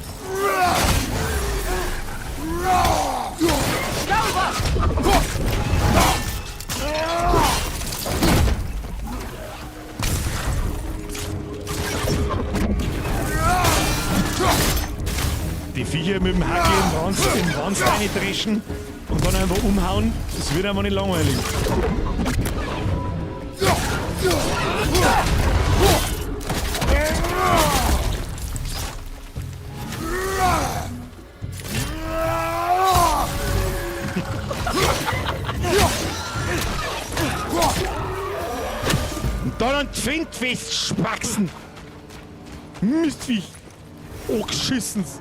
Die Viecher mit dem Hacke im Wanst dreschen und dann einfach umhauen, das wird einfach nicht langweilig. Und dann an die Pfand festspaxen. Mistviech. Oh, geschissens.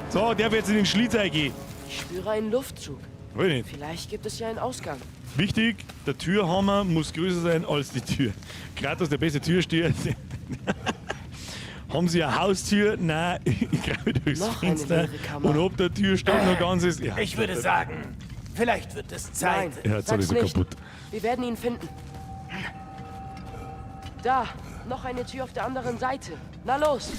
So, der wird jetzt in den Schlitz eingehen. Ich spüre einen Luftzug. Will nicht. Vielleicht gibt es ja einen Ausgang. Wichtig, der Türhammer muss größer sein als die Tür. Kratos, der beste Türsteher. Haben Sie eine Haustür? Nein, ich grabe durchs Noch eine Fenster. leere Kammer. Und ob der Türstock noch ganz ist. Ja, Ich würde sagen, vielleicht wird es Zeit. Nein, Ja, jetzt sag's sowieso nicht. kaputt. Wir werden ihn finden. Da, noch eine Tür auf der anderen Seite. Na los!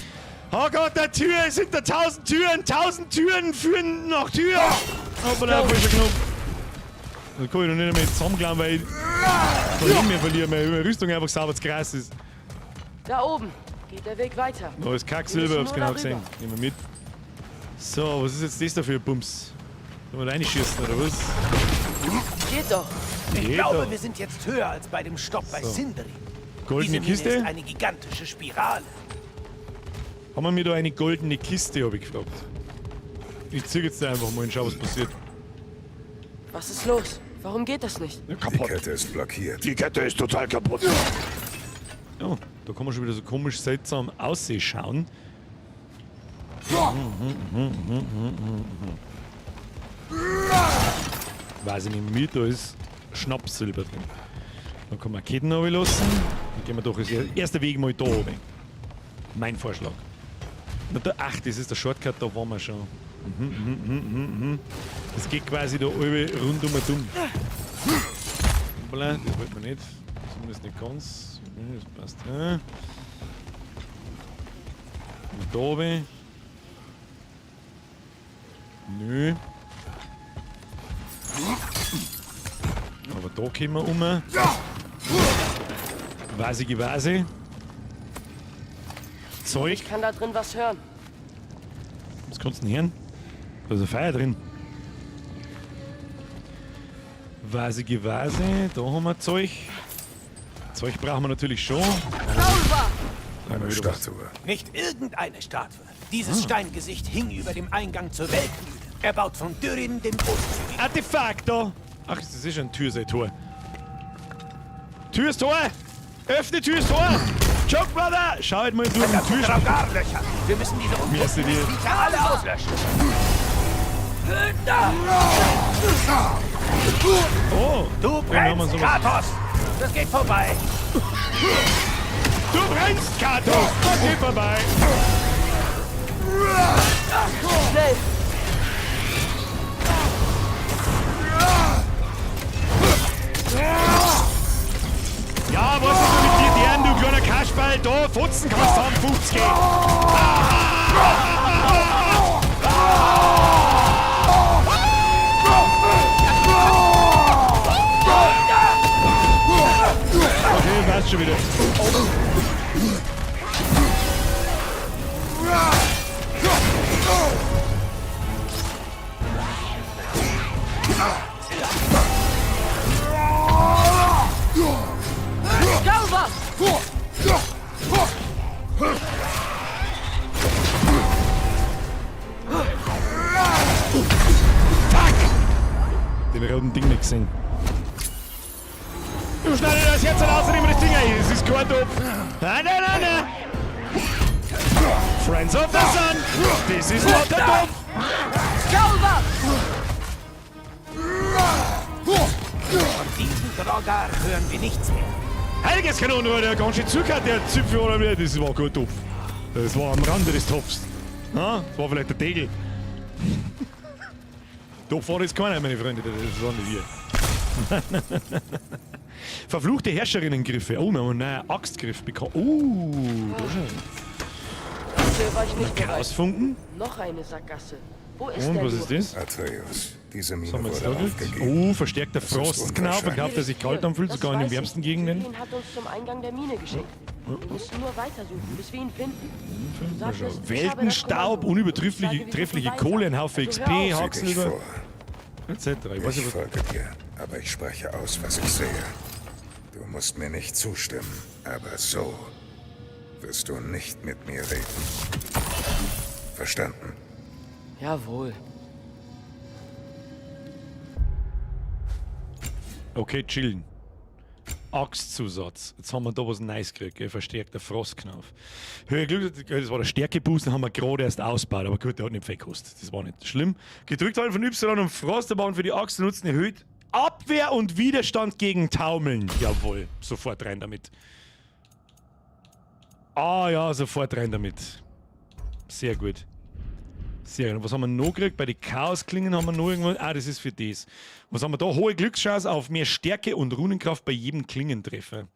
Oh Gott, der Tür, es sind da 1000 Türen, 1000 Türen führen nach Tür. Hoppala, falscher Knopf. Da kann ich noch nicht einmal zusammenklauen, weil ich von ihm mehr verliere, weil meine Rüstung einfach sauber zu krass ist. Da oben geht der Weg weiter. Da ist Kacksilber, Wir hab's müssen genau nur gesehen. darüber. Nehmen wir mit. So, was ist jetzt das da für ein Bums? Sollen wir da reinschießen, oder was? Geht doch. Ich Geht glaube, doch. wir sind jetzt höher als bei dem Stopp bei So. Sindri. Goldene Diese Mine Kiste? ist eine gigantische Spirale. Haben wir mir da eine goldene Kiste, hab ich gefragt. Ich zieh jetzt da einfach mal und schau, was passiert. Was ist los? Warum geht das nicht? Ja, Die kaputt. Kette ist blockiert. Die Kette ist total kaputt. Ja, da kann man schon wieder so komisch seltsam ausschauen. Weiß ich nicht, mir da ist Schnapssilber drin. Dann kann man Ketten runterlassen. Dann gehen wir doch das erste Weg mal da oben. Mein Vorschlag. Na, da, ach, das ist der Shortcut, da waren wir schon. Das geht quasi da oben rundum und um. Hoppala, das wollte man nicht. Zumindest nicht ganz. Das passt. Ja. Und da oben. Nö. Aber da kommen wir um. Vasi Gewase. Zeug. Ich kann da drin was hören. Was kannst du denn hören? Da ist ein Feuer drin. Vasi Gewase, da haben wir Zeug. Zeug brauchen wir natürlich schon. Eine Statue. Nicht irgendeine Statue. Dieses Steingesicht hing über dem Eingang zur Weltmühle. Erbaut von Durin dem Großzügigen. Artefakto! Ach, das ist schon ein Tür, sein Tor. Tür ist Tor! Öffne Tür, ist Tor! Joke Brother! Schau halt mal durch den Verdammte Tür. Draugarlöcher. Wir müssen diese Mir ist die- Viecher alle auslöschen. Oh! Du Dann haben wir brennst, sowas. Kratos! Das geht vorbei. Du brennst, Kratos! Das geht vorbei! Schnell! Ja, was ist denn mit dir, deren, du kleiner Kasperl? Da, Fotzen kannst du haben, 50. Okay, passt schon wieder. Skalva! Den roten Ding nicht gesehen. Du schneidest das jetzt raus und nimm das Ding ein. Das ist kein Topf. Nein, nein, nein, nein. Friends of the Sun. This is not a Topf. Skalva! Von diesem Drogar hören wir nichts mehr. Heiliges Kanone, der ganz schön zugehört, der Zipfel oder mir. Das war kein Topf. Das war am Rande des Topfs. Na, das war vielleicht der Tegel. Topf war das keiner, meine Freunde. Das waren nicht wir. Verfluchte Herrscherinnengriffe. Oh, wir haben einen neuen Axtgriff bekommen. Oh, da schon. Dafür war ich nicht bereit. Chaosfunken. Noch eine Sackgasse. Wo ist Und der was nur? ist das? Atreus, diese Was Mine haben wir jetzt wurde da gekriegt? aufgegeben. Oh, verstärkter Das ist Frostknauf. Ein Knauf, der sich kalt anfühlt, Das sogar in den weiß ich. wärmsten Gegenden. Tyrion hat uns zum Eingang der Mine geschickt. Wir müssen nur weitersuchen, bis wir ihn finden. Du sagtest, ich habe das Weltenstaub, Kommando. unübertreffliche Ich sage, wir treffliche suchen Kohle, weiter. ein Haufen Also XP, hör auf. Sieh dich Hacksilber, vor. etc. Ich weiß Ich nicht, was folge dir, aber ich spreche aus, was ich sehe. Du musst mir nicht zustimmen, aber so wirst du nicht mit mir reden. Verstanden? Jawohl. Okay, chillen. Axtzusatz. Jetzt haben wir da was Neues gekriegt, gell? Verstärkter Frostknauf. Höhere Glück, das war der Stärkeboost, den haben wir gerade erst ausgebaut, aber gut, der hat nicht viel gekostet. Das war nicht schlimm. Gedrückt halten von Y und Frost, für die Axt nutzen erhöht Abwehr und Widerstand gegen Taumeln. Jawohl, sofort rein damit. Ah ja, sofort rein damit. Sehr gut. Sehr gut. Und was haben wir noch gekriegt? Bei den Chaosklingen haben wir noch irgendwas. Ah, das ist für das. Was haben wir da? Hohe Glückschance auf mehr Stärke und Runenkraft bei jedem Klingentreffer.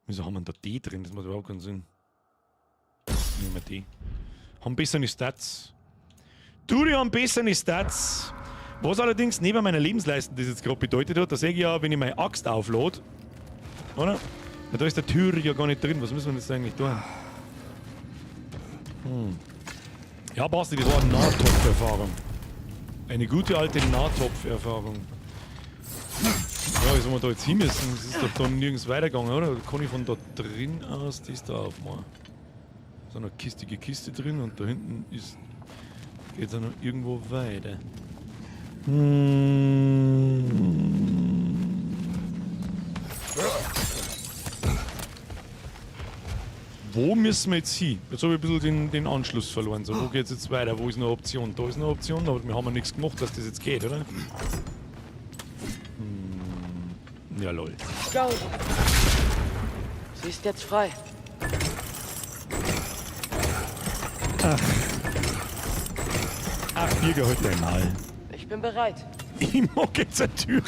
Wieso haben wir da D drin? Das macht überhaupt keinen Sinn. Nehmen wir D. Haben bessere Stats. Du, die haben bessere Stats. Was allerdings neben meiner Lebensleiste das jetzt gerade bedeutet hat, da sehe ich ja, wenn ich meine Axt auflade, oder? Na, da ist der Tür ja gar nicht drin. Was müssen wir jetzt eigentlich tun? Hm. Ja, Basti, das war eine Nahtopferfahrung. Eine gute alte Nahtopferfahrung. Ja, wie soll man da jetzt hin müssen? Es ist doch da nirgends weitergegangen, oder? Kann ich von da drin aus das da aufmachen? Da ist eine kistige Kiste drin und da hinten ist. Geht es auch noch irgendwo weiter. Hm. Wo müssen wir jetzt hin? Jetzt habe ich ein bisschen den Anschluss verloren. So, wo geht's jetzt weiter? Wo ist eine Option? Da ist eine Option, aber wir haben ja nichts gemacht, dass das jetzt geht, oder? Hm. Ja, lol. Skalva! Sie ist jetzt frei. Ach, Birger, halt dein Maul. Ich bin bereit. Ich mag jetzt eine Tür.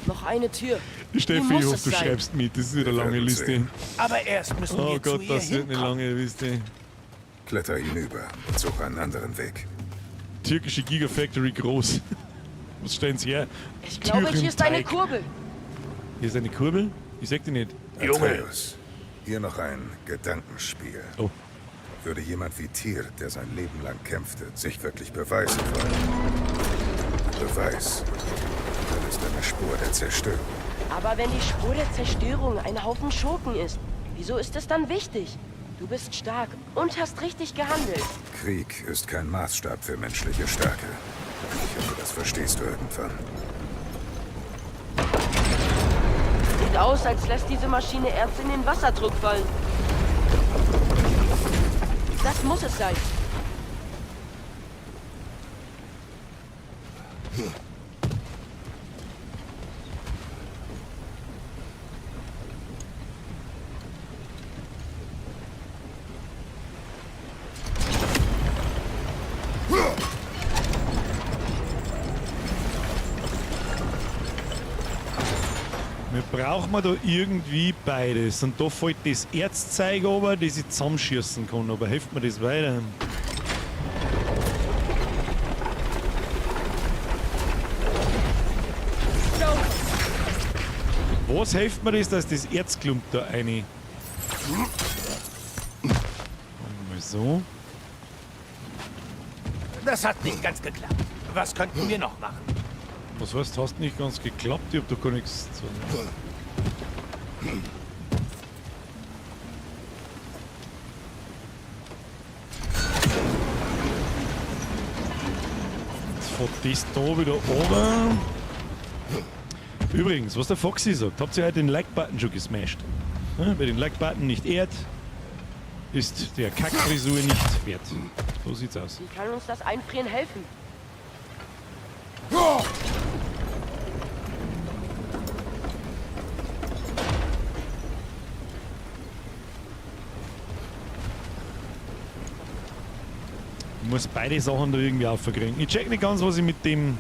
Noch eine Tür. Steffi, muss ich hoffe, es du sein. schreibst mit. Das ist wieder eine lange werden Liste. sehen. Aber erst müssen Oh wir zu Gott, ihr das wird eine hinkommen. lange Liste. Kletter hinüber und suche einen anderen Weg. Türkische Gigafactory groß. Was stellen sie her? Ich glaube, hier ist eine Teig. Kurbel. Hier ist eine Kurbel? Ich sag die nicht. Atreus, hier noch ein Gedankenspiel. Oh. Würde jemand wie Tyr, der sein Leben lang kämpfte, sich wirklich beweisen wollen? Beweis. Dann ist eine Spur der Zerstörung. Aber wenn die Spur der Zerstörung ein Haufen Schurken ist, wieso ist es dann wichtig? Du bist stark und hast richtig gehandelt. Krieg ist kein Maßstab für menschliche Stärke. Ich hoffe, das verstehst du irgendwann. Sieht aus, als lässt diese Maschine Erz in den Wasserdruck fallen. Das muss es sein. Wir brauchen da irgendwie beides. Und da fällt das Erzzeug runter, das ich zusammenschießen kann. Aber hilft mir das weiter? Was hilft mir das, dass das Erzklump da rein? Mal so. Das hat nicht ganz geklappt. Was könnten wir noch machen? Was heißt, hast nicht ganz geklappt? Ich hab da gar nichts zu. Jetzt fährt das da wieder runter. Übrigens, was der Foxy sagt, habt ihr heute den Like-Button schon gesmashed? Wer den Like-Button nicht ehrt, ist der Kackfrisur nicht wert. So sieht's aus. Wie kann uns das Einfrieren helfen? Ich muss beide Sachen da irgendwie aufkriegen. Ich check nicht ganz, was ich mit dem...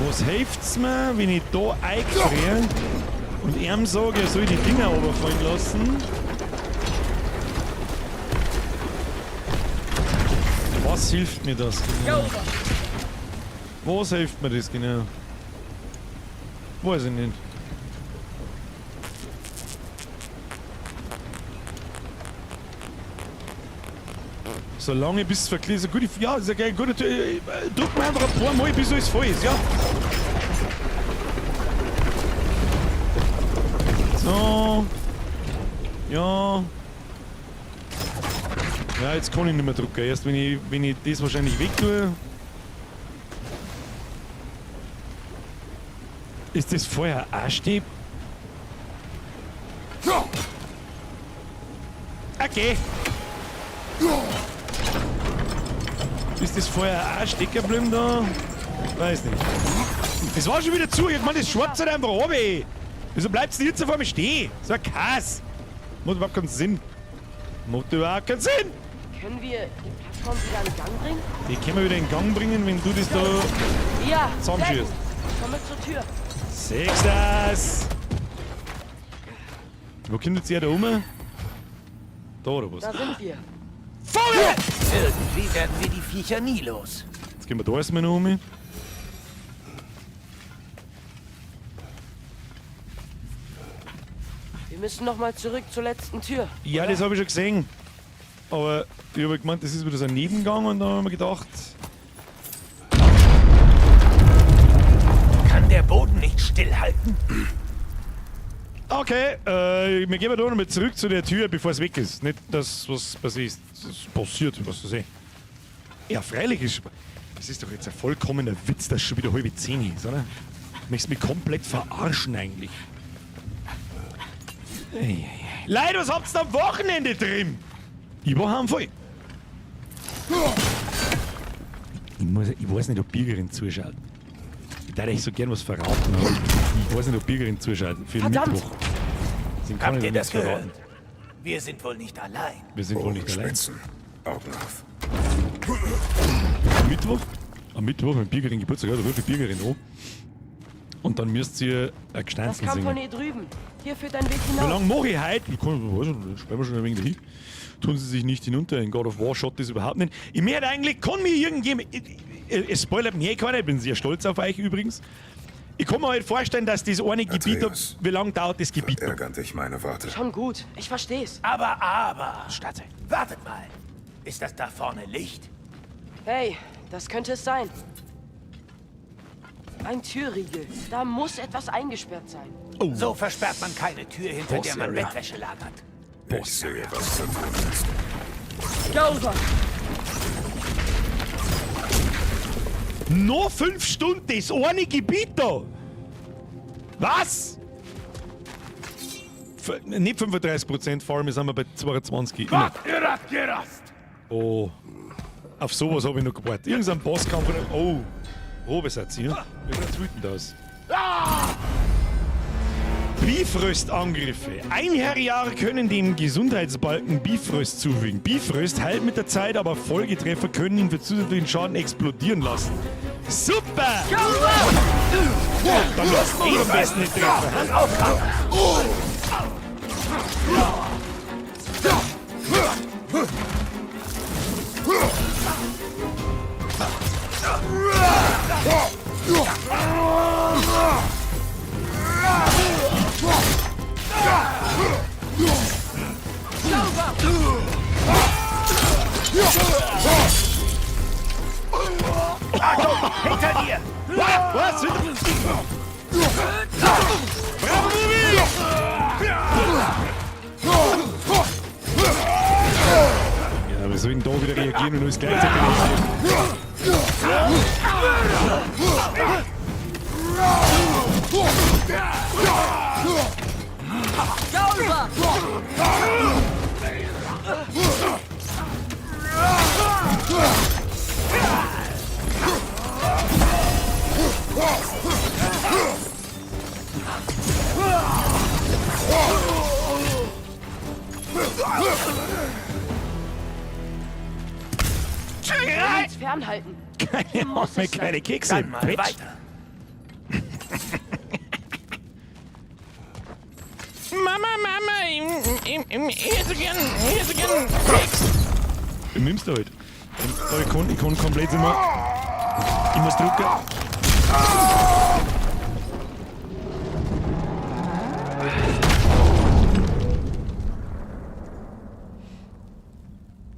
Was hilft's mir, wenn ich da eingefriere und ihm sage, er soll die Dinger runterfallen lassen? Was hilft mir das genau? Was hilft mir das genau? Weiß ich nicht. Solange bis es verklebt ist, gute, ja, ist ja geil, gute, drück mir einfach ein paar Mal, bis alles voll ist, ja. So. Ja. Ja, jetzt kann ich nicht mehr drücken. Erst wenn ich das wahrscheinlich weg tue. Ist das vorher auch stehen? Okay. Ist das vorher auch stecken geblieben da? Weiß nicht. Es war schon wieder zu. Ich meine, das schwappt halt einfach ab, ey. Wieso bleibst du jetzt vor mir stehen? So ein Kass. Macht überhaupt keinen Sinn. Macht überhaupt keinen Sinn. Können wir die Plattform wieder in Gang bringen? Die können wir wieder in Gang bringen, wenn du das da Ja, zusammenschießt. Ich komme zur Tür. Sechs das. Wo kommt jetzt er da rum? Da oder was? Da sind wir. Vorwärts! Irgendwie werden wir die Viecher nie los. Jetzt gehen wir da erstmal noch um. Wir müssen noch mal zurück zur letzten Tür. Ja, das habe ich schon gesehen. Aber ich habe gemeint, das ist wieder so ein Nebengang und da haben wir gedacht... Kann der Boden nicht stillhalten? Okay, wir gehen da nochmal zurück zu der Tür, bevor es weg ist. Nicht, dass was passiert. Das passiert, was weiß ich. Ja, freilich ist... Das ist doch jetzt ein vollkommener Witz, dass schon wieder 9:30 ist, oder? Möchtest mich komplett verarschen eigentlich. Leute, was habt ihr am Wochenende drin? Ich war heimvoll. Ich weiß nicht, ob Birgerin zuschaut. Ich würde euch so gern was verraten, aber ich weiß nicht, ob Birgerin zuschaut. Für den Verdammt! Mittwoch. Deswegen kann Habt ich ihr noch das nichts verraten. gehört? Wir sind wohl nicht allein. Wir sind wohl nicht allein. Spitzen. Augen auf. Am Mittwoch? Am Mittwoch, wenn Birgerin Geburtstag hat, rufe ich Birgerin an. Und dann müsst ihr ein Das Gesteinzel kam von singen. hier drüben. Hier führt ein Weg hinaus. Wie lange mache ich heute? Ich kann, weiß nicht, sprechen wir schon ein wenig dahin. Tun sie sich nicht hinunter. In God of War schaut das überhaupt nicht. Ich merke eigentlich, kann mir irgendjemand. Es spoilert mir eh keiner, ich bin sehr stolz auf euch übrigens. Ich kann mir halt vorstellen, dass das eine Gebiet, Atreus. wie lange dauert das Gebiet noch? Ärgern dich meine Worte. Schon gut, ich versteh's. Aber. Startze. Wartet mal. Ist das da vorne Licht? Hey, das könnte es sein. Ein Türriegel. Da muss etwas eingesperrt sein. Oh. So versperrt man keine Tür, hinter Boss der man Area. Bettwäsche lagert. Ich sehe, was zu tun ist. Dover! Noch 5 Stunden, das eine Gebiet da! Was? Nicht 35% Farm, sind wir bei 22. Immer. Oh. Auf sowas habe ich noch gewartet. Irgendein Bosskampf. Oh. Oh, was seid ihr? Wie sieht's wütend aus? Bifröst-Angriffe. Einherjar können dem Gesundheitsbalken Bifröst zufügen. Bifröst heilt mit der Zeit, aber Folgetreffer können ihn für zusätzlichen Schaden explodieren lassen. Super! Dann lass ich am besten nicht treffen. Hinter dir! Was? Bravo, Movie! Ja, wir sollen da wieder reagieren und uns gleichzeitig reagieren. Uns fernhalten. Keine Ahnung, keine Kekse. Dann mal Bitch. weiter. Mama, Mama, ich hätte gern Keks. Du nimmst du halt. Ich kann komplett immer. Ich muss drucken.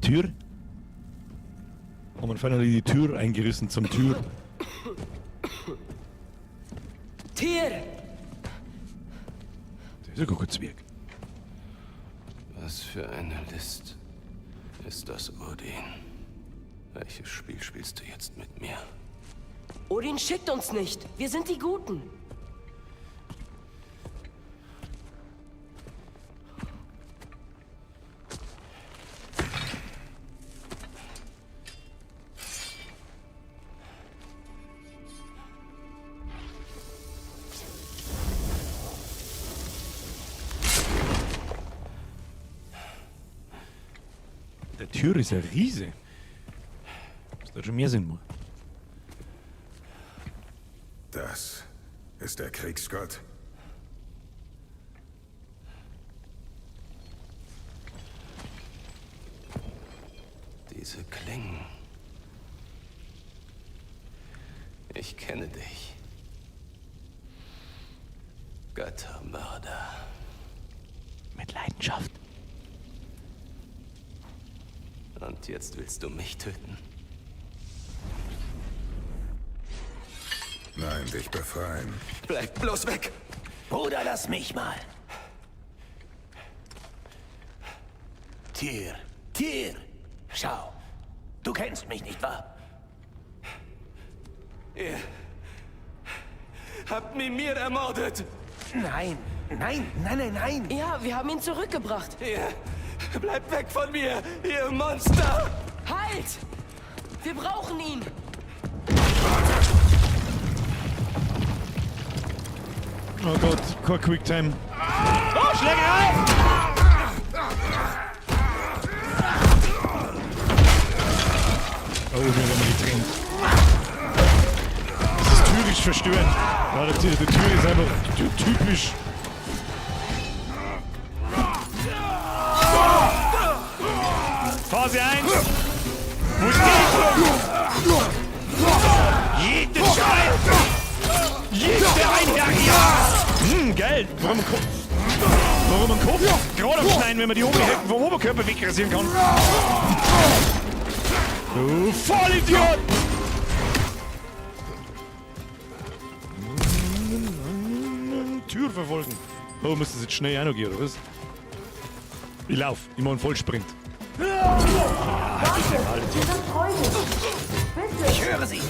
Tür? Haben wir finally die Tür eingerissen zum Tür. Tier! Das ist ja gar kein Zwerg. Was für eine List ist das, Odin? Welches Spiel spielst du jetzt mit mir? Odin schickt uns nicht. Wir sind die Guten. Der Tür ist ein Riese. Das da schon mehr Sinn machen. Das ist der Kriegsgott. Diese Klingen. Ich kenne dich. Göttermörder. Mit Leidenschaft. Und jetzt willst du mich töten. Nein, dich befreien. Bleib bloß weg! Bruder, lass mich mal. Tier, Tier. Schau, du kennst mich, nicht wahr? Ihr habt Mimir ermordet! Nein, nein, nein, nein, nein. Ja, wir haben ihn zurückgebracht. Ihr bleibt weg von mir, ihr Monster! Halt! Wir brauchen ihn! Oh Gott, kein Quicktime. Oh, Schlägerei! Oh, wir werden getrennt. Das ist typisch verstörend. Ja, der Tür ist einfach typisch. Phase 1. Wo ist die? Jede Scheiße! Jede Einherr! Hm, geil! Warum ein Kopf? Warum ein Kopf gerade abschneiden, wenn man die obere Hälfte vom Oberkörper wegrasieren kann? Du Vollidiot! Tür verfolgen. Oh, muss das jetzt schnell auch noch gehen, oder was? Ich lauf, ich mach einen Vollsprint. Ich höre sie.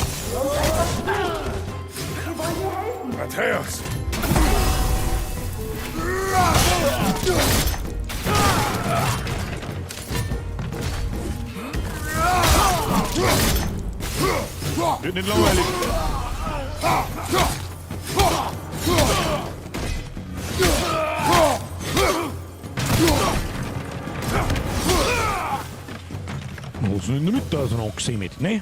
Matthäus! Wird nicht langweilig. Was in der Mitte also noch gesehen mit, ne?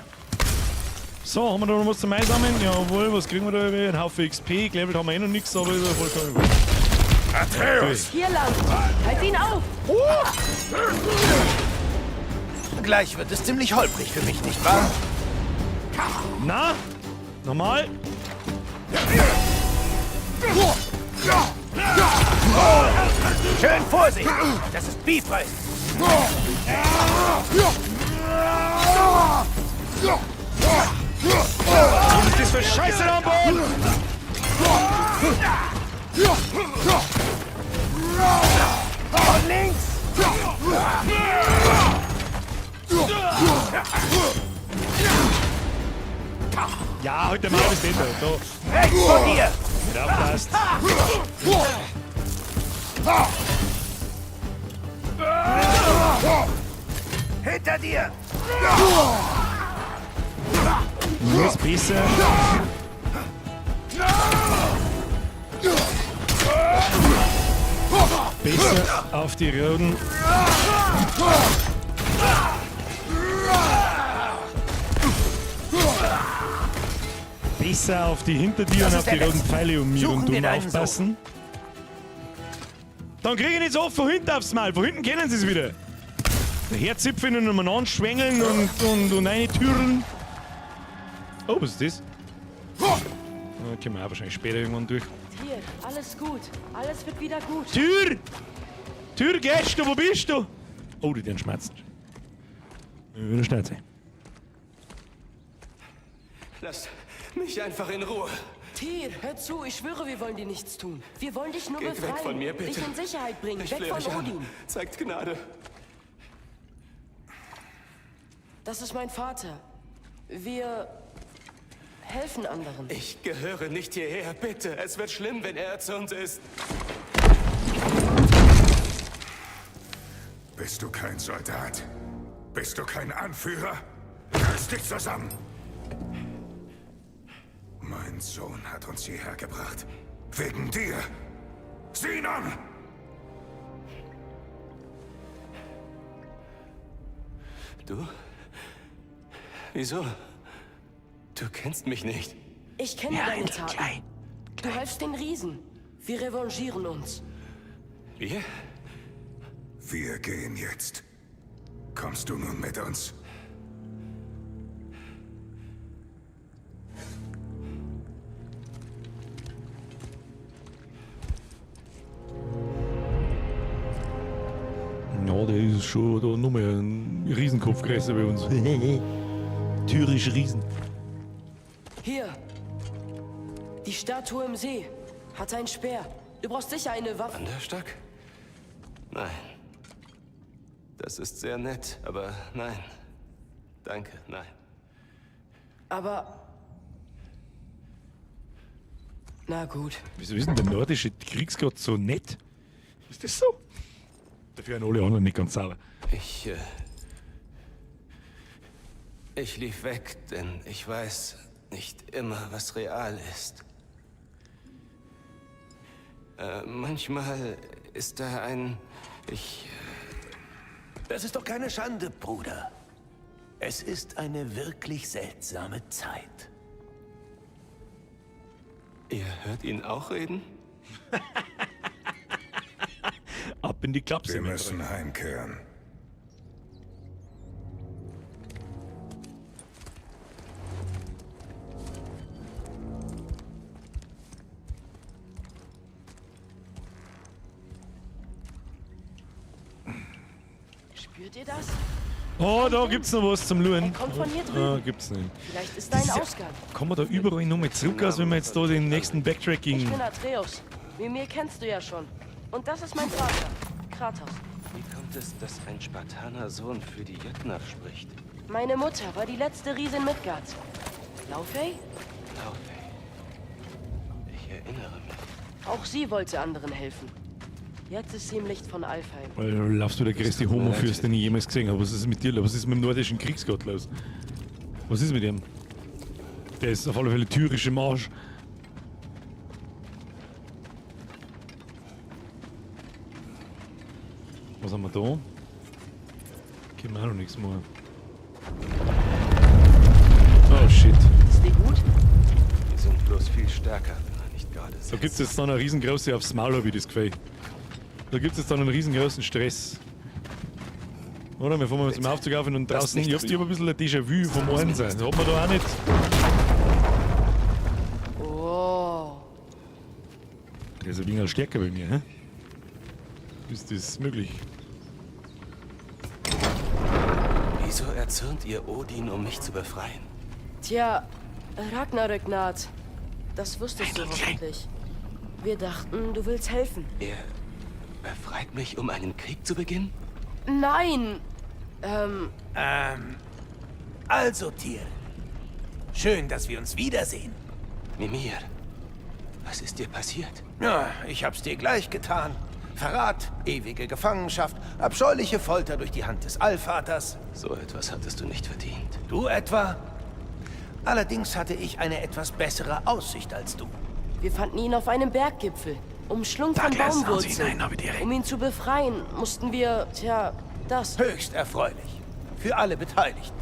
So, haben wir da noch was zum Einsammeln? Jawohl, was kriegen wir da? Ein Haufen XP, gelevelt haben wir eh noch nichts, aber ist ja vollkommen wurscht. Atreus! Hier lang! Halt ihn auf! Gleich wird es ziemlich holprig für mich, nicht wahr? Na? Nochmal? Schön vorsichtig! Das ist Bifrost! Was ist das für Scheiße da am Boden? Von links! Ja, halt der Maul ist nicht da. Da. Rechts von dir! Nicht aufpasst. Hinter dir! Muss besser. Besser auf die roten. Besser auf die hinter dir Das und ist auf die der roten letzte. Pfeile um mir Suchen und wir um deinen aufpassen. Dann kriege ich nicht so oft von hinten aufs Maul. Von hinten kennen sie es wieder. Der Herzipfeln und umeinander schwängeln und eine Türen. Oh, was ist das? Da können wir auch wahrscheinlich später irgendwann durch. Hier, alles gut. Alles wird wieder gut. Tür! Tür, gehst du? Wo bist du? Oh, die den schmerzen. Wieder schnell sein. Lass mich einfach in Ruhe. Tyr, hör zu, ich schwöre, wir wollen dir nichts tun. Wir wollen dich nur Geht befreien. weg von mir, bitte. Dich in Sicherheit bringen. Ich weg flehe von euch an. Odin. Zeigt Gnade. Das ist mein Vater. Wir helfen anderen. Ich gehöre nicht hierher, bitte. Es wird schlimm, wenn er erzürnt ist. Bist du kein Soldat? Bist du kein Anführer? Reiß dich zusammen! Mein Sohn hat uns hierher gebracht. Wegen dir! Sinon! Du? Wieso? Du kennst mich nicht. Ich kenne deine Taten. Du halfst den Riesen. Wir revanchieren uns. Wir? Wir gehen jetzt. Kommst du nun mit uns? Ja, der ist schon da noch mal ein Riesenkopf größer bei uns. Tyrische Riesen. Hier. Die Statue im See hat einen Speer. Du brauchst sicher eine Waffe. Wanderstock? Nein. Das ist sehr nett, aber nein. Danke, nein. Aber. Na gut. Wieso ist denn der nordische Kriegsgott so nett? Ist das so? Dafür sind alle anderen nicht ganz sauber. Ich lief weg, denn ich weiß nicht immer, was real ist. Manchmal ist da ein... Das ist doch keine Schande, Bruder. Es ist eine wirklich seltsame Zeit. Ihr hört ihn auch reden? Ab in die Klapse. Wir mein müssen Freund. heimkehren. Spürt ihr das? Oh, da gibt's noch was zum Luren. Er kommt von hier drüben. Ah, gibt's nicht. Vielleicht ist da ein Ausgang. Kann man da überall nochmal zurück, als wenn wir jetzt da den nächsten Backtracking... Ich bin Atreus. Mimir kennst du ja schon. Und das ist mein Vater, Kratos. Wie kommt es, dass ein Spartaner Sohn für die Jötnar spricht? Meine Mutter war die letzte Riesin Midgards. Laufey? Laufey. Ich erinnere mich. Auch sie wollte anderen helfen. Jetzt ist sie im Licht von Alfheim. Weil du laufst du der größte Homo-Fürst, den ich jemals gesehen habe. Was ist mit dir? Was ist mit dem nordischen Kriegsgott los? Was ist mit ihm? Der ist auf alle Fälle tyrisch im Arsch. Was haben wir da? Können wir auch noch nichts machen. Oh shit. Ist dir gut? Die sind bloß viel stärker, wenn man nicht gerade Da gibt es jetzt dann eine riesengroße aufs Maul, habe ich das Gefühl. Da gibt es jetzt dann einen riesengroßen Stress. Oder? Wir fahren mal zum Aufzug auf und draußen. nicht, Ich hab ein bisschen ein Déjà-vu vom Einser. Das hat man da auch nicht. Oh. Der ist ein wenig stärker bei mir, hä? Ist das möglich? Wieso erzürnt ihr Odin, um mich zu befreien? Tja, Ragnarök naht. Das wusstest du hoffentlich. Wir dachten, du willst helfen. Er befreit mich, um einen Krieg zu beginnen? Nein! Also, Tyr. Schön, dass wir uns wiedersehen. Mimir, was ist dir passiert? Ja, ich hab's dir gleich getan. Verrat, ewige Gefangenschaft, abscheuliche Folter durch die Hand des Allvaters. So etwas hattest du nicht verdient. Du etwa? Allerdings hatte ich eine etwas bessere Aussicht als du. Wir fanden ihn auf einem Berggipfel, umschlungen von Douglas, hauen Sie Baumwurzeln. hinein, habe die Ehre. Um ihn zu befreien, mussten wir, tja, das. Höchst erfreulich. Für alle Beteiligten.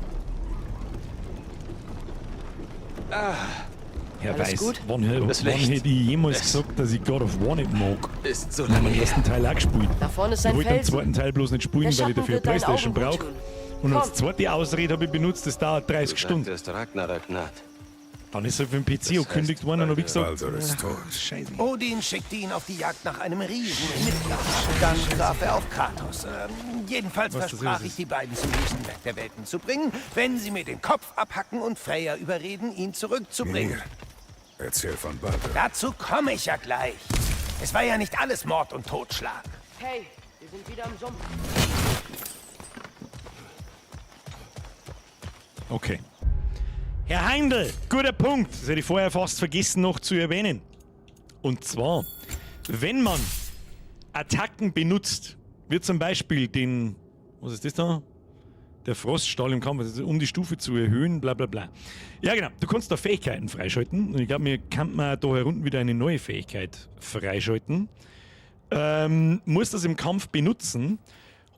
Herr Alles Weiß, gut? wann, Das wann Licht. hätte ich jemals Es- gesagt, dass ich God of War nicht mag? Ist so Ich habe lange den her. ersten Teil auch gespielt. Da vorne ist Ich ein wollte den Felsen. zweiten Teil bloß nicht spielen, Der weil ich Schatten dafür wird deinen Playstation Augen gut brauche. tun. Und als Komm. zweite Ausrede habe ich benutzt, das dauert 30 Du Stunden. sagtest Ragnarök naht. Dann ist er für den PC Das heißt, angekündigt worden und habe ich gesagt, Baldur ist tot. Scheiße. Odin schickte ihn auf die Jagd nach einem Riesen in Midgard. Dann traf er auf Kratos. Jedenfalls Was das versprach ist, ich, die beiden zum höchsten Berg der Welten zu bringen, wenn sie mir den Kopf abhacken und Freya überreden, ihn zurückzubringen. Mimir, erzähl von Baldur. Dazu komme ich ja gleich. Es war ja nicht alles Mord und Totschlag. Hey, wir sind wieder im Sumpf. Okay. Herr Heindl, guter Punkt. Das hätte ich vorher fast vergessen noch zu erwähnen. Und zwar, wenn man Attacken benutzt, wird zum Beispiel den, was ist das da? Der Froststahl im Kampf, also um die Stufe zu erhöhen, bla bla bla. Ja genau, du kannst da Fähigkeiten freischalten. Und ich glaube, mir kann man da herunten wieder eine neue Fähigkeit freischalten. Muss das im Kampf benutzen.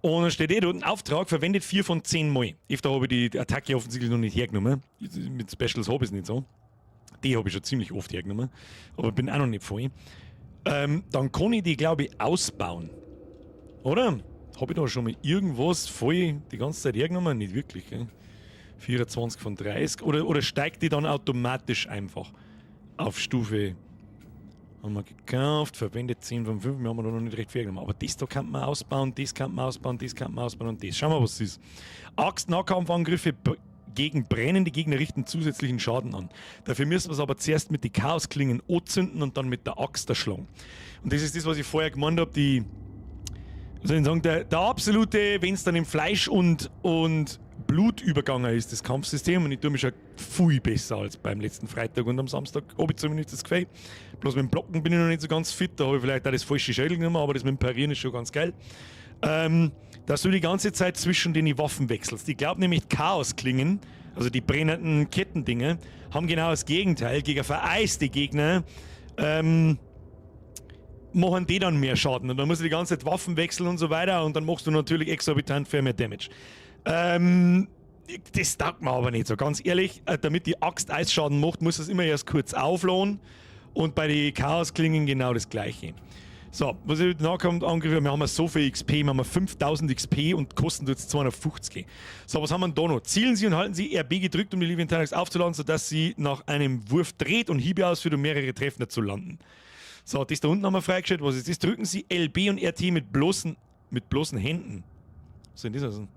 Und dann steht eh dort, ein Auftrag verwendet 4 von 10 Mal. Ich, da habe ich die Attacke offensichtlich noch nicht hergenommen. Mit Specials habe ich es nicht so. Die habe ich schon ziemlich oft hergenommen. Aber bin auch noch nicht voll. Dann kann ich die, glaube ich, ausbauen. Oder? Habe ich da schon mal irgendwas voll die ganze Zeit hergenommen? Nicht wirklich, gell? 24 von 30. Oder steigt die dann automatisch einfach auf Stufe? Haben wir gekauft, verwendet 10 von 5, wir haben da noch nicht recht viel genommen. Aber das da kann man ausbauen, das kann man ausbauen, das kann man ausbauen und das. Schauen wir, was es ist. Axt-Nahkampfangriffe gegen brennende Gegner richten zusätzlichen Schaden an. Dafür müssen wir es aber zuerst mit den Chaosklingen anzünden und dann mit der Axt erschlagen. Und das ist das, was ich vorher gemeint habe, die, soll ich sagen, der absolute, wenn es dann im Fleisch und Blut übergegangen ist, das Kampfsystem, und ich tue mich schon viel besser als beim letzten Freitag und am Samstag, habe ich zumindest das Gefühl. Bloß mit dem Blocken bin ich noch nicht so ganz fit, da habe ich vielleicht auch das falsche Schädel genommen, aber das mit dem Parieren ist schon ganz geil. Dass du die ganze Zeit zwischen den Waffen wechselst. Ich glaub nämlich, Chaosklingen, also die brennenden Kettendinger, haben genau das Gegenteil. Gegen vereiste Gegner machen die dann mehr Schaden. Und dann musst du die ganze Zeit Waffen wechseln und so weiter und dann machst du natürlich exorbitant viel mehr Damage. Das taugt mir aber nicht so, ganz ehrlich. Damit die Axt Eisschaden macht, muss das immer erst kurz aufladen. Und bei den Chaosklingen genau das Gleiche. So, was ich nachkommt, Angriff, wir haben ja so viel XP, wir haben 5000 XP und kosten jetzt 250. So, was haben wir denn da noch? Zielen Sie und halten Sie RB gedrückt, um die Leviathan-Axt aufzuladen, sodass sie nach einem Wurf dreht und Hiebe ausführt, um mehrere Treffner zu landen. So, das da unten haben wir freigestellt. Was ist das? Drücken Sie LB und RT mit bloßen Händen. Was soll denn das heißen?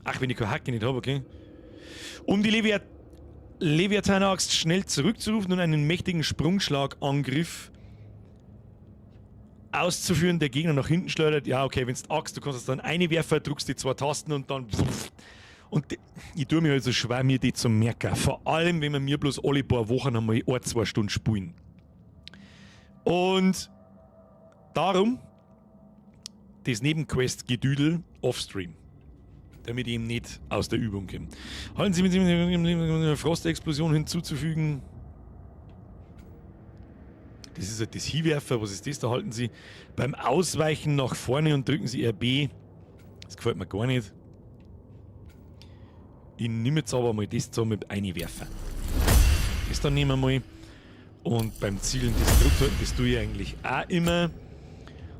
Ach, wenn ich keine Hacke nicht habe, okay. Um die Leviathan-Axt schnell zurückzurufen und einen mächtigen Sprungschlagangriff auszuführen, der Gegner nach hinten schleudert. Ja, okay, wenn's Axt, du kannst es dann einwerfen, drückst die zwei Tasten und dann... Und die, ich tue mir halt so schwer, mir die zu merken. Vor allem, wenn wir mir bloß alle paar Wochen einmal ein, zwei Stunden spielen. Und darum das Nebenquest-Gedüdel offstream. Damit ich ihm nicht aus der Übung komme. Halten Sie mit einer Frostexplosion hinzuzufügen. Das ist halt das Hiwerfer. Was ist das? Da halten Sie beim Ausweichen nach vorne und drücken Sie RB. Das gefällt mir gar nicht. Ich nehme jetzt aber mal das da mit einwerfen. Das da nehmen wir mal. Und beim Zielen das zurückhalten, das tue ich eigentlich auch immer.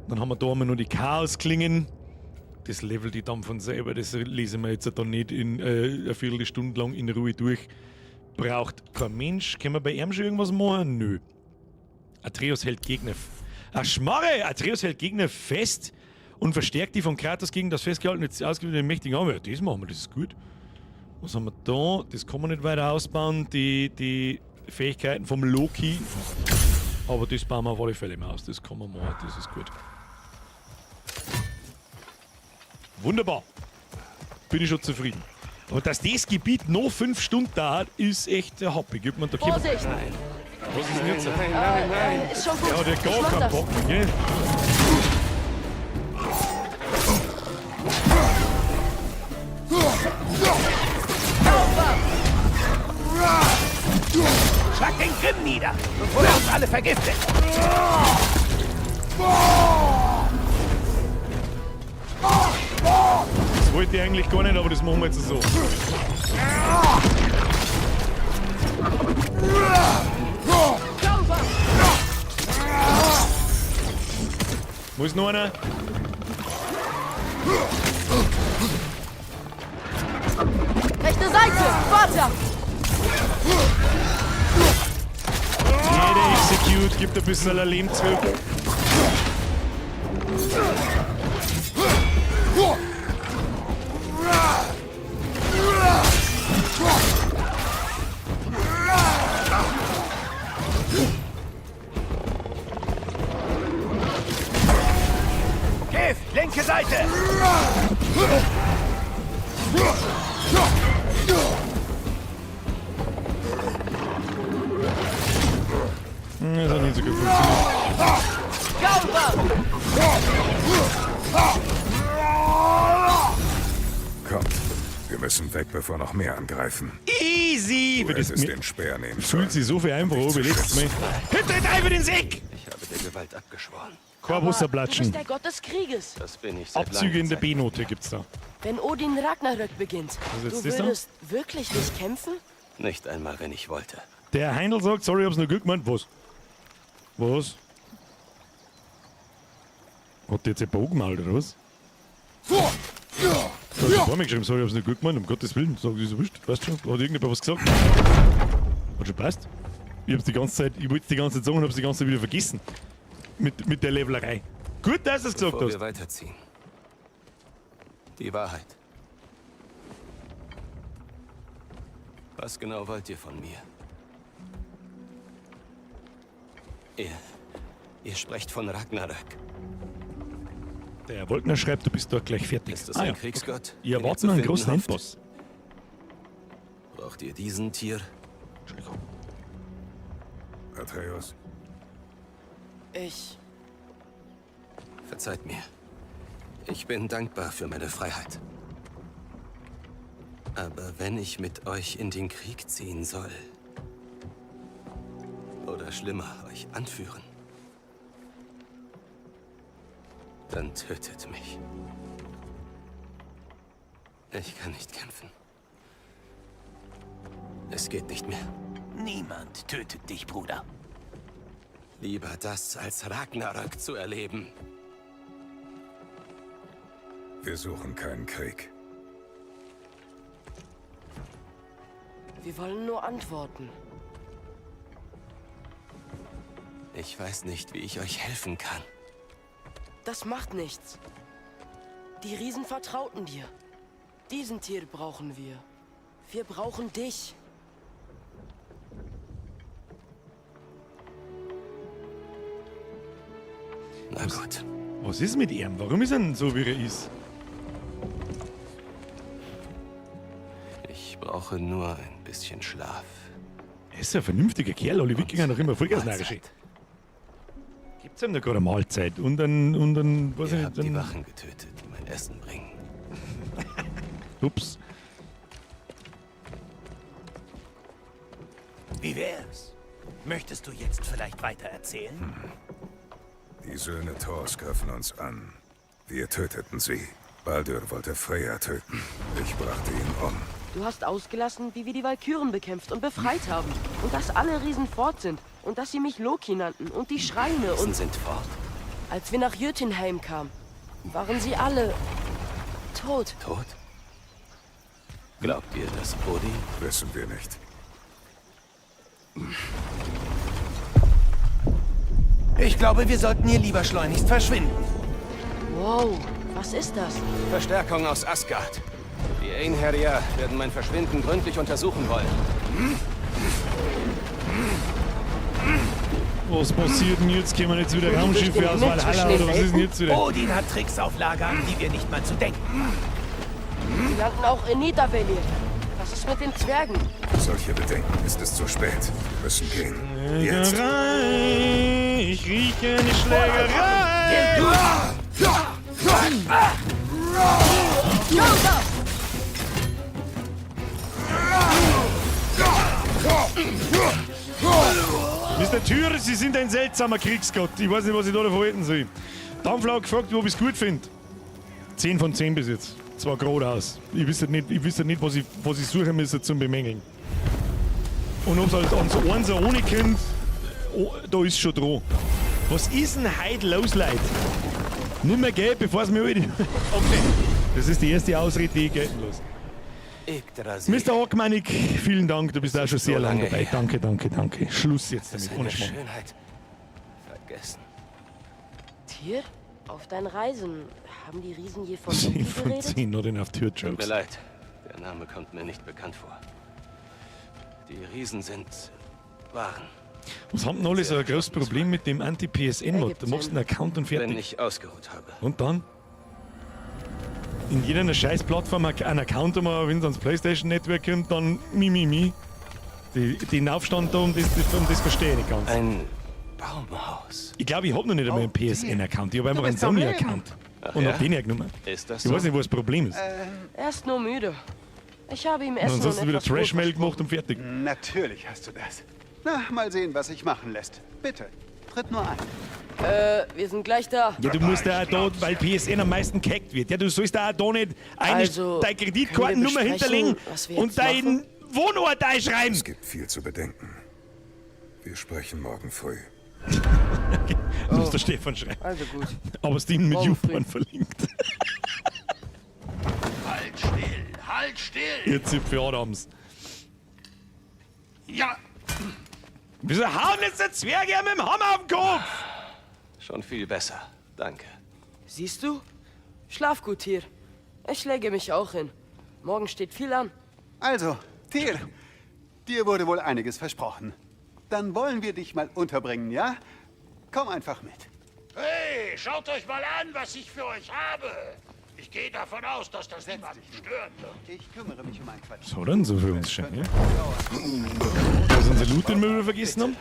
Dann haben wir da einmal nur die Chaosklingen. Das level die dann von selber, das lesen wir jetzt dann nicht in eine Viertelstunde lang in Ruhe durch. Braucht kein Mensch. Können wir bei ihm schon irgendwas machen? Nö. Atreus hält Gegner. Ach, Schmarre! Atreus hält Gegner fest und verstärkt die von Kratos gegen das festgehaltene, ausgebildete mächtigen Arm. Ja, das machen wir, das ist gut. Was haben wir da? Das kann man nicht weiter ausbauen. Die Fähigkeiten vom Loki. Aber das bauen wir auf alle Fälle mal aus. Das kann man machen, das ist gut. Wunderbar. Bin ich schon zufrieden. Aber dass das Gebiet noch 5 Stunden dauert, ist echt der Happy. Gibt man da Vorsicht! Nein. Was ist denn jetzt? Nein, nein, nein. Ist schon gut. Ja, der gar Ich mach keinen das. Bock mehr, gell? Schlag den Grimm nieder, bevor er uns alle vergiftet. Das wollte ich eigentlich gar nicht, aber das machen wir jetzt so. Wo ist noch einer? Rechte Seite! Vater! Jeder Execute gibt ein bisschen Leben zurück. Gift, linke Seite! Das hat nicht so gut funktioniert. Kommt. Wir müssen weg, bevor noch mehr angreifen. Easy! Du Wird das hättest mir den Speer nehmen fühlt sollen. sich so viel einfacher an wie letztes Mal. Hinter drei für den Sieg! Ich habe der Gewalt abgeschworen. Kein Du Wasserblatschen. bist der Gott des Krieges. Das bin ich seit Abzüge in der langer Zeit. B-Note gibt's da. Wenn Odin Ragnarök beginnt, Was ist du das da? würdest wirklich nicht kämpfen? Nicht einmal, wenn ich wollte. Der Heindl sagt, sorry, ich hab's nur gut gemeint. Was? Was? Hat der jetzt jemand angemalt, oder was? Da hat ein paar Mal geschrieben, sorry, ich hab's nicht gut gemeint, um Gottes Willen. Sag ich, ist wurscht, weißt schon, hat irgendjemand was gesagt? Hat schon passt. Ich hab's die ganze Zeit, ich wollte die ganze Zeit sagen und hab's die ganze Zeit wieder vergessen. Mit der Levelerei. Gut, dass du es gesagt Bevor hast. wir weiterziehen. Die Wahrheit. Was genau wollt ihr von mir? Ihr sprecht von Ragnarök. Der Wolkner schreibt, du bist dort gleich fertig. Ist das Ah ein ja. Kriegsgott? Ihr den ihr erwartet zu noch einen finden großen hofft? Endboss. Braucht ihr diesen Tier? Entschuldigung. Atreus, Ich. Verzeiht mir. Ich bin dankbar für meine Freiheit. Aber wenn ich mit euch in den Krieg ziehen soll, oder schlimmer, euch anführen, dann tötet mich. Ich kann nicht kämpfen. Es geht nicht mehr. Niemand tötet dich, Bruder. Lieber das, als Ragnarök zu erleben. wir suchen keinen Krieg. Wir wollen nur antworten. Ich weiß nicht, wie ich euch helfen kann. Das macht nichts. Die Riesen vertrauten dir. Diesen Tier brauchen wir. Wir brauchen dich. Na gut. Was ist mit ihm? Warum ist er denn so, wie er ist? Ich brauche nur ein bisschen Schlaf. Er ist ja ein vernünftiger Kerl, alle Wikinger noch immer Vollgasnarische. Mahlzeit. Gibt's ihm da gerade eine Mahlzeit und dann, weiß Ihr ich habt nicht, die dann, Wachen getötet, die mein Essen bringen. Ups. Wie wär's? Möchtest du jetzt vielleicht weiter erzählen? Die Söhne Thors griffen uns an. Wir töteten sie. Baldur wollte Freya töten. Ich brachte ihn um. Du hast ausgelassen, wie wir die Walküren bekämpft und befreit haben. Und dass alle Riesen fort sind. Und dass sie mich Loki nannten und die Schreine Riesen und... sind fort. Als wir nach Jötunheim kamen, waren sie alle tot. Tot? Glaubt ihr, dass Odin? Wissen wir nicht. Ich glaube, wir sollten hier lieber schleunigst verschwinden. Wow, was ist das? Verstärkung aus Asgard. Die Einherjer werden mein Verschwinden gründlich untersuchen wollen. Was passiert denn jetzt? Kommen jetzt wieder Durch Raumschiffe den aus Himmel Valhalla zwischen den oder was ist denn Welten? jetzt wieder? Odin hat Tricks auf Lager, an die wir nicht mal zu denken. Sie landen auch in Nidavellir. Was ist mit den Zwergen? Solche Bedenken ist es zu spät. Wir müssen gehen. Jetzt. Schlägerei, ich rieche eine Schlägerei. Mr. Tür, Sie sind ein seltsamer Kriegsgott. Ich weiß nicht, was ich da davon halten soll. Dampflau gefragt, ob ich es gut finde. 10 von 10 bis jetzt. Zwar geradeaus. Ich wüsste nicht, was ich suchen müsste zum Bemängeln. Und ob's halt ans Einser ohne kommt, oh, da ist schon dran. Was ist denn heute los, Leute? Nimm mehr Geld, bevor es mir Okay. Das ist die erste Ausrede, die ich gelten lasse. Yggdrasil. Mr. Hockmanik, vielen Dank, du bist auch schon sehr so lange lange dabei. her. Danke, danke, danke. Schluss jetzt damit, ohne Seine Schmarrn. Schönheit vergessen. Tier? Auf deinen Reisen haben die Riesen je von Loki 10 von geredet? 10, not enough Tut mir Tür-Jokes. leid, der Name kommt mir nicht bekannt vor. Die Riesen sind waren. Was haben denn alle so ein großes Problem mit dem Anti-PSN-Mod? Ergibt Du machst einen Account und Wenn fertig. ich ausgeruht habe. Und dann? In jeder scheiß Plattform einen Account haben, wenn es ans PlayStation Network kommt, dann mi, mi, mi. Den Aufstand da, um das verstehe ich nicht ganz. Ein Baumhaus. Ich glaube, ich habe noch nicht einmal einen PSN-Account. Ich habe einfach Du einen bist am Leben. Sony-Account. Ach Und ja? hab den hergenommen. Ist das Ich so? weiß nicht, wo das Problem ist. Er ist nur müde. Ich habe ihm Und Essen und ansonsten wieder etwas Brot Trash-Mail versprochen. gemacht und fertig. Natürlich hast du das. Na, mal sehen, was sich machen lässt. Bitte, tritt nur ein. Wir sind gleich da. Ja, du musst ja auch da, weil PSN am meisten gehackt wird. Ja, du sollst da auch da nicht eine, Also, deine Kreditkartennummer können wir besprechen, hinterlegen was wir und jetzt deinen machen? Wohnort einschreiben. Es gibt viel zu bedenken. Wir sprechen morgen früh. Das muss der Stefan schreiben. Also gut. Aber Steam mit Morgen früh. YouPorn verlinkt. Halt still, halt still! Ihr Zipfel Adams. Ja, Wieso hauen jetzt der Zwerg ja mit dem Hammer auf den Kopf? Schon viel besser. Danke. Siehst du? Schlaf gut, Tier. Ich lege mich auch hin. Morgen steht viel an. Also, Tyr, dir wurde wohl einiges versprochen. Dann wollen wir dich mal unterbringen, ja? Komm einfach mit. hey, schaut euch mal an, was ich für euch habe. Ich gehe davon aus, dass das niemanden stören wird. Ich kümmere mich um ein Quartier. Was hat er denn so für uns schon, ja? Was unser Loot, den wir vergessen haben?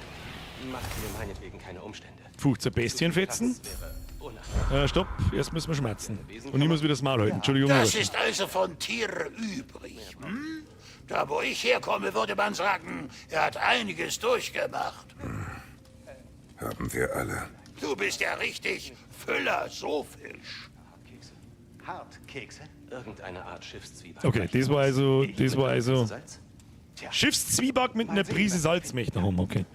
Macht mir meinetwegen keine Umstände. 15 Bestienfetzen. Das wäre unachtsam. Stopp, erst müssen wir schmerzen. Und ich muss wieder das Maul halten. Entschuldigung. Das aber- ist also von Tier übrig, hm? Da, wo ich herkomme, würde man sagen, er hat einiges durchgemacht. Haben wir alle. Du bist ja richtig philosophisch. Hartkekse? Irgendeine Art Schiffszwieback. Okay, das war also. Das war also. Salz? Schiffszwieback mit einer Prise Salz möchte ich haben, okay.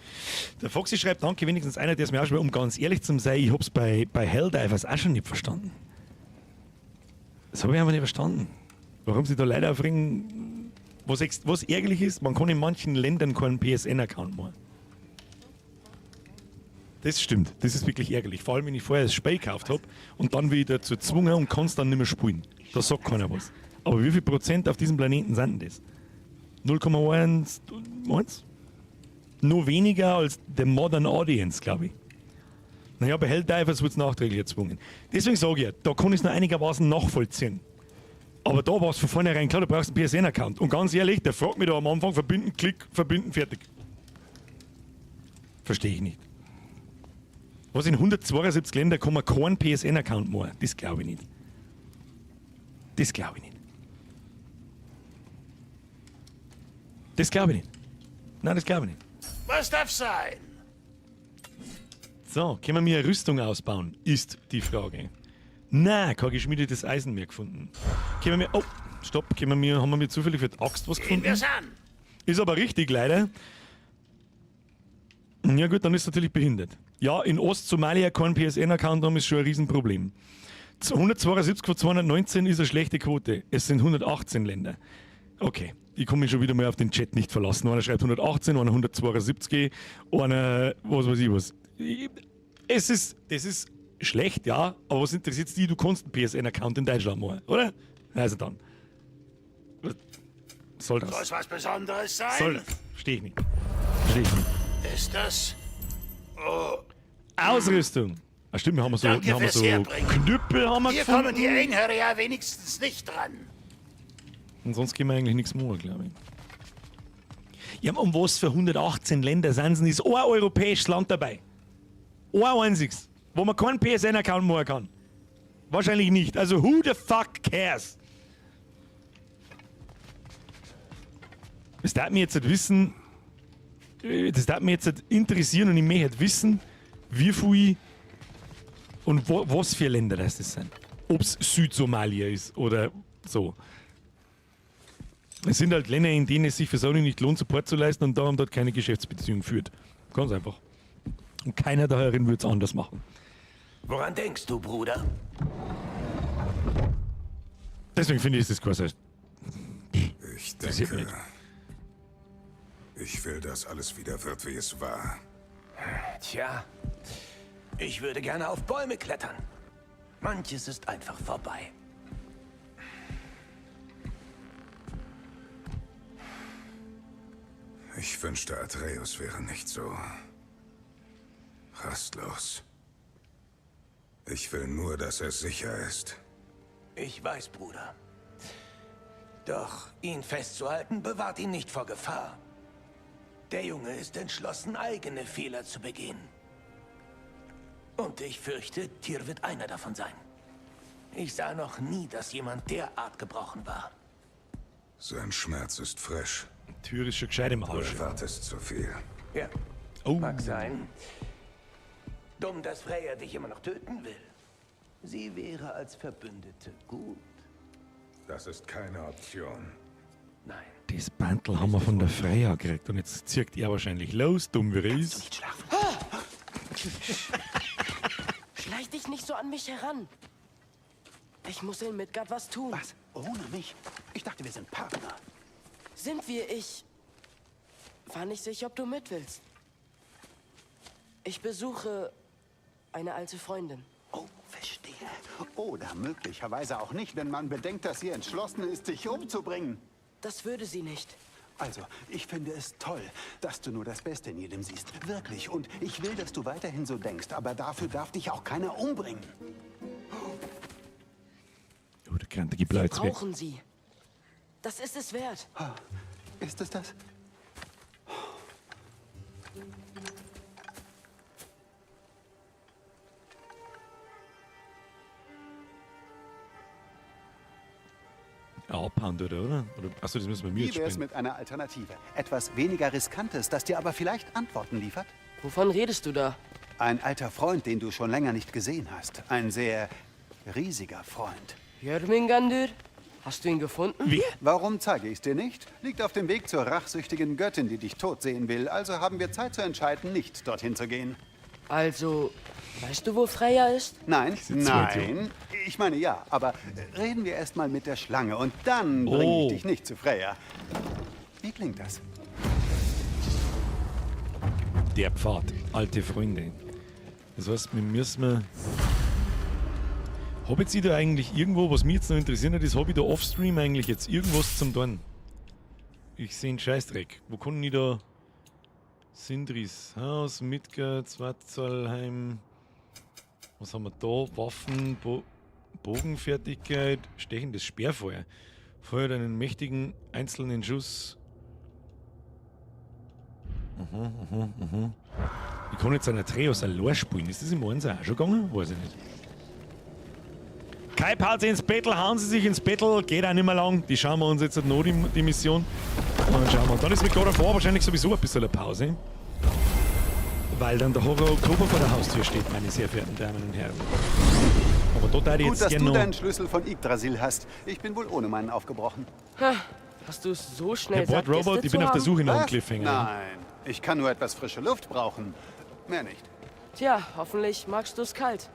Der Foxy schreibt, danke, wenigstens einer, der es mir auch schreibt, um ganz ehrlich zu sein, ich hab's bei Helldivers auch schon nicht verstanden. Das habe ich einfach nicht verstanden. Warum sie da Leute aufregen, was ärgerlich ist, man kann in manchen Ländern keinen PSN-Account machen. Das stimmt, das ist wirklich ärgerlich. Vor allem, wenn ich vorher das Spiel gekauft habe und dann wieder dazu gezwungen und kann's dann nicht mehr spielen. Da sagt keiner was. Aber wie viel Prozent auf diesem Planeten sind denn das? 0,11? Nur weniger als the Modern Audience, glaube ich. Naja, bei Helldivers wird es nachträglich erzwungen. Deswegen sage ich ja, da kann ich es noch einigermaßen nachvollziehen. Aber da war es von vornherein klar, du brauchst einen PSN-Account. Und ganz ehrlich, der fragt mich da am Anfang, verbinden, klick, verbinden, fertig. Verstehe ich nicht. Was in 172 Ländern kann man keinen PSN-Account machen? Das glaube ich nicht. Das glaube ich nicht. Das glaube ich nicht. Nein, das glaube ich nicht. Was darf sein? So, können wir mir eine Rüstung ausbauen? Ist die Frage. Nein, kein geschmiedetes Eisen mehr gefunden. Können wir mir. Oh, stopp, können wir mir, haben wir mir zufällig für die Axt was Gehen gefunden? wir's an. Ist aber richtig, leider. Ja gut, dann ist natürlich behindert. Ja, in Ostsomalia kein PSN-Account haben, ist schon ein Riesenproblem. 172 von 219 ist eine schlechte Quote. Es sind 118 Länder. Okay, ich komme mich schon wieder mal auf den Chat nicht verlassen. Einer schreibt 118, einer 172, einer was weiß ich was. Es ist, das ist schlecht, ja, aber was interessiert dich? Du kannst einen PSN-Account in Deutschland machen, oder? Also dann. Was soll das? Soll es was Besonderes sein? Soll das? Verstehe ich nicht. Verstehe ich nicht. Ist das? Oh, Ausrüstung. Ah, stimmt, wir haben so, Danke wir haben fürs so Herbringen. Knüppel haben wir hier gefunden. kommen die Einherjer wenigstens nicht dran. Und sonst können wir eigentlich nichts machen, glaube ich. Ja, um was für 118 Länder sind es? Ist ein europäisches Land dabei. Ein einziges, wo man keinen PSN-Account machen kann. Wahrscheinlich nicht. Also who the fuck cares? Das darf mich jetzt nicht wissen, das darf mich jetzt nicht interessieren und ich möchte halt wissen, wie viel und wo, was für Länder das sind. Ob es Südsomalia ist oder so. Es sind halt Länder, in denen es sich für Sony nicht lohnt, Support zu leisten und darum dort keine Geschäftsbeziehung führt. Ganz einfach. Und keiner da herin würde es anders machen. Woran denkst du, Bruder? Deswegen finde ich, ist das quasi. Ich Interessiert mich denke, ich will, dass alles wieder wird, wie es war. Tja, ich würde gerne auf Bäume klettern. Manches ist einfach vorbei. Ich wünschte, Atreus wäre nicht so rastlos. Ich will nur, dass er sicher ist. Ich weiß, Bruder. Doch ihn festzuhalten, bewahrt ihn nicht vor Gefahr. Der Junge ist entschlossen, eigene Fehler zu begehen. Und ich fürchte, Tyr wird einer davon sein. Ich sah noch nie, dass jemand derart gebrochen war. Sein Schmerz ist frisch. Tür ist schon gescheit im Du Arsch. erwartest zu viel. Ja, Oh. mag sein. Dumm, dass Freya dich immer noch töten will. Sie wäre als Verbündete gut. Das ist keine Option. Nein. Das Bandel haben wir von der Freya gekriegt und jetzt zirkt er wahrscheinlich los, dumm wie er ist. Nicht schlafen. Schleich dich nicht so an mich heran. Ich muss in Midgard was tun. Was? Ohne mich? Ich dachte, wir sind Partner. Sind wir? Ich war nicht sicher, ob du mit willst. Ich besuche eine alte Freundin. Oh, verstehe. Oder möglicherweise auch nicht, wenn man bedenkt, dass sie entschlossen ist, dich umzubringen. Das würde sie nicht. Also, ich finde es toll, dass du nur das Beste in jedem siehst. Wirklich. Und ich will, dass du weiterhin so denkst. Aber dafür darf dich auch keiner umbringen. Oh, der Krante gibt Wir Leute weg. brauchen sie. Das ist es wert. Ist es das? Ja, abhauen, oder? Oder? Achso, das müssen wir mir Wie jetzt wär's springen. mit einer Alternative? Etwas weniger Riskantes, das dir aber vielleicht Antworten liefert? Wovon redest du da? Ein alter Freund, den du schon länger nicht gesehen hast. Ein sehr riesiger Freund. Jörmungandr? Hast du ihn gefunden? Wer? Warum zeige ich's dir nicht? Liegt auf dem Weg zur rachsüchtigen Göttin, die dich tot sehen will. Also haben wir Zeit zu entscheiden, nicht dorthin zu gehen. Also, weißt du, wo Freya ist? Nein, zwei Idioten. nein. Ich meine ja, aber reden wir erst mal mit der Schlange und dann bringe Oh. ich dich nicht zu Freya. Wie klingt das? Der Pfad. Alte Freunde. Das heißt, wir müssen. Hab jetzt ich da eigentlich irgendwo, was mich jetzt noch interessiert hat, ist, hab ich da offstream eigentlich jetzt irgendwas zum tun? Ich sehe einen Scheißdreck. Wo kann ich da. Sindris Haus, Midgard, Svartalheim. Was haben wir da? Waffen, Bogenfertigkeit, stechendes Sperrfeuer. Feuert einen mächtigen einzelnen Schuss. Ich kann jetzt einen Atreus allein spielen. Ist das im 1 auch schon gegangen? Weiß ich nicht. Kai Pause ins Bettel, hauen sie sich ins Bettel, geht auch nicht mehr lang. Die schauen wir uns jetzt noch, die Mission. Und dann schauen wir. Und dann ist mit God of War wahrscheinlich sowieso ein bisschen eine Pause. Weil dann der Horror Oktober vor der Haustür steht, meine sehr verehrten Damen und Herren. Aber da würde ich Gut, jetzt dass gerne du noch. deinen Schlüssel von Yggdrasil hast. Ich bin wohl ohne meinen aufgebrochen. Ha, hast du es so schnell Herr satt, Bord Robot, Gäste ich bin zu auf der haben? Suche nach einem Was? Cliffhanger. Nein, ich kann nur etwas frische Luft brauchen. Mehr nicht. Tja, hoffentlich magst du es kalt.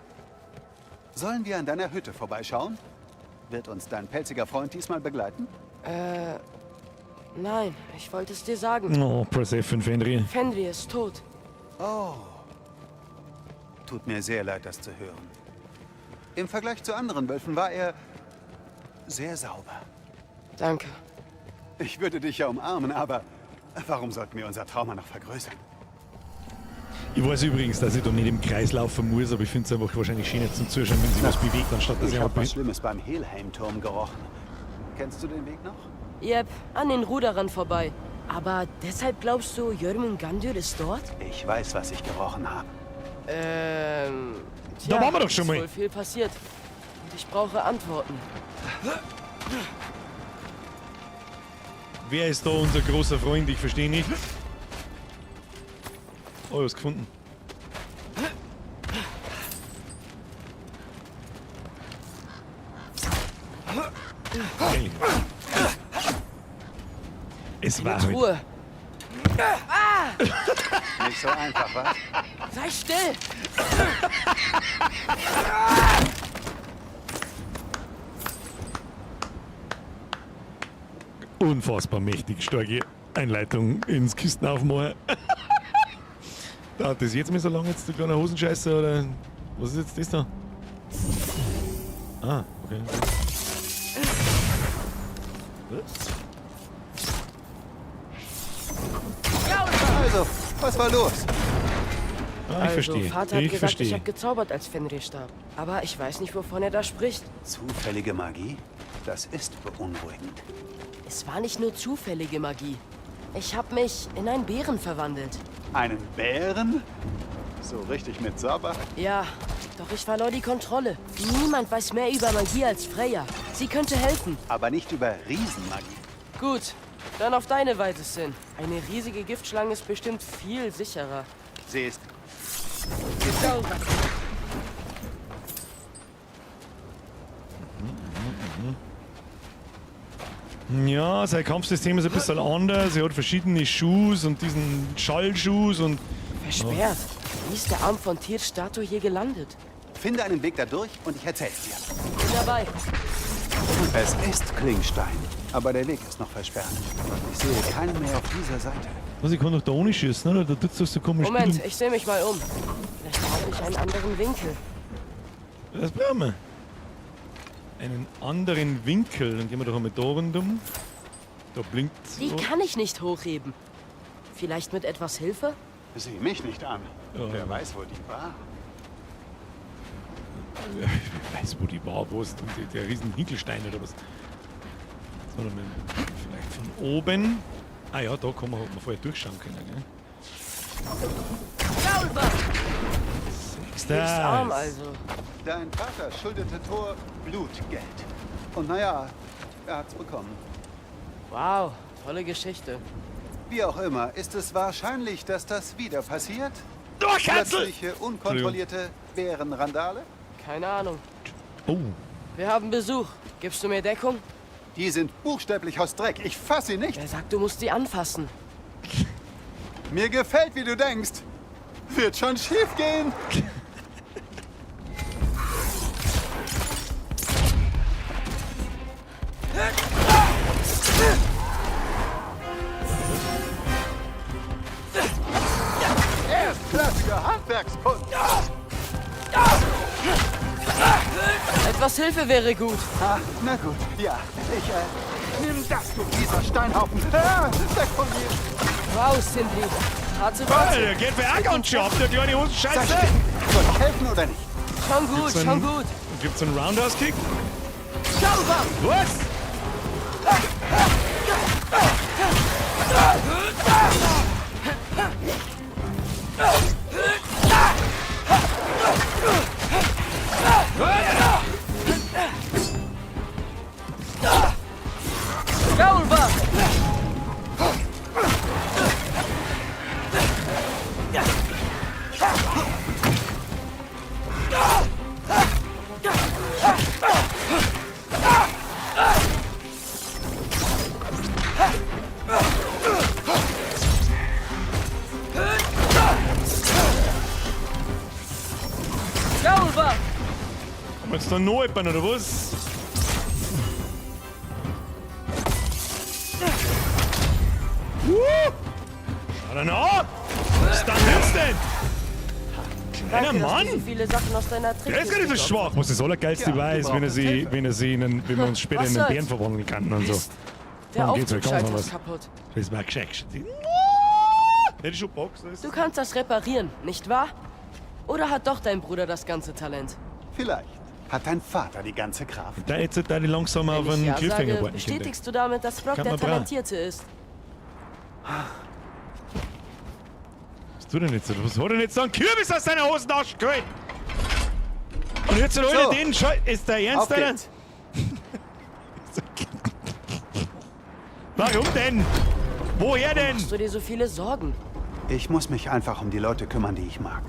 Sollen wir an deiner Hütte vorbeischauen? Wird uns dein pelziger Freund diesmal begleiten? Nein, ich wollte es dir sagen. Oh, Press F für Fenrir. Fenrir ist tot. Oh. Tut mir sehr leid, das zu hören. Im Vergleich zu anderen Wölfen war er sehr sauber. Danke. Ich würde dich ja umarmen, aber warum sollten wir unser Trauma noch vergrößern? Ich weiß übrigens, dass ich da nicht im Kreis laufen muss, aber ich finde es einfach wahrscheinlich schöner zum Zuschauen, wenn sich was bewegt, anstatt dass ich Ich einfach habe was Schlimmes beim Helheimturm gerochen. Kennst du den Weg noch? Jep, an den Ruderern vorbei. Aber deshalb glaubst du, Jörmungandr ist dort? Ich weiß, was ich gerochen habe. Tja, Da waren wir doch schon ist mal. wohl viel passiert. Und ich brauche Antworten. Wer ist da unser großer Freund? Ich verstehe nicht. Oh, ich hab's gefunden. Eigentlich. Es Eine war halt. Truhe. Nicht so einfach, was? Sei still! Unfassbar mächtig starke Einleitung ins Kistenaufmachen. Dauert das jetzt mal so lange jetzt, du kleiner Hosenscheißer, oder was ist jetzt das da? Ah, okay. Also, was war los? Ah, ich also, verstehe. Vater hat Ich gesagt, verstehe. ich habe gezaubert, als Fenrir starb. Aber ich weiß nicht, wovon er da spricht. Zufällige Magie? Das ist beunruhigend. Es war nicht nur zufällige Magie. Ich habe mich in einen Bären verwandelt. Einen Bären? So richtig mit Sabber? Ja, doch ich verlor die Kontrolle. Niemand weiß mehr über Magie als Freya. Sie könnte helfen. Aber nicht über Riesenmagie. Gut, dann auf deine Weise, Sin. Eine riesige Giftschlange ist bestimmt viel sicherer. Sie ist Ja, sein Kampfsystem ist ein bisschen anders. Er hat verschiedene Schuhs und diesen Schallschuhs und. Versperrt. Wie ist der Arm von Tyrs Statue hier gelandet? Finde einen Weg da durch und ich erzähl's dir. Bin dabei. Es ist Klingstein, aber der Weg ist noch versperrt. Ich sehe keinen mehr auf dieser Seite. Was, ich kann doch da ohne schießen, oder? Da tut's doch so komisch. Moment, ich sehe mich mal um. Vielleicht brauche ich einen anderen Winkel. Das brauchen wir. Einen anderen Winkel. Dann gehen wir doch einmal da rundum. Da blinkt. Die kann ich nicht hochheben. Vielleicht mit etwas Hilfe? Sieh mich nicht an. Ja. Wer weiß, wo die war. Ich weiß, wo die war. Wo ist denn der riesen Hinkelstein oder was? Sondern vielleicht von oben. Ah ja, da kann man, hat man vorher durchschauen können. Gell? Sechster. Tyrs Arm also. Dein Vater schuldete Thor Blutgeld. Und naja, er hat's bekommen. Wow, tolle Geschichte. Wie auch immer, ist es wahrscheinlich, dass das wieder passiert? Oh, Katzel! Plötzliche, unkontrollierte Bärenrandale? Keine Ahnung. Oh, Wir haben Besuch. Gibst du mir Deckung? Die sind buchstäblich aus Dreck. Ich fass sie nicht. Wer sagt, du musst sie anfassen? Mir gefällt, wie du denkst. Wird schon schief gehen. Erstklassige Handwerkskunst. Etwas Hilfe wäre gut. Ah, na gut, ja. Ich, nimm das, du fieser Steinhaufen. Ah, weg von mir. Wow, Sindri. Harte Worte. Alter, geht mir auch ganz schön ab, der kleine Hosenscheiße! Sag still. Soll ich helfen oder nicht? Schon gut, Gibt's schon einen- gut. Gibt's einen Roundhouse-Kick? Was? Gaulba! Haben wir jetzt da noch jemanden, oder was? Schau dir an! Stun Instant! Kleiner Danke, dass Mann! du so viele Sachen aus deiner Der ist gar nicht so Trickkiste schwach, was das Allergeilste Ja, weiß, du wenn er brauchst sie, Hilfe. wenn er sie in einen, wenn wir uns später Was in einen soll's? Bären verwandeln könnten und so. Mist. Der Darum geht's, weil kaum Aufzugschalter was. ist kaputt. Das war gescheit. Hätte ich schon Box. das Du ist- kannst das reparieren, nicht wahr? Oder hat doch dein Bruder das ganze Talent? Vielleicht hat dein Vater die ganze Kraft. Da jetzt da die langsam auf Wenn ich einen ja Cliffhanger sage, warten könnte. bestätigst du damit, dass Brock Kann der man brauen. Talentierte ist. Was tut er denn jetzt? Was hat er denn jetzt da einen Kürbis aus seiner Hosentasche geholt? Und jetzt holt er So. den Schei. Ist der ernst, Auf Alter? geht's. Warum denn? Woher denn? Machst du dir so viele Sorgen? Ich muss mich einfach um die Leute kümmern, die ich mag.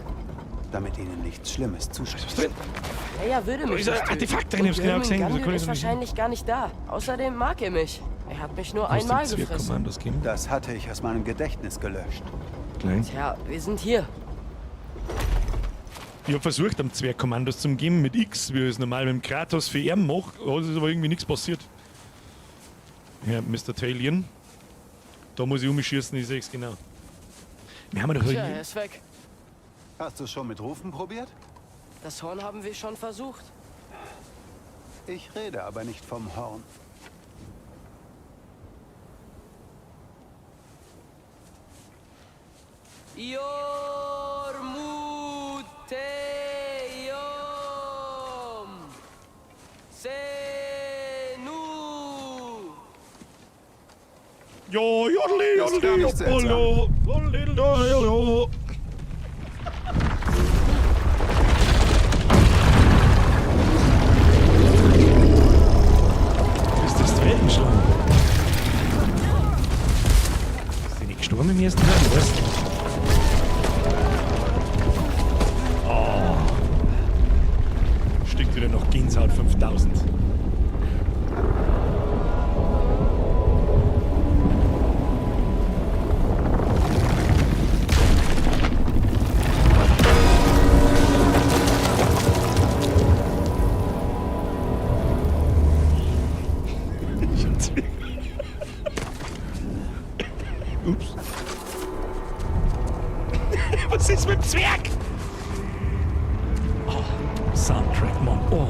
Damit ihnen nichts Schlimmes zustößt. Freya würde mich ist ein nicht töten. Artefakt drin, Und ich hab's genau gesehen, wieso Jörmungandr kann ich ist das nicht wahrscheinlich gar nicht da. Außerdem mag er mich. Er hat mich nur Aus dem einmal gefressen. Zwergkommandos geben. Das hatte ich aus meinem Gedächtnis gelöscht. Klein. Tja, wir sind hier. Ich hab versucht, am Zwergkommandos zu geben mit X, wie ich es normal mit dem Kratos für ihn mache, aber es ist aber irgendwie nichts passiert. Ja, Mr. Talion. Da muss ich umschießen, ich seh's genau. Wir haben doch Tja, er ist weg. Hast du schon mit Rufen probiert? Das Horn haben wir schon versucht. Ich rede aber nicht vom Horn. Jormuteum Senu. Ja, jodeli, Das ist gar jodeli, nicht seltsam. jodelo, jodeli, jodelo. Ist das die Weltenschlange? Ist die nicht gestorben im ersten Teil? Was? Oh. Stinkt wieder nach Gänsehaut 5000. Ich hab Zwick. Ups. Was ist mit dem Zwerg? Oh, Soundtrack, Mann. Oh.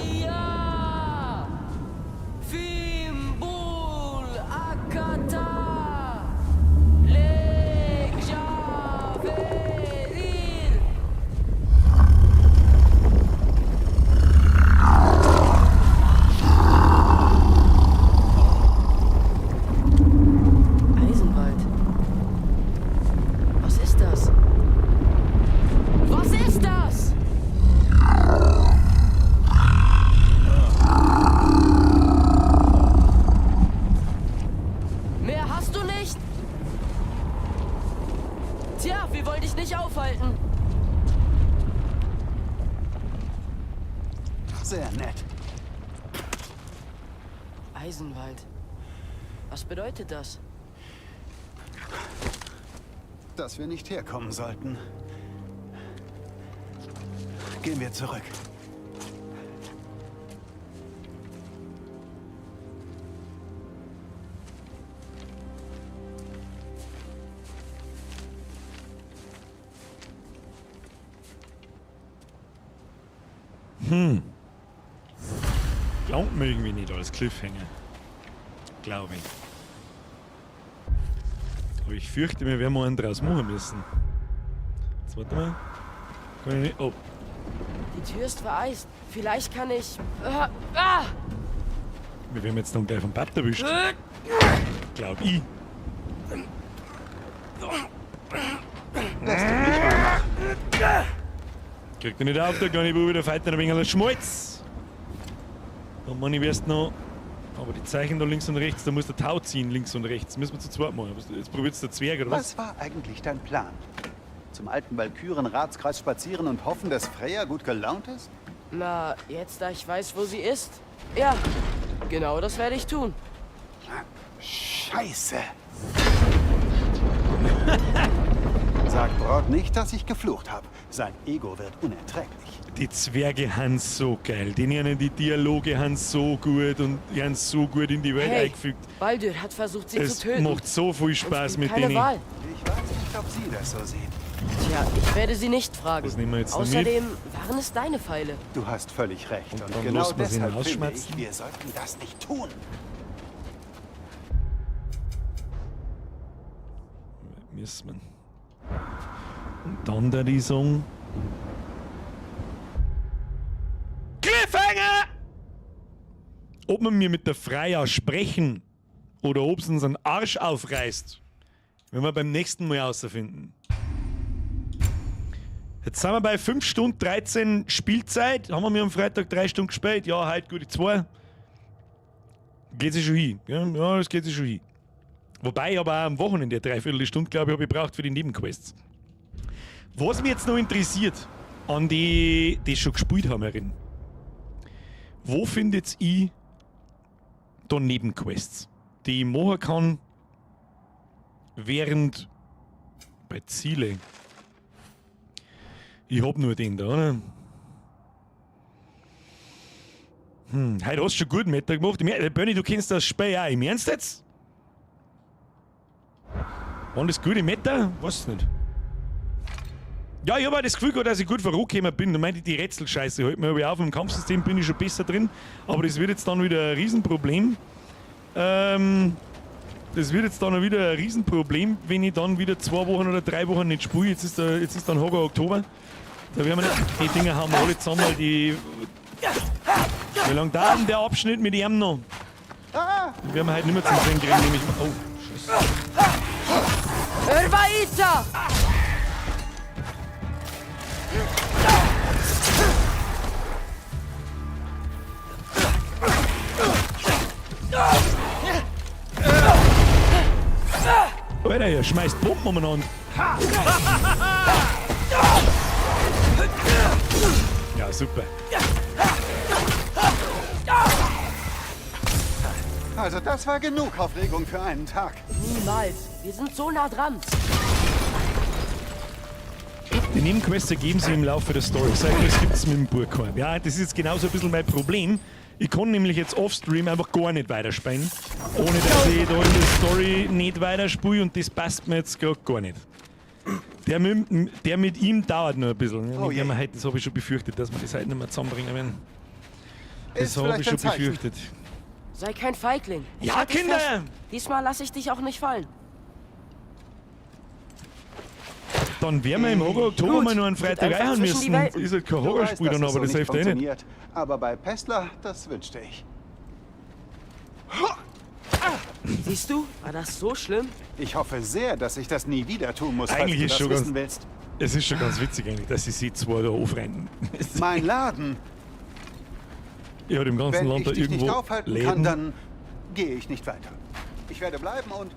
Lukia Fimbul Akata Legjaverir. Eisenwald. Was ist das? Was ist das? Mehr hast du nicht? Tja, wir wollen dich nicht aufhalten. Sehr nett. Eisenwald. Was bedeutet das? Dass wir nicht herkommen sollten. Gehen wir zurück. Glaubt mir irgendwie nicht als Cliffhanger. Glaube ich. Aber ich fürchte, wir werden mal einen draus machen müssen. Jetzt warte mal. Kann ich nicht. Oh. Die Tür ist vereist. Vielleicht kann ich. Ah, ah! Wir werden jetzt dann gleich vom Bad erwischt. Glaub ich. Lass dich nicht mal machen. Kriegt er nicht auf, der kleine Bube, der fällt ein wenig an Schmalz. Und Mann, ich wirst noch Aber die Zeichen da links und rechts, da muss der Tau ziehen, links und rechts. Müssen wir zu zweit machen. Jetzt probiert's der Zwerg, oder was? Was war eigentlich dein Plan? Zum alten Walküren-Ratskreis spazieren und hoffen, dass Freya gut gelaunt ist? Na, jetzt da ich weiß, wo sie ist? Ja, genau das werde ich tun. Scheiße! Sag Brod nicht, dass ich geflucht habe. Sein Ego wird unerträglich. Die Zwerge han so geil. Die nennen die Dialoge han so gut und die han so gut in die Welt Hey, eingefügt. Baldur hat versucht, sie Es zu töten. macht so viel Spaß Uns mit blieb keine denen. Wahl. Ich weiß nicht, ob sie das so sieht. Tja, ich werde sie nicht fragen. Das nehmen wir jetzt noch mit. Außerdem waren es deine Pfeile. Du hast völlig recht. Und Und, dann genau lässt man sie ihn deshalb finde ausschmatzen. ich, wir sollten das nicht tun. Müssen wir. Und dann da die Song. Cliffhanger! Ob man mir mit der Freya sprechen oder ob sie uns einen Arsch aufreißt, werden wir beim nächsten Mal herausfinden. Jetzt sind wir bei 5 Stunden 13 Spielzeit. Haben wir mir am Freitag 3 Stunden gespielt? Ja, heute gute 2. Geht sich schon hin. Ja, ja, das geht sich schon hin. Wobei ich aber auch am Wochenende eine Dreiviertelstunde, glaube ich, habe ich gebraucht für die Nebenquests. Was mich jetzt noch interessiert, an die, die schon gespielt haben, herin. Wo findet ihr da Nebenquests, die ich machen kann, während bei Ziele? Ich hab nur den da, oder? Heute hast du schon gut Meter gemacht. Bernie, du kennst das Spiel auch. Im Ernst jetzt? Waren das gute Meter? Weiß nicht. Ja, ich hab auch das Gefühl gehabt, dass ich gut vorangekommen bin. Da meinte ich, die Rätselscheiße halt mir auf. Im Kampfsystem bin ich schon besser drin. Aber das wird jetzt dann wieder ein Riesenproblem. Das wird jetzt dann wieder ein Riesenproblem, wenn ich dann wieder 2 Wochen oder 3 Wochen nicht spiele. Jetzt ist dann Horror Oktober. Da werden wir nicht, die Dinger haben wir alle zusammen, weil die. Wie lange dauert denn der Abschnitt mit ihm noch? Den werden wir heute nicht mehr zum Sehen kriegen, nehme ich mal. Oh, Scheiße. Örvaita! Alter, ihr schmeißt Bomben umeinander. Ja, super. Also das war genug Aufregung für einen Tag. Niemals. Wir sind so nah dran. Die Nebenquests ergeben sich im Laufe der Story. Seit das gibt's mit dem Burgheim. Ja, das ist jetzt genauso ein bisschen mein Problem. Ich kann nämlich jetzt offstream einfach gar nicht weiterspielen, ohne dass ich da in der Story nicht weiterspiele, und das passt mir jetzt grad gar nicht. Der mit ihm dauert noch ein bisschen. Oh mit dem je. heute, das habe ich schon befürchtet, dass wir das heute nicht mehr zusammenbringen werden. Das Ist habe ich vielleicht schon ein Zeichen. befürchtet. Sei kein Feigling. Ich Ja, halt dich Kinder! fest. Diesmal lasse ich dich auch nicht fallen. Dann werden wir im Horror Oktober Gut. mal nur einen Freitag Geht einfach reinhauen zwischen die müssen. Welten. Ist halt kein Du weißt, Horrorspiel dass dann, es aber so das nicht hilft eh nicht. funktioniert. Aber bei Pestler, das wünschte ich. Siehst du, war das so schlimm? Ich hoffe sehr, dass ich das nie wieder tun muss, falls Eigentlich du ist das schon ganz wissen willst. Es ist schon ganz witzig eigentlich, dass sie sich zwei da aufrennen. Mein Laden. Ich hab im ganzen Wenn Land ich da dich irgendwo nicht aufhalten Läden. kann, dann gehe ich nicht weiter. Ich werde bleiben und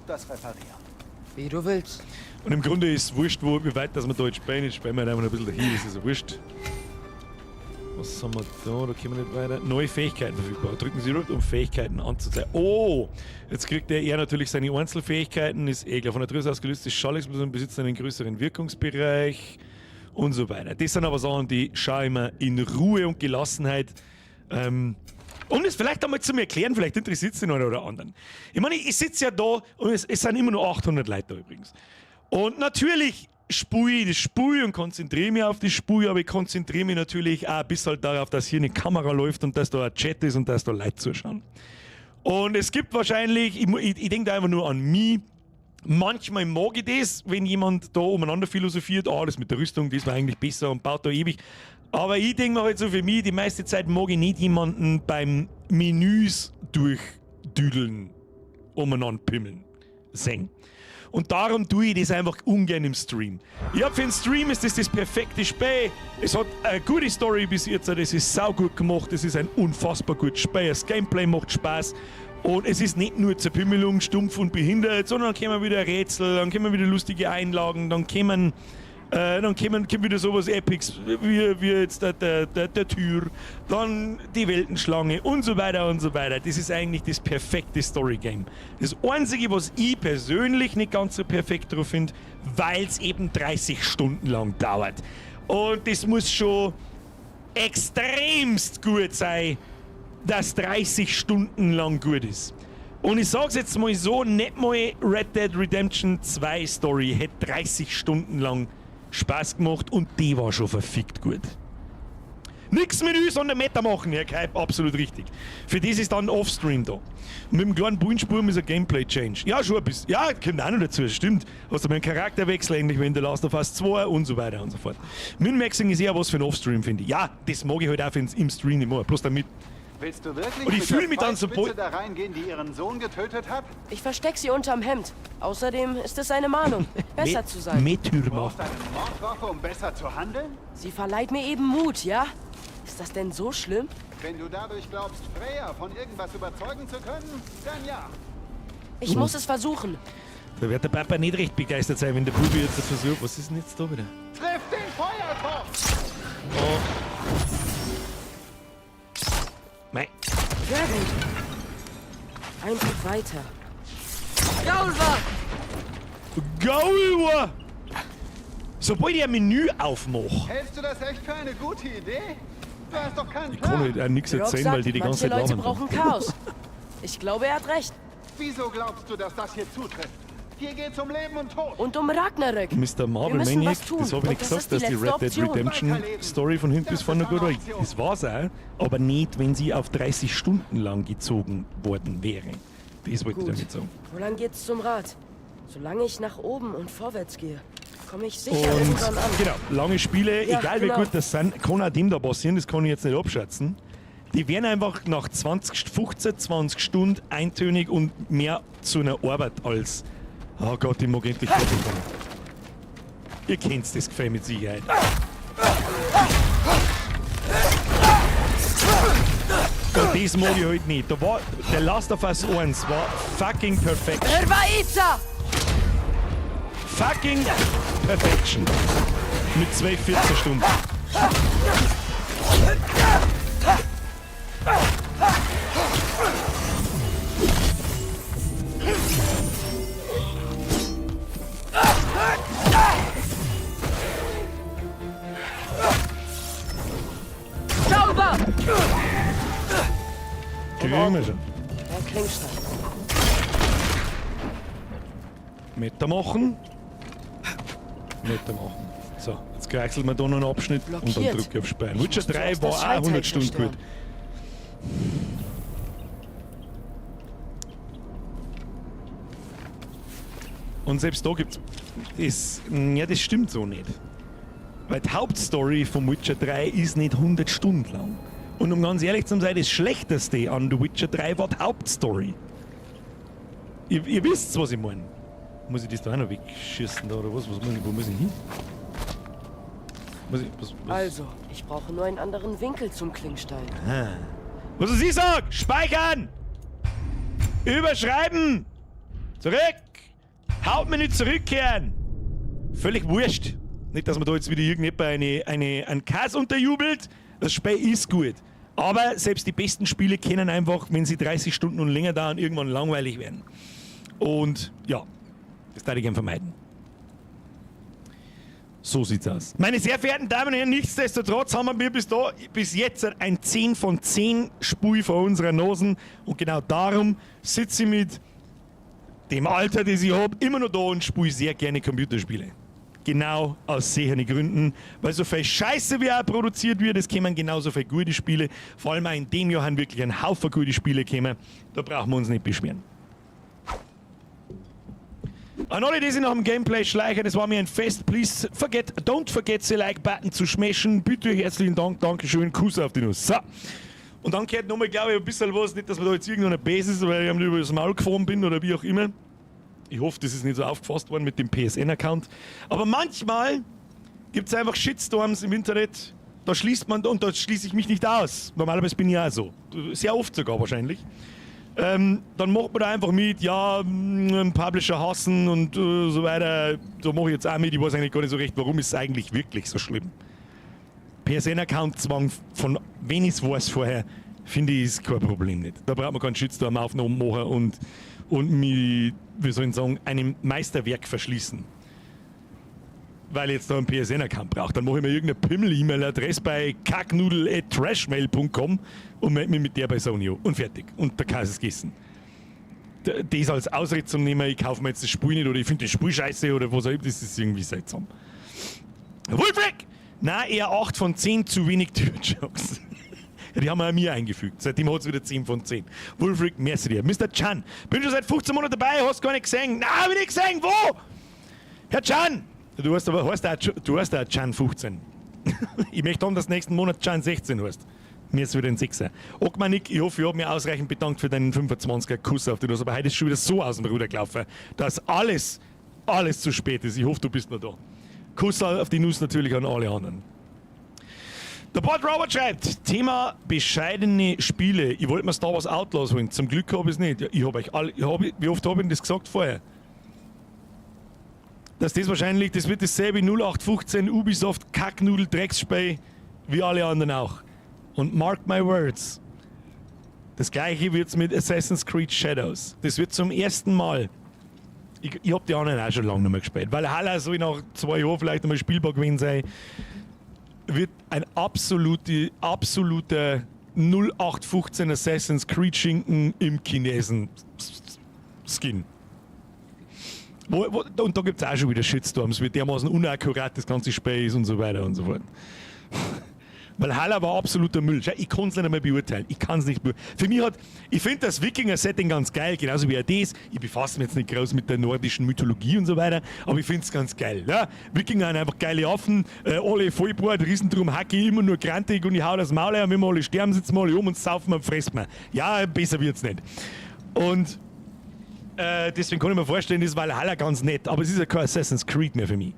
das reparieren. Wie du willst. Und im Grunde ist es wurscht, wie weit dass wir da jetzt spielen. Jetzt spielen wir halt einfach noch ein bisschen dahin, das ist ja wurscht. Was haben wir da? Da kommen wir nicht weiter. Neue Fähigkeiten verfügbar. Drücken Sie rot, um Fähigkeiten anzuzeigen. Oh! Jetzt kriegt er natürlich seine Einzelfähigkeiten. Ist eh klar. Von der Drüse ausgelöst ist Schallexplosion, besitzt einen größeren Wirkungsbereich und so weiter. Das sind aber Sachen, die schaue ich mir in Ruhe und Gelassenheit. Um das vielleicht einmal zu mir erklären, vielleicht interessiert es den einen oder anderen. Ich meine, ich sitze ja da und es sind immer nur 800 Leute da übrigens. Und natürlich spule ich das Spul und konzentriere mich auf das Spul, aber ich konzentriere mich natürlich auch ein bisschen darauf, dass hier eine Kamera läuft und dass da ein Chat ist und dass da Leute zuschauen. Und es gibt wahrscheinlich, ich denke da einfach nur an mich, manchmal mag ich das, wenn jemand da umeinander philosophiert, ah, das mit der Rüstung, das war eigentlich besser und baut da ewig. Aber ich denke mir halt so für mich, die meiste Zeit mag ich nicht jemanden beim Menüs durchdüdeln, umeinander pimmeln. sehen. Und darum tue ich das einfach ungern im Stream. Ich hab für den Stream ist das das perfekte Spiel. Es hat eine gute Story bis jetzt, es ist saugut gemacht, es ist ein unfassbar gutes Spiel, das Gameplay macht Spaß. Und es ist nicht nur Zerpümmelung, stumpf und behindert, sondern dann kommen wieder Rätsel, dann kommen wieder lustige Einlagen, dann kommt wieder sowas Epics, wie jetzt der Tür, dann die Weltenschlange und so weiter und so weiter. Das ist eigentlich das perfekte Story-Game. Das Einzige, was ich persönlich nicht ganz so perfekt drauf finde, weil's eben 30 Stunden lang dauert. Und das muss schon extremst gut sein, dass 30 Stunden lang gut ist. Und ich sag's jetzt mal so, nicht mal Red Dead Redemption 2 Story hätte 30 Stunden lang Spaß gemacht und die war schon verfickt gut. Nix mit uns, sondern Meta machen, Herr Keib, absolut richtig. Für das ist dann Offstream da. Und mit dem kleinen Bullenspur ist ein Gameplay-Change. Ja, schon ein bisschen. Ja, kommt auch noch dazu, stimmt. Hast du mal einen Charakterwechsel, ähnlich wie in The Last of Us 2 und so weiter und so fort. Min-Maxing ist eher was für einen Offstream, finde ich. Ja, das mag ich halt auch im Stream nicht mehr. Bloß damit. Willst du wirklich Und ich mit fühle der mich dann so Pfeilspitze da reingehen, die ihren Sohn getötet hat? Ich versteck sie unterm Hemd. Außerdem ist es eine Mahnung, besser zu sein. Metür Du brauchst eine Mordwaffe, um besser zu handeln? Sie verleiht mir eben Mut, ja? Ist das denn so schlimm? Wenn du dadurch glaubst, Freya von irgendwas überzeugen zu können, dann ja. Ich muss es versuchen. Da wird der Papa nicht recht begeistert sein, wenn der Bubi jetzt das versucht. Was ist denn jetzt da wieder? Triff den Feuertopf! Oh. Mei. Sehr gut. Einfach weiter. Gaulwa! Gaulwa! Sobald ich ein Menü aufmache. Hältst du das echt für eine gute Idee? Du hast doch keinen Ich kann Plan. halt auch nichts Rob erzählen, sagt, weil die die ganze manche Zeit Leute labern. brauchen Chaos. Ich glaube, er hat recht. Wieso glaubst du, dass das hier zutrifft? Hier geht's um Leben und Tod. Und um Ragnarök. Mr. Marvel Wir müssen Maniac, was tun. das habe ich nicht Und das gesagt, ist die dass die letzte Red Dead Option. Redemption Weiterleben. Story von hinten Das bis vorne ist gut eine war. Option. Das war's auch, aber nicht, wenn sie auf 30 Stunden lang gezogen worden wäre. Das wollte ich Gut. damit sagen. Wo lang geht's zum Rad? Solange ich nach oben und vorwärts gehe, komme ich sicher Und irgendwann an. genau, lange Spiele, Ja, egal wie genau. gut das sind, kann auch dem da passieren, das kann ich jetzt nicht abschätzen. Die werden einfach nach 20, 15, 20 Stunden eintönig und mehr zu einer Arbeit als oh Gott, ich mag endlich fertig werden. Ihr kennt das Gefühl mit Sicherheit. Und das mag ich halt nicht. Da war The Last of Us 1 war fucking perfection. Herbaitza! Fucking perfection. Mit 12, 14 Stunden. Zauber! Kriegen wir schon. Der Klingstein. Meter machen. Meter machen. So, jetzt kraxelt man da noch einen Abschnitt und dann Blockiert. drücke ich auf Speichern. Ich Witcher muss 3 zuerst war das auch 100 Schallteil Stunden gut. zerstören. Und selbst da gibt's das, ja, das stimmt so nicht. Weil die Hauptstory von Witcher 3 ist nicht 100 Stunden lang. Und um ganz ehrlich zu sein, das Schlechteste an The Witcher 3 war die Hauptstory. Ihr wisst, was ich meine. Muss ich das da auch noch wegschießen da oder was? Was muss ich, wo muss ich hin? Muss ich, was, was? Also, ich brauche nur einen anderen Winkel zum Klingstein. Ah. Was ist ich sag? Speichern! Überschreiben! Zurück! Hauptmenü zurückkehren! Völlig wurscht. Nicht, dass man da jetzt wieder irgendjemand einen Kass unterjubelt. Das Spiel ist gut. Aber selbst die besten Spiele können einfach, wenn sie 30 Stunden und länger dauern, irgendwann langweilig werden. Und ja, das darf ich gern vermeiden. So sieht's aus. Meine sehr verehrten Damen und Herren, nichtsdestotrotz haben wir bis jetzt ein 10 von 10 Spui vor unserer Nosen. Und genau darum sitze ich mit dem Alter, das ich hab, immer noch da und spiele sehr gerne Computerspiele. Genau aus sicheren Gründen, weil so viel Scheiße wie auch produziert wird, es kämen genauso viele gute Spiele. Vor allem auch in dem Jahr haben wirklich ein Haufen gute Spiele gekommen. Da brauchen wir uns nicht beschweren. An alle, die sich nach dem Gameplay schleichen, das war mir ein Fest. Please don't forget the Like-Button zu smashen. Bitte herzlichen Dank, Dankeschön, Kuss auf die Nuss. So. Und dann gehört nochmal, glaube ich, ein bisschen was, nicht, dass man da jetzt irgendeine Basis ist, weil ich am über das Maul gefahren bin oder wie auch immer. Ich hoffe, das ist nicht so aufgefasst worden mit dem PSN-Account. Aber manchmal gibt es einfach Shitstorms im Internet. Da schließt man, und da schließe ich mich nicht aus. Normalerweise bin ich ja so. Sehr oft sogar wahrscheinlich. Dann macht man da einfach mit, ja, Publisher hassen und so weiter. Da mache ich jetzt auch mit. Ich weiß eigentlich gar nicht so recht, warum ist es eigentlich wirklich so schlimm. PSN-Account-Zwang, von wenn ich es weiß vorher, finde ich, ist kein Problem nicht. Da braucht man keinen Shitstorm aufgenommen machen und mich, wie soll ich sagen, einem Meisterwerk verschließen. Weil ich jetzt da einen PSN-Account brauche. Dann mache ich mir irgendeine Pimmel-E-Mail-Adresse bei kacknudel@trashmail.com und melde mich mit der bei Sony an. Und fertig. Und der Käse ist gegessen. Das als Ausrede zum Nehmen, ich kaufe mir jetzt das Spiel nicht oder ich finde das Spiel scheiße oder was auch immer, das ist irgendwie seltsam. Wulfric! Nein, eher 8 von 10, zu wenig Tür-Jokes. Ja, die haben wir auch mir eingefügt. Seitdem hat es wieder 10 von 10. Wulfric, merci dir. Mr. Chan, bin schon seit 15 Monaten dabei, hast gar nicht gesehen. Nein, hab ich nicht gesehen. Wo? Herr Chan! Du hast aber heißt auch, du hast auch Chan 15. Ich möchte haben, dass nächsten Monat Chan 16 heißt. Mir ist wieder ein Sechser. Ogmanik, ich hoffe, ich habe mich ausreichend bedankt für deinen 25er Kuss auf die Nuss. Aber heute ist schon wieder so aus dem Ruder gelaufen, dass alles, alles zu spät ist. Ich hoffe, du bist noch da. Kuss auf die Nuss natürlich an alle anderen. Der Bot Robert schreibt, Thema bescheidene Spiele. Ich wollte mir Star Wars Outlaws holen. Zum Glück habe ich es nicht. Ja, ich hab euch alle, ich hab, wie oft habe ich denn das gesagt vorher? Dass das wahrscheinlich, das wird dasselbe 0815 Ubisoft Kacknudel Drecksspiel wie alle anderen auch. Und mark my words, das Gleiche wird's mit Assassin's Creed Shadows. Das wird zum ersten Mal. Ich hab die anderen auch schon lange nicht mehr gespielt. Weil Valhalla soll nach 2 Jahren vielleicht einmal spielbar gewesen sein. Wird ein absoluter 0815 Assassin's Creed Schinken im Chinesen Skin. Und da gibt's auch schon wieder Shitstorms, wie dermaßen unakkurat das ganze Spiel ist und so weiter und so fort. Valhalla war absoluter Müll. Schau, ich kann's nicht einmal beurteilen. Ich kann's nicht beurteilen. Für mich hat, ich find das Wikinger-Setting ganz geil, genauso wie auch das. Ich befasse mich jetzt nicht groß mit der nordischen Mythologie und so weiter, aber ich find's ganz geil. Ja? Wikinger sind einfach geile Affen, alle Vollbart, Riesendrum, Hacki, immer nur grantig und ich hau das Maul ein und wenn wir alle sterben, sitzen wir alle um und saufen und fressen wir. Ja, besser wird's nicht. Und deswegen kann ich mir vorstellen, das Valhalla ganz nett, aber es ist ja kein Assassin's Creed mehr für mich.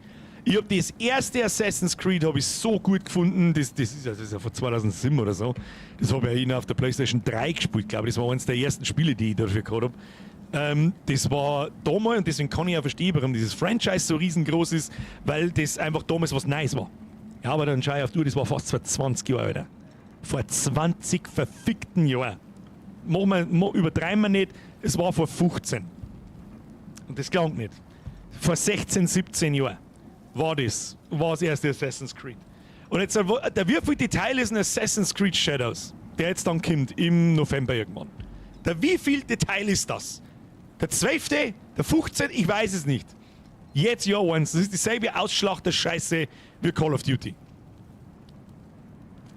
Ich hab das erste Assassin's Creed hab ich so gut gefunden, das ist ja von 2007 oder so. Das hab ich ja auf der PlayStation 3 gespielt, glaub ich. Das war eines der ersten Spiele, die ich dafür gehabt hab. Das war damals, und deswegen kann ich ja verstehen, warum dieses Franchise so riesengroß ist, weil das einfach damals was Neues war. Ja, aber dann schau ich auf die Uhr, das war fast vor 20 Jahren, Alter. Vor 20 verfickten Jahren. Machen wir, übertreiben wir nicht, es war vor 15. Und das klang nicht. Vor 16, 17 Jahren war das erste Assassin's Creed. Und jetzt, der wievielte Teil ist ein Assassin's Creed Shadows, der jetzt dann kommt im November irgendwann. Der wievielte Teil ist das? Der 12., der 15., ich weiß es nicht. Jetzt Jahr 1, das ist dieselbe Ausschlachter-Scheiße wie Call of Duty.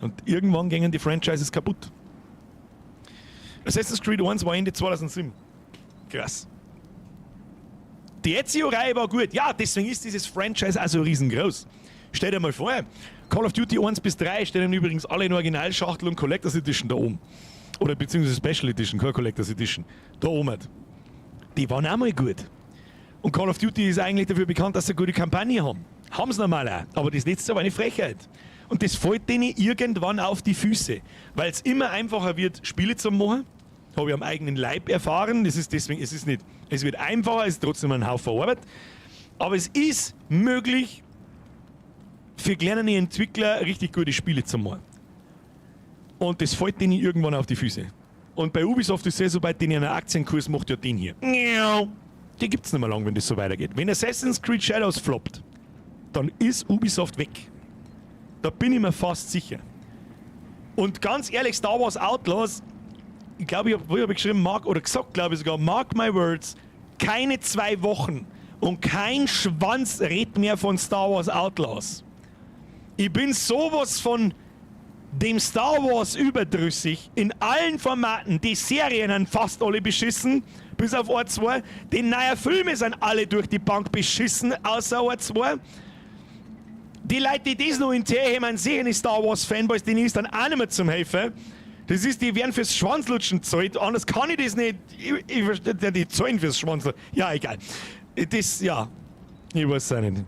Und irgendwann gingen die Franchises kaputt. Assassin's Creed 1 war Ende 2007. Krass. Die Ezio-Reihe war gut. Ja, deswegen ist dieses Franchise auch so riesengroß. Stell dir mal vor, Call of Duty 1 bis 3 stehen übrigens alle in Originalschachtel und Collectors Edition da oben. Oder beziehungsweise Special Edition, keine Collectors Edition. Da oben. Die waren auch mal gut. Und Call of Duty ist eigentlich dafür bekannt, dass sie eine gute Kampagne haben. Haben sie normal auch. Aber das letzte war eine Frechheit. Und das fällt denen irgendwann auf die Füße. Weil's immer einfacher wird, Spiele zu machen. Habe ich am eigenen Leib erfahren. Das ist deswegen, es ist nicht, es wird einfacher, es ist trotzdem ein Haufen Arbeit. Aber es ist möglich, für kleine Entwickler richtig gute Spiele zu machen. Und das fällt denen irgendwann auf die Füße. Und bei Ubisoft ist es ja, sobald denen einen Aktienkurs macht, ja den hier. Die gibt's nicht mehr lang, wenn das so weitergeht. Wenn Assassin's Creed Shadows floppt, dann ist Ubisoft weg. Da bin ich mir fast sicher. Und ganz ehrlich, Star Wars Outlaws, ich glaube, ich hab, wo hab ich geschrieben, Mark, oder gesagt, glaube ich sogar, mark my words, keine 2 Wochen und kein Schwanz redet mehr von Star Wars Outlaws. Ich bin sowas von dem Star Wars überdrüssig in allen Formaten. Die Serien sind fast alle beschissen, bis auf 1, 2. Die neuen Filme sind alle durch die Bank beschissen, außer 1, 2. Die Leute, die das noch in Tee haben, sehen die Star Wars Fanboys, denen ist dann auch nicht mehr zum Helfen. Das ist, die werden fürs Schwanzlutschen zahlt, anders kann ich das nicht. Ich verstehe, die zahlen fürs Schwanzlutschen. Ja, egal. Das, ja, ich weiß auch nicht.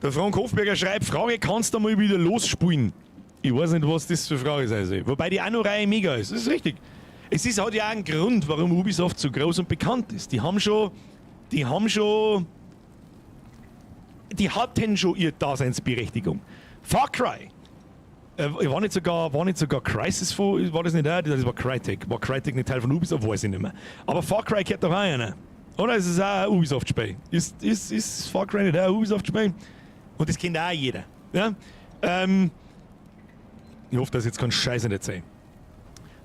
Der Frank Hofberger schreibt, Frage, kannst du mal wieder losspielen? Ich weiß nicht, was das für Frage sein soll. Wobei die Anno-Reihe mega ist. Das ist richtig. Es ist, hat ja auch einen Grund, warum Ubisoft so groß und bekannt ist. Die haben schon, die haben schon, die hatten schon ihre Daseinsberechtigung. Far Cry. War nicht sogar Crysis von, war das nicht auch? Das war Crytek. War Crytek nicht Teil von Ubisoft? Weiß ich nicht mehr. Aber Far Cry gehört doch auch einer. Oder ist es auch ein Ubisoft-Spiel? Ist Far Cry nicht auch ein Ubisoft-Spiel? Und das kennt auch jeder. Ja? Ich hoffe, dass ich jetzt keinen Scheiß nicht erzähle.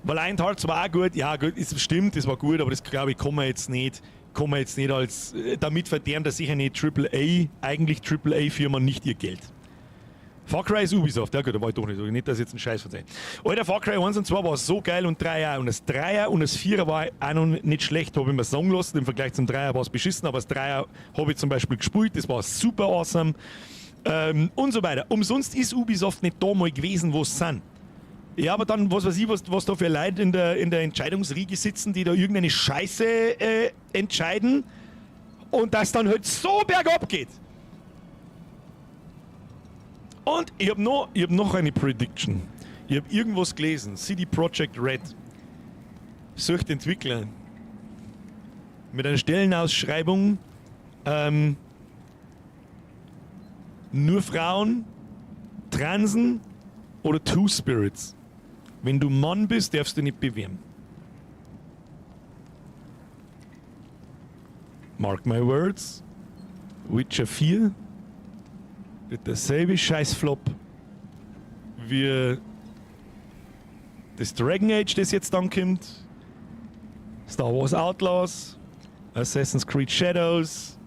Valiant Hearts war auch gut, ja gut, ist, stimmt, das war gut, aber das glaube ich, kann man jetzt nicht, kann man jetzt nicht als, damit verderben da sicher nicht Triple A, eigentlich Triple A-Firma nicht ihr Geld. Far Cry ist Ubisoft, ja gut, da war ich doch nicht so, nicht, dass ich jetzt einen Scheiß erzähle. Alter, Far Cry 1 und 2 war so geil und 3 auch. Und das 3er und das 4er war auch noch nicht schlecht, habe ich mir sagen lassen. Im Vergleich zum 3er war es beschissen, aber das 3er habe ich zum Beispiel gespielt, das war super awesome. Und so weiter. Umsonst ist Ubisoft nicht da mal gewesen, wo sie sind. Ja, aber dann, was weiß ich, was da für Leute in der Entscheidungsriege sitzen, die da irgendeine Scheiße entscheiden und das dann halt so bergab geht. Und ich hab noch eine Prediction. Ich hab irgendwas gelesen. CD Projekt Red sucht Entwickler mit einer Stellenausschreibung, nur Frauen, Transen oder Two Spirits. Wenn du Mann bist, darfst du nicht bewerben. Mark my words. Witcher 4 wird derselbe Scheißflop wie das Dragon Age, das jetzt dann kommt, Star Wars Outlaws, Assassin's Creed Shadows,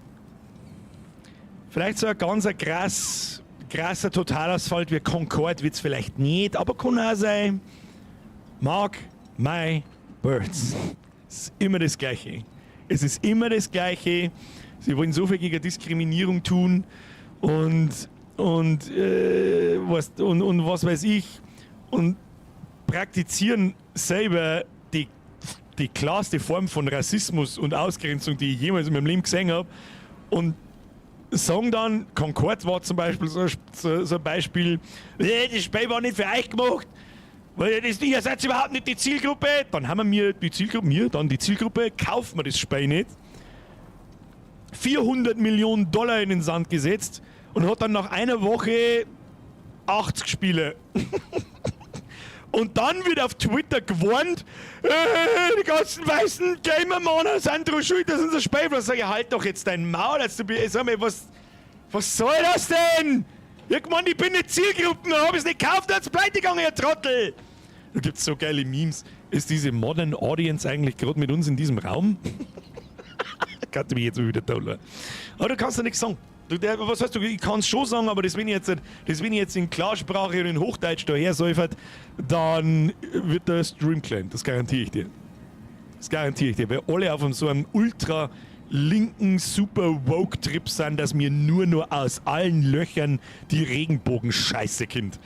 vielleicht so ein ganz krasser Totalausfall wie Concord wird's vielleicht nicht, aber kann auch sein. Mark my words. Es ist immer das Gleiche. Es ist immer das Gleiche. Sie wollen so viel gegen Diskriminierung tun und was weiß ich und praktizieren selber die klarste Form von Rassismus und Ausgrenzung, die ich jemals in meinem Leben gesehen hab. Und sagen dann, Concord war zum Beispiel so ein Beispiel, das Spiel war nicht für euch gemacht, weil das, ihr seid überhaupt nicht die Zielgruppe. Dann haben wir die Zielgruppe, mir, dann die Zielgruppe, kaufen wir das Spiel nicht. 400 Millionen Dollar in den Sand gesetzt und hat dann nach einer Woche 80 Spiele. Und dann wird auf Twitter gewarnt, die ganzen weißen Gamer-Männer sind dran schuld, dass unser Spiel. Da sag ich, halt doch jetzt dein Maul, jetzt du bist, sag mal, was soll das denn? Ich meine, ich bin nicht Zielgruppen, hab ich's nicht gekauft, dann ist pleite gegangen, ihr Trottel. Da gibt's so geile Memes. Ist diese Modern Audience eigentlich gerade mit uns in diesem Raum? Kannst du mich jetzt mal wieder tollen. Aber du kannst ja nichts sagen. Du, der, was heißt du, ich kann's schon sagen, aber das, wenn ich jetzt, das, wenn ich jetzt in Klarsprache und in Hochdeutsch daher säufert, dann wird der Stream claimed. Das garantiere ich dir. Das garantiere ich dir, weil alle auf so einem ultra linken, super woke Trip sind, dass mir nur noch aus allen Löchern die Regenbogenscheiße kommt.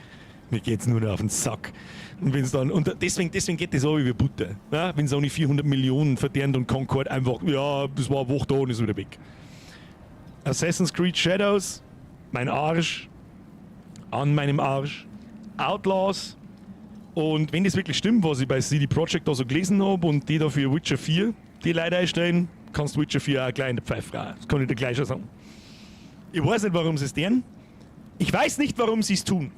Mir geht's nur noch auf den Sack. Und wenn's dann, und deswegen geht das auch wie Butter. Ja? Wenn Sony 400 Millionen verdient und Concord einfach, ja, das war eine Woche da und ist wieder weg. Assassin's Creed Shadows, mein Arsch, an meinem Arsch, Outlaws, und wenn das wirklich stimmt, was ich bei CD Projekt da so gelesen hab und die da für Witcher 4 die Leute einstellen, kannst du Witcher 4 auch gleich in der Pfeife rauchen. Das kann ich dir gleich schon sagen. Ich weiß nicht, warum sie es tun. Ich weiß nicht, warum sie es tun.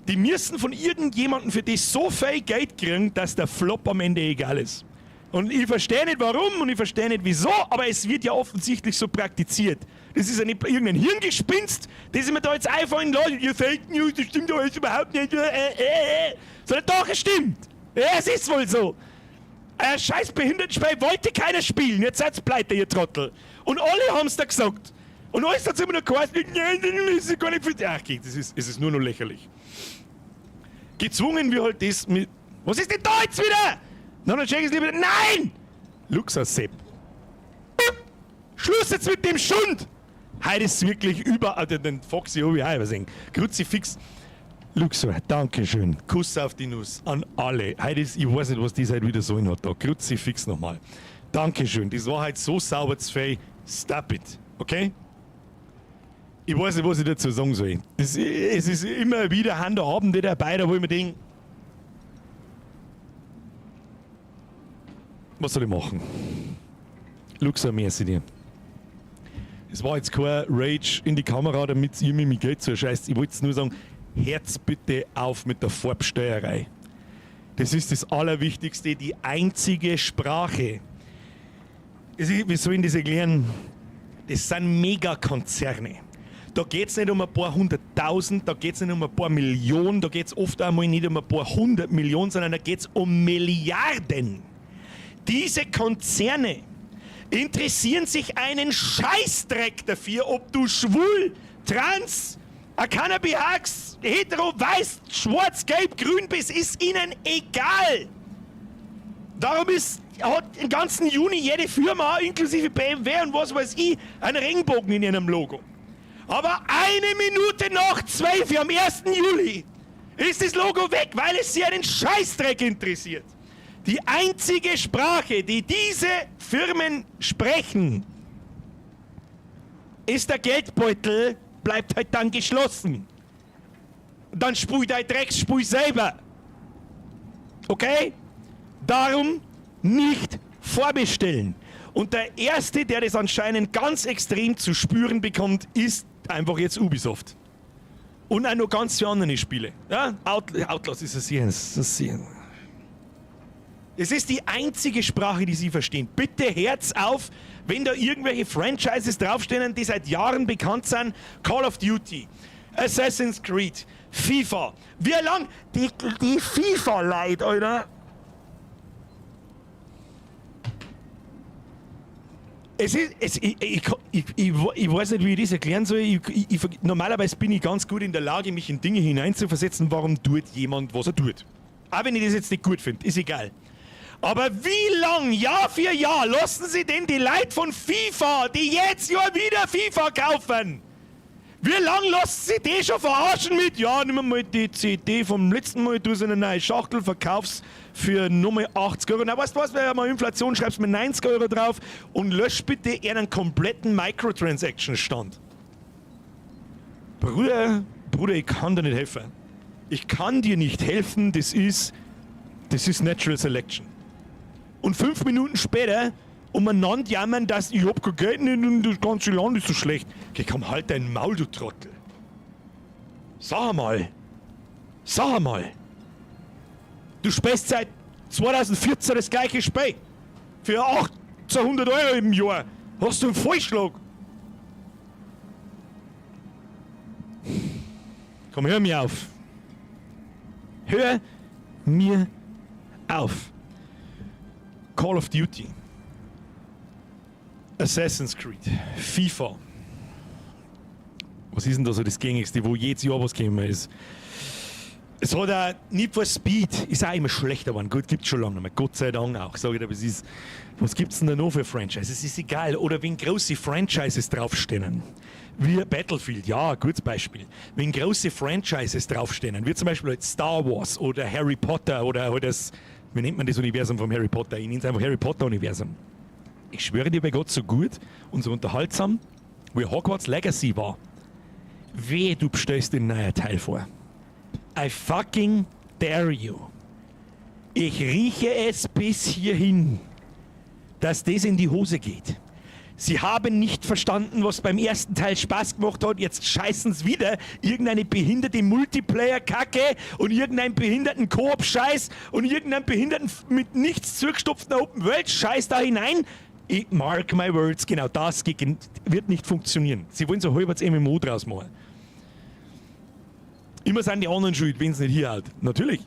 Die müssen von irgendjemandem für das so viel Geld kriegen, dass der Flop am Ende egal ist. Und ich verstehe nicht warum und ich verstehe nicht wieso, aber es wird ja offensichtlich so praktiziert. Das ist ja nicht irgendein Hirngespinst, das ich mir da jetzt einfallen lasse, ihr Fake News, das stimmt doch alles überhaupt nicht. Sondern doch, es stimmt. Ja, es ist wohl so. Ein scheiß Behindertenspiel wollte keiner spielen, jetzt seid's pleite, ihr Trottel. Und alle haben's da gesagt. Und alles hat's immer noch geheißen, nein, nein, das ist gar nicht für... Ach, okay, es ist nur noch lächerlich. Gezwungen wir halt das mit... Was ist denn da jetzt wieder? Na, dann check ich's lieber... Nein! Luxus-Sepp. Schluss jetzt mit dem Schund! Heute ist wirklich überall... Den Foxy hab ich auch übersehen. Kruzifix. Luxor, Dankeschön. Kuss auf die Nuss an alle. Heute ist, ich weiß nicht, was die heute wieder so in hat da. Kruzifix nochmal. Dankeschön. Das war halt so sauber zu viel. Stop it. Okay? Ich weiß nicht, was ich dazu sagen soll. Das, es ist immer wieder Hand Abende dabei, da wo ich mir denke, was soll ich machen? Luxor, merci dir. Es war jetzt kein Rage in die Kamera, damit ihr mir mein Geld zuscheißt. Ich wollte nur sagen, Herz bitte auf mit der Farbsteuerei. Das ist das Allerwichtigste, die einzige Sprache. Wie soll ich das erklären? Das sind Megakonzerne. Da geht es nicht um ein paar hunderttausend, da geht es nicht um ein paar Millionen, da geht es oft einmal nicht um ein paar hundert Millionen, sondern da geht es um Milliarden. Diese Konzerne interessieren sich einen Scheißdreck dafür, ob du schwul, trans, a Cannabis, hetero, weiß, schwarz, gelb, grün bist, ist ihnen egal. Darum ist, hat den ganzen Juni jede Firma, inklusive BMW und was weiß ich, einen Regenbogen in ihrem Logo. Aber 12:01 am 1. Juli ist das Logo weg, weil es sie einen Scheißdreck interessiert. Die einzige Sprache, die diese Firmen sprechen, ist der Geldbeutel, bleibt halt dann geschlossen. Dann spul dein Drecksspul selber. Okay? Darum nicht vorbestellen. Und der Erste, der das anscheinend ganz extrem zu spüren bekommt, ist einfach jetzt Ubisoft. Und auch noch ganz viele andere Spiele. Ja? Outlast ist es sehr. Es ist die einzige Sprache, die sie verstehen. Bitte Herz auf, wenn da irgendwelche Franchises draufstehen, die seit Jahren bekannt sind. Call of Duty, Assassin's Creed, FIFA. Wie lang? Die FIFA-Leute, Alter. Es ist, es, ich, ich, ich, ich, ich weiß nicht, wie ich das erklären soll. Normalerweise bin ich ganz gut in der Lage, mich in Dinge hineinzuversetzen, warum tut jemand, was er tut. Auch wenn ich das jetzt nicht gut finde, ist egal. Aber wie lang, Jahr für Jahr, lassen Sie denn die Leute von FIFA, die jetzt ja wieder FIFA kaufen? Wie lang lassen Sie die schon verarschen mit? Ja, nimm mal die CD vom letzten Mal, du so eine neue Schachtel, verkaufst für nochmal 80 Euro. Na, weißt du was, wenn mal Inflation schreibst mit 90 Euro drauf und lösch bitte einen kompletten Microtransaction-Stand. Bruder, Bruder, ich kann dir nicht helfen. Ich kann dir nicht helfen, das ist Natural Selection. Und 5 Minuten später umeinander jammern, dass ich hab kein Geld nicht und das ganze Land ist so schlecht. Okay, komm, halt dein Maul, du Trottel. Sag mal. Sag mal. Du spielst seit 2014 das gleiche Spiel. Für 1800 Euro im Jahr. Hast du einen Vollschlag? Komm, hör mir auf. Hör mir auf. Call of Duty, Assassin's Creed, FIFA. Was ist denn da so das Gängigste, wo jedes Jahr was gekommen ist? Es hat auch Need for Speed, ist auch immer schlechter geworden. Gut, gibt's schon lange nicht mehr. Gott sei Dank auch. Sag ich dir, aber es ist, was gibt's denn da noch für Franchises? Es ist egal. Oder wenn große Franchises draufstehen, wie Battlefield, ja, gutes Beispiel. Wenn große Franchises draufstehen, wie zum Beispiel halt Star Wars oder Harry Potter oder halt das, wie nennt man das Universum vom Harry Potter? Ich nenne es einfach Harry Potter Universum. Ich schwöre dir bei Gott, so gut und so unterhaltsam, wie Hogwarts Legacy war. Wehe, du bestellst den neuen Teil vor. I fucking dare you. Ich rieche es bis hierhin, dass das in die Hose geht. Sie haben nicht verstanden, was beim ersten Teil Spaß gemacht hat. Jetzt scheißen sie wieder irgendeine behinderte Multiplayer-Kacke und irgendeinen behinderten Koop-Scheiß und irgendeinen behinderten mit nichts zugestopften Open-World-Scheiß da hinein. Ich mark my words, genau das wird nicht funktionieren. Sie wollen so halbwegs MMO draus machen. Immer sind die anderen schuld, wenn es nicht hier hat. Natürlich.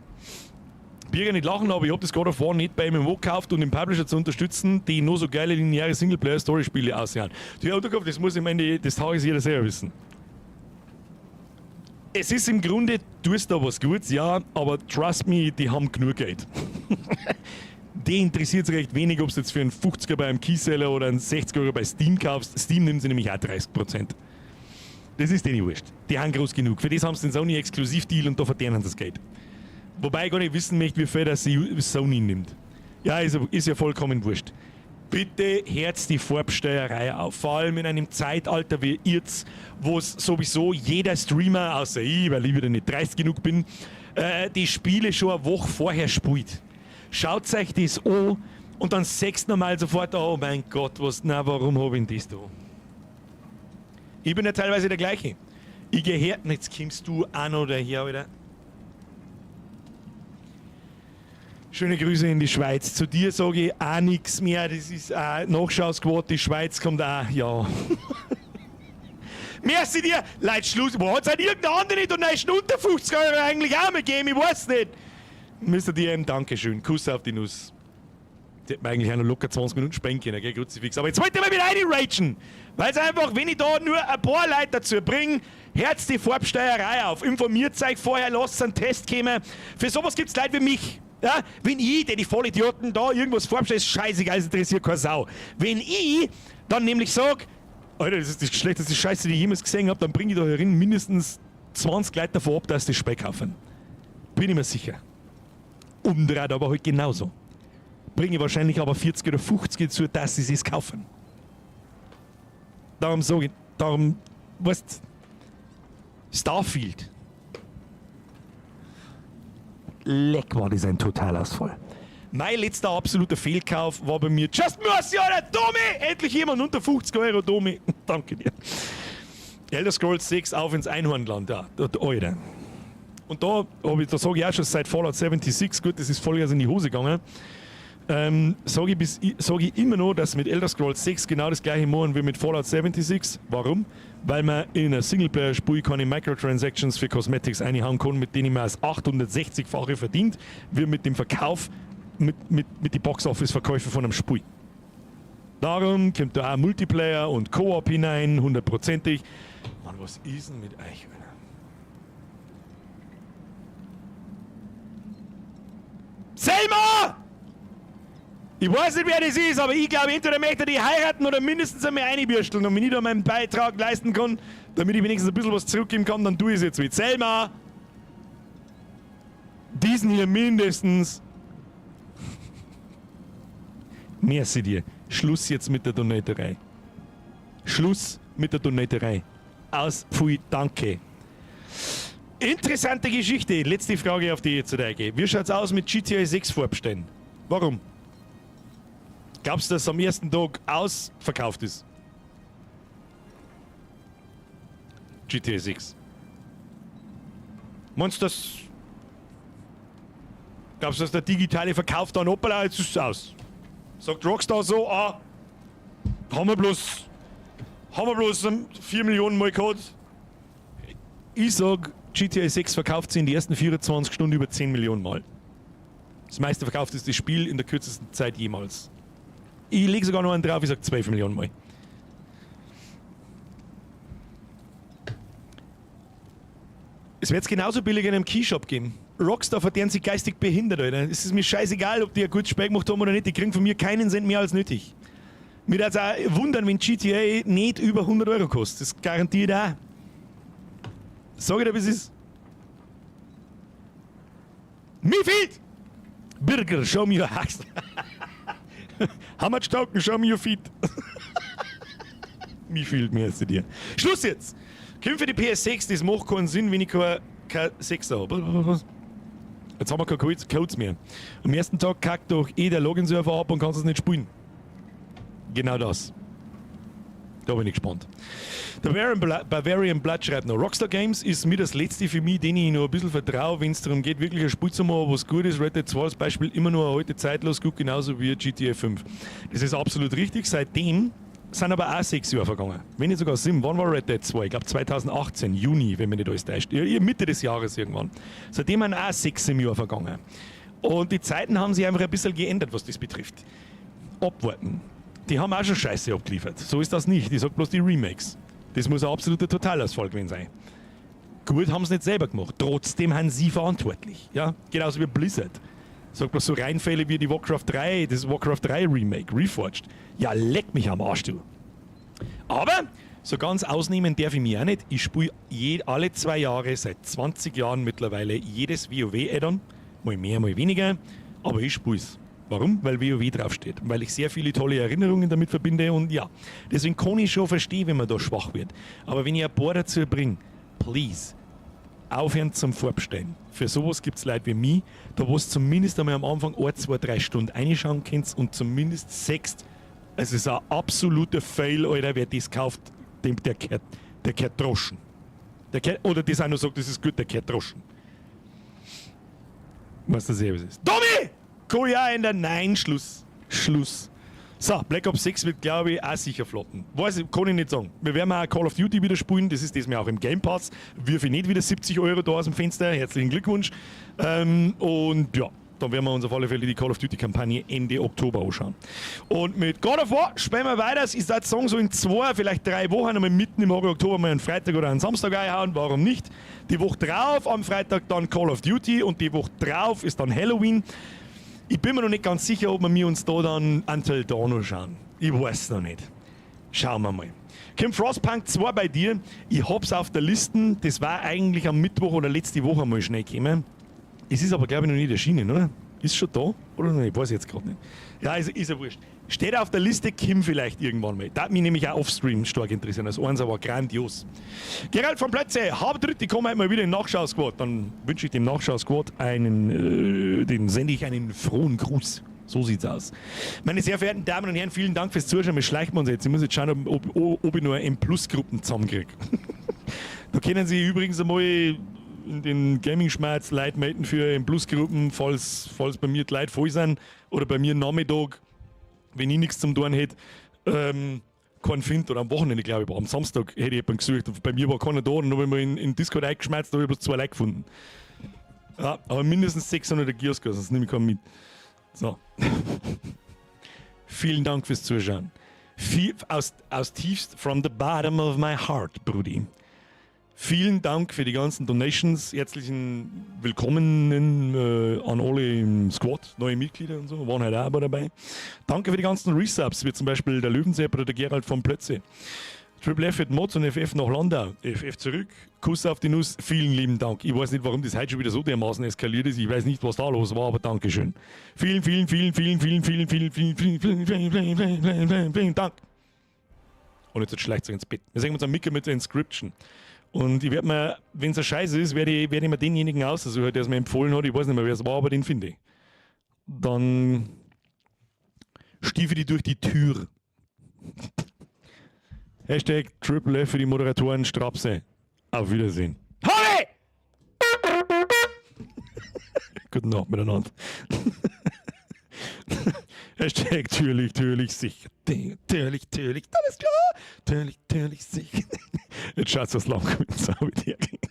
Birger nicht lachen, aber ich hab das God of War nicht bei MMO gekauft, um den Publisher zu unterstützen, die nur so geile lineare Singleplayer-Story-Spiele aussehen. Die Autokauf, das muss am Ende des Tages jeder selber wissen. Es ist im Grunde, du tust da was Gutes, ja, aber trust me, die haben genug Geld. Die interessiert sich recht wenig, ob du jetzt für einen 50er bei einem Keyseller oder einen 60er bei Steam kaufst. Steam nimmt sie nämlich auch 30%. Das ist denen wurscht. Die haben groß genug. Für das haben sie den Sony Exklusivdeal und da verdienen sie das Geld. Wobei ich gar nicht wissen möchte, wie viel das Sony nimmt. Ja, ist ja vollkommen wurscht. Bitte hört die Vorbestellerei auf. Vor allem in einem Zeitalter wie jetzt, wo es sowieso jeder Streamer, außer ich, weil ich wieder nicht dreist genug bin, die Spiele schon eine Woche vorher spielt. Schaut euch das an und dann sagst du nochmal sofort, oh mein Gott, was, na, warum hab ich denn das da? Ich bin ja teilweise der gleiche. Ich geh her, jetzt kommst du auch noch daher, Alter. Schöne Grüße in die Schweiz. Zu dir sage ich auch nichts mehr. Das ist auch Nachschausquote. Die Schweiz kommt auch, ja. Merci dir! Leute, Schluss. Wo hat's halt irgendeine andere Donation unter 50 Euro eigentlich auch mal gegeben? Ich weiß nicht. Mr. DM, Dankeschön. Kuss auf die Nuss. Das hätte man eigentlich auch noch locker 20 Minuten spenden können, gell, Kruzifix. Aber jetzt wollte ich mal wieder reinragen. Weil es einfach, wenn ich da nur ein paar Leute dazu bringe, hört die Vorbesteierei auf. Informiert euch vorher, lasst einen Test kommen. Für sowas gibt's Leute wie mich. Ja, wenn ich, der die Vollidioten da irgendwas vorbestelle, ist scheißegal, es interessiert keine Sau. Wenn ich dann nämlich sag, Alter, das ist die schlechteste Scheiße, die ich jemals gesehen hab, dann bring ich da herin mindestens 20 Leute davon ab, dass die Speck kaufen. Bin ich mir sicher. Umdreht aber halt genauso. Bringe ich wahrscheinlich aber 40 oder 50 dazu, dass sie es kaufen. Darum sag ich, darum, weißt, Starfield. Leck, war das ein Totalausfall. Mein letzter absoluter Fehlkauf war bei mir Just Mercy, Alter, Domi! Endlich jemand unter 50 Euro, Domi. Danke dir. Elder Scrolls 6 auf ins Einhornland, ja, da, Alter. Und da, hab ich, da sag ich auch schon seit Fallout 76, gut, das ist Vollgas in die Hose gegangen, sag ich immer noch, dass mit Elder Scrolls 6 genau das gleiche machen wie mit Fallout 76. Warum? Weil man in einer Singleplayer-Spiel keine Microtransactions für Cosmetics einhauen kann, mit denen man das 860-fache verdient, wie mit dem Verkauf, mit den Box-Office-Verkäufen von einem Spiel. Darum kommt da auch Multiplayer und Koop hinein, hundertprozentig. Mann, was ist denn mit euch, Alter? Selma! Ich weiß nicht, wer das ist, aber ich glaube, entweder möchte die heiraten oder mindestens einmal einbürsteln. Und wenn ich da meinen Beitrag leisten kann, damit ich wenigstens ein bisschen was zurückgeben kann, dann tue ich es jetzt mit Selma. Diesen hier mindestens. Merci dir. Schluss jetzt mit der Donaterei. Schluss mit der Donaterei. Aus, pfui, danke. Interessante Geschichte. Letzte Frage, auf die ich jetzt eingehe. Wie schaut's aus mit GTA 6 vorbestellen? Warum? Glaubst du, dass es am ersten Tag ausverkauft ist? GTA 6. Meinst du, dass... Glaubst du, dass der digitale Verkauf dann hoppala, jetzt ist es aus? Sagt Rockstar so, ah, haben wir bloß 4 Millionen mal gehabt. Ich sag, GTA 6 verkauft sich in den ersten 24 Stunden über 10 Millionen Mal. Das meiste verkaufteste Spiel in der kürzesten Zeit jemals. Ich leg sogar noch einen drauf, ich sag 12 Millionen Mal. Es wird's genauso billig in einem Keyshop geben. Rockstar verdient sich geistig behindert, Alter. Es ist mir scheißegal, ob die ein gutes Spiel gemacht haben oder nicht. Die kriegen von mir keinen Cent mehr als nötig. Mir würd's auch wundern, wenn GTA nicht über 100 Euro kostet. Das garantiert auch. Sag ich dir, wie es ist. Mir fehlt! Birger, show me your house. How much token, show me your feet. Mir fehlt mir jetzt dir. Schluss jetzt! Kommt für die PS6, das macht keinen Sinn, wenn ich kein 6er hab. Jetzt haben wir keine Codes mehr. Am ersten Tag kackt doch eh der Login-Server ab und kannst es nicht spielen. Genau das. Da bin ich gespannt. Der Bavarian Blood schreibt noch, Rockstar Games ist mir das letzte für mich, den ich noch ein bisschen vertraue, wenn es darum geht, wirklich ein Spiel zu machen, was gut ist. Red Dead 2 als Beispiel immer nur heute zeitlos gut, genauso wie GTA 5. Das ist absolut richtig. Seitdem sind aber auch 6 Jahre vergangen. Wenn nicht sogar 7. Wann war Red Dead 2? Ich glaub 2018, Juni, wenn mich nicht alles täuscht. Ja, Mitte des Jahres irgendwann. Seitdem sind auch 6 Jahre vergangen. Und die Zeiten haben sich einfach ein bisschen geändert, was das betrifft. Abwarten. Die haben auch schon Scheiße abgeliefert. So ist das nicht. Ich sag bloß die Remakes. Das muss ein absoluter Totalausfall gewesen sein. Gut haben sie nicht selber gemacht. Trotzdem sind sie verantwortlich. Ja? Genauso wie Blizzard. Sag bloß so Reinfälle wie die Warcraft 3, das Warcraft 3 Remake, Reforged. Ja, leck mich am Arsch, du. Aber So ganz ausnehmen darf ich mich auch nicht. Ich spiele alle 2 Jahre, seit 20 Jahren mittlerweile, jedes WoW-Add-on. Mal mehr, mal weniger. Aber ich spiele es. Warum? Weil WoW draufsteht. Weil ich sehr viele tolle Erinnerungen damit verbinde und ja. Deswegen kann ich schon verstehen, wenn man da schwach wird. Aber wenn ich ein paar dazu bringe, please, aufhören zum Vorbestellen. Für sowas gibt es Leute wie mich, da wo es zumindest einmal am Anfang 1, 2, 3 Stunden reinschauen könnt und zumindest sechst, es ist ein absoluter Fail, Alter, wer das kauft, dem, der gehört droschen. Der gehört, oder das auch noch sagt, das ist gut, der gehört droschen. Was das eh was ist. Tommy! Kann ich auch ändern? Nein, Schluss. Schluss. So, Black Ops 6 wird, glaube ich, auch sicher floppen. Weiß ich, kann ich nicht sagen. Wir werden auch Call of Duty wieder spielen, das ist das mir auch im Game Pass. Wirf ich nicht wieder 70 Euro da aus dem Fenster. Herzlichen Glückwunsch. Und ja, dann werden wir uns auf alle Fälle die Call of Duty Kampagne Ende Oktober anschauen. Und mit God of War spielen wir weiter. Ich würde sagen, so in 2, vielleicht 3 Wochen, einmal mitten im Oktober mal einen Freitag oder einen Samstag einhauen. Warum nicht? Die Woche drauf am Freitag dann Call of Duty und die Woche drauf ist dann Halloween. Ich bin mir noch nicht ganz sicher, ob wir uns da dann Until Dawn anschauen. Ich weiß noch nicht. Schauen wir mal. Kommt Frostpunk 2 bei dir? Ich hab's auf der Liste. Das war eigentlich am Mittwoch oder letzte Woche mal schnell gekommen. Es ist aber, glaube ich, noch nicht erschienen, oder? Ist schon da? Oder noch nicht? Weiß ich jetzt gerade nicht. Ja, ist ja wurscht. Steht auf der Liste, kimmt vielleicht irgendwann mal. Da hat mich nämlich auch offstream stark interessieren. Das Eins war grandios. Gerald von Plötze, hab dritt, ich komme heute mal wieder in den Nachschau-Squad. Dann wünsche ich dem Nachschau-Squad einen, den sende ich einen frohen Gruß. So sieht's aus. Meine sehr verehrten Damen und Herren, vielen Dank fürs Zuschauen. Wir schleichen uns jetzt. Ich muss jetzt schauen, ob ich nur M-Plus-Gruppen zusammenkriege. Da können Sie übrigens einmal in den Gaming-Schmerz Leute melden für M-Plus-Gruppen, falls bei mir die Leute voll sind oder bei mir Nachmittag, wenn ich nichts zum tun hätte, keinen finde. Oder am Wochenende, glaube ich, war. Am Samstag hätte ich jemanden gesucht. Und bei mir war keiner da. Und dann habe ich mal in Discord eingeschmerzt, da habe ich bloß zwei Leute gefunden. Ja, aber mindestens 600 Kiosk, sonst nehme ich keinen mit. So. Vielen Dank fürs Zuschauen. Viel, aus tiefst, from the bottom of my heart, Brudi. Vielen Dank für die ganzen Donations. Herzlichen Willkommen an alle im Squad, neue Mitglieder und so, waren heute auch dabei. Danke für die ganzen Resubs, wie zum Beispiel der Löwensepp oder der Gerald von Plötze. Triple F wird Mods und FF nach Landau. FF zurück. Kuss auf die Nuss. Vielen lieben Dank. Ich weiß nicht, warum das heute schon wieder so dermaßen eskaliert ist. Ich weiß nicht, was da los war, aber Dankeschön. Vielen, vielen, vielen, vielen, vielen, vielen, vielen, vielen, vielen, vielen, vielen, vielen, vielen, vielen, vielen, vielen Dank. Und jetzt schleicht sich ins Bett. Wir sehen uns am Micker mit der Inscryption. Und ich werde mir, wenn es ein Scheiß ist, werd ich mir denjenigen aussuchen, der es mir empfohlen hat. Ich weiß nicht mehr, wer es war, aber den finde ich. Dann stiefel ich durch die Tür. #TripleF für die Moderatoren Strapse. Auf Wiedersehen. Harry! Guten Abend miteinander. #Türlich, türlich, sicher. Türlich, türlich, alles klar. Türlich, türlich, sicher. Jetzt schaut es lang mit.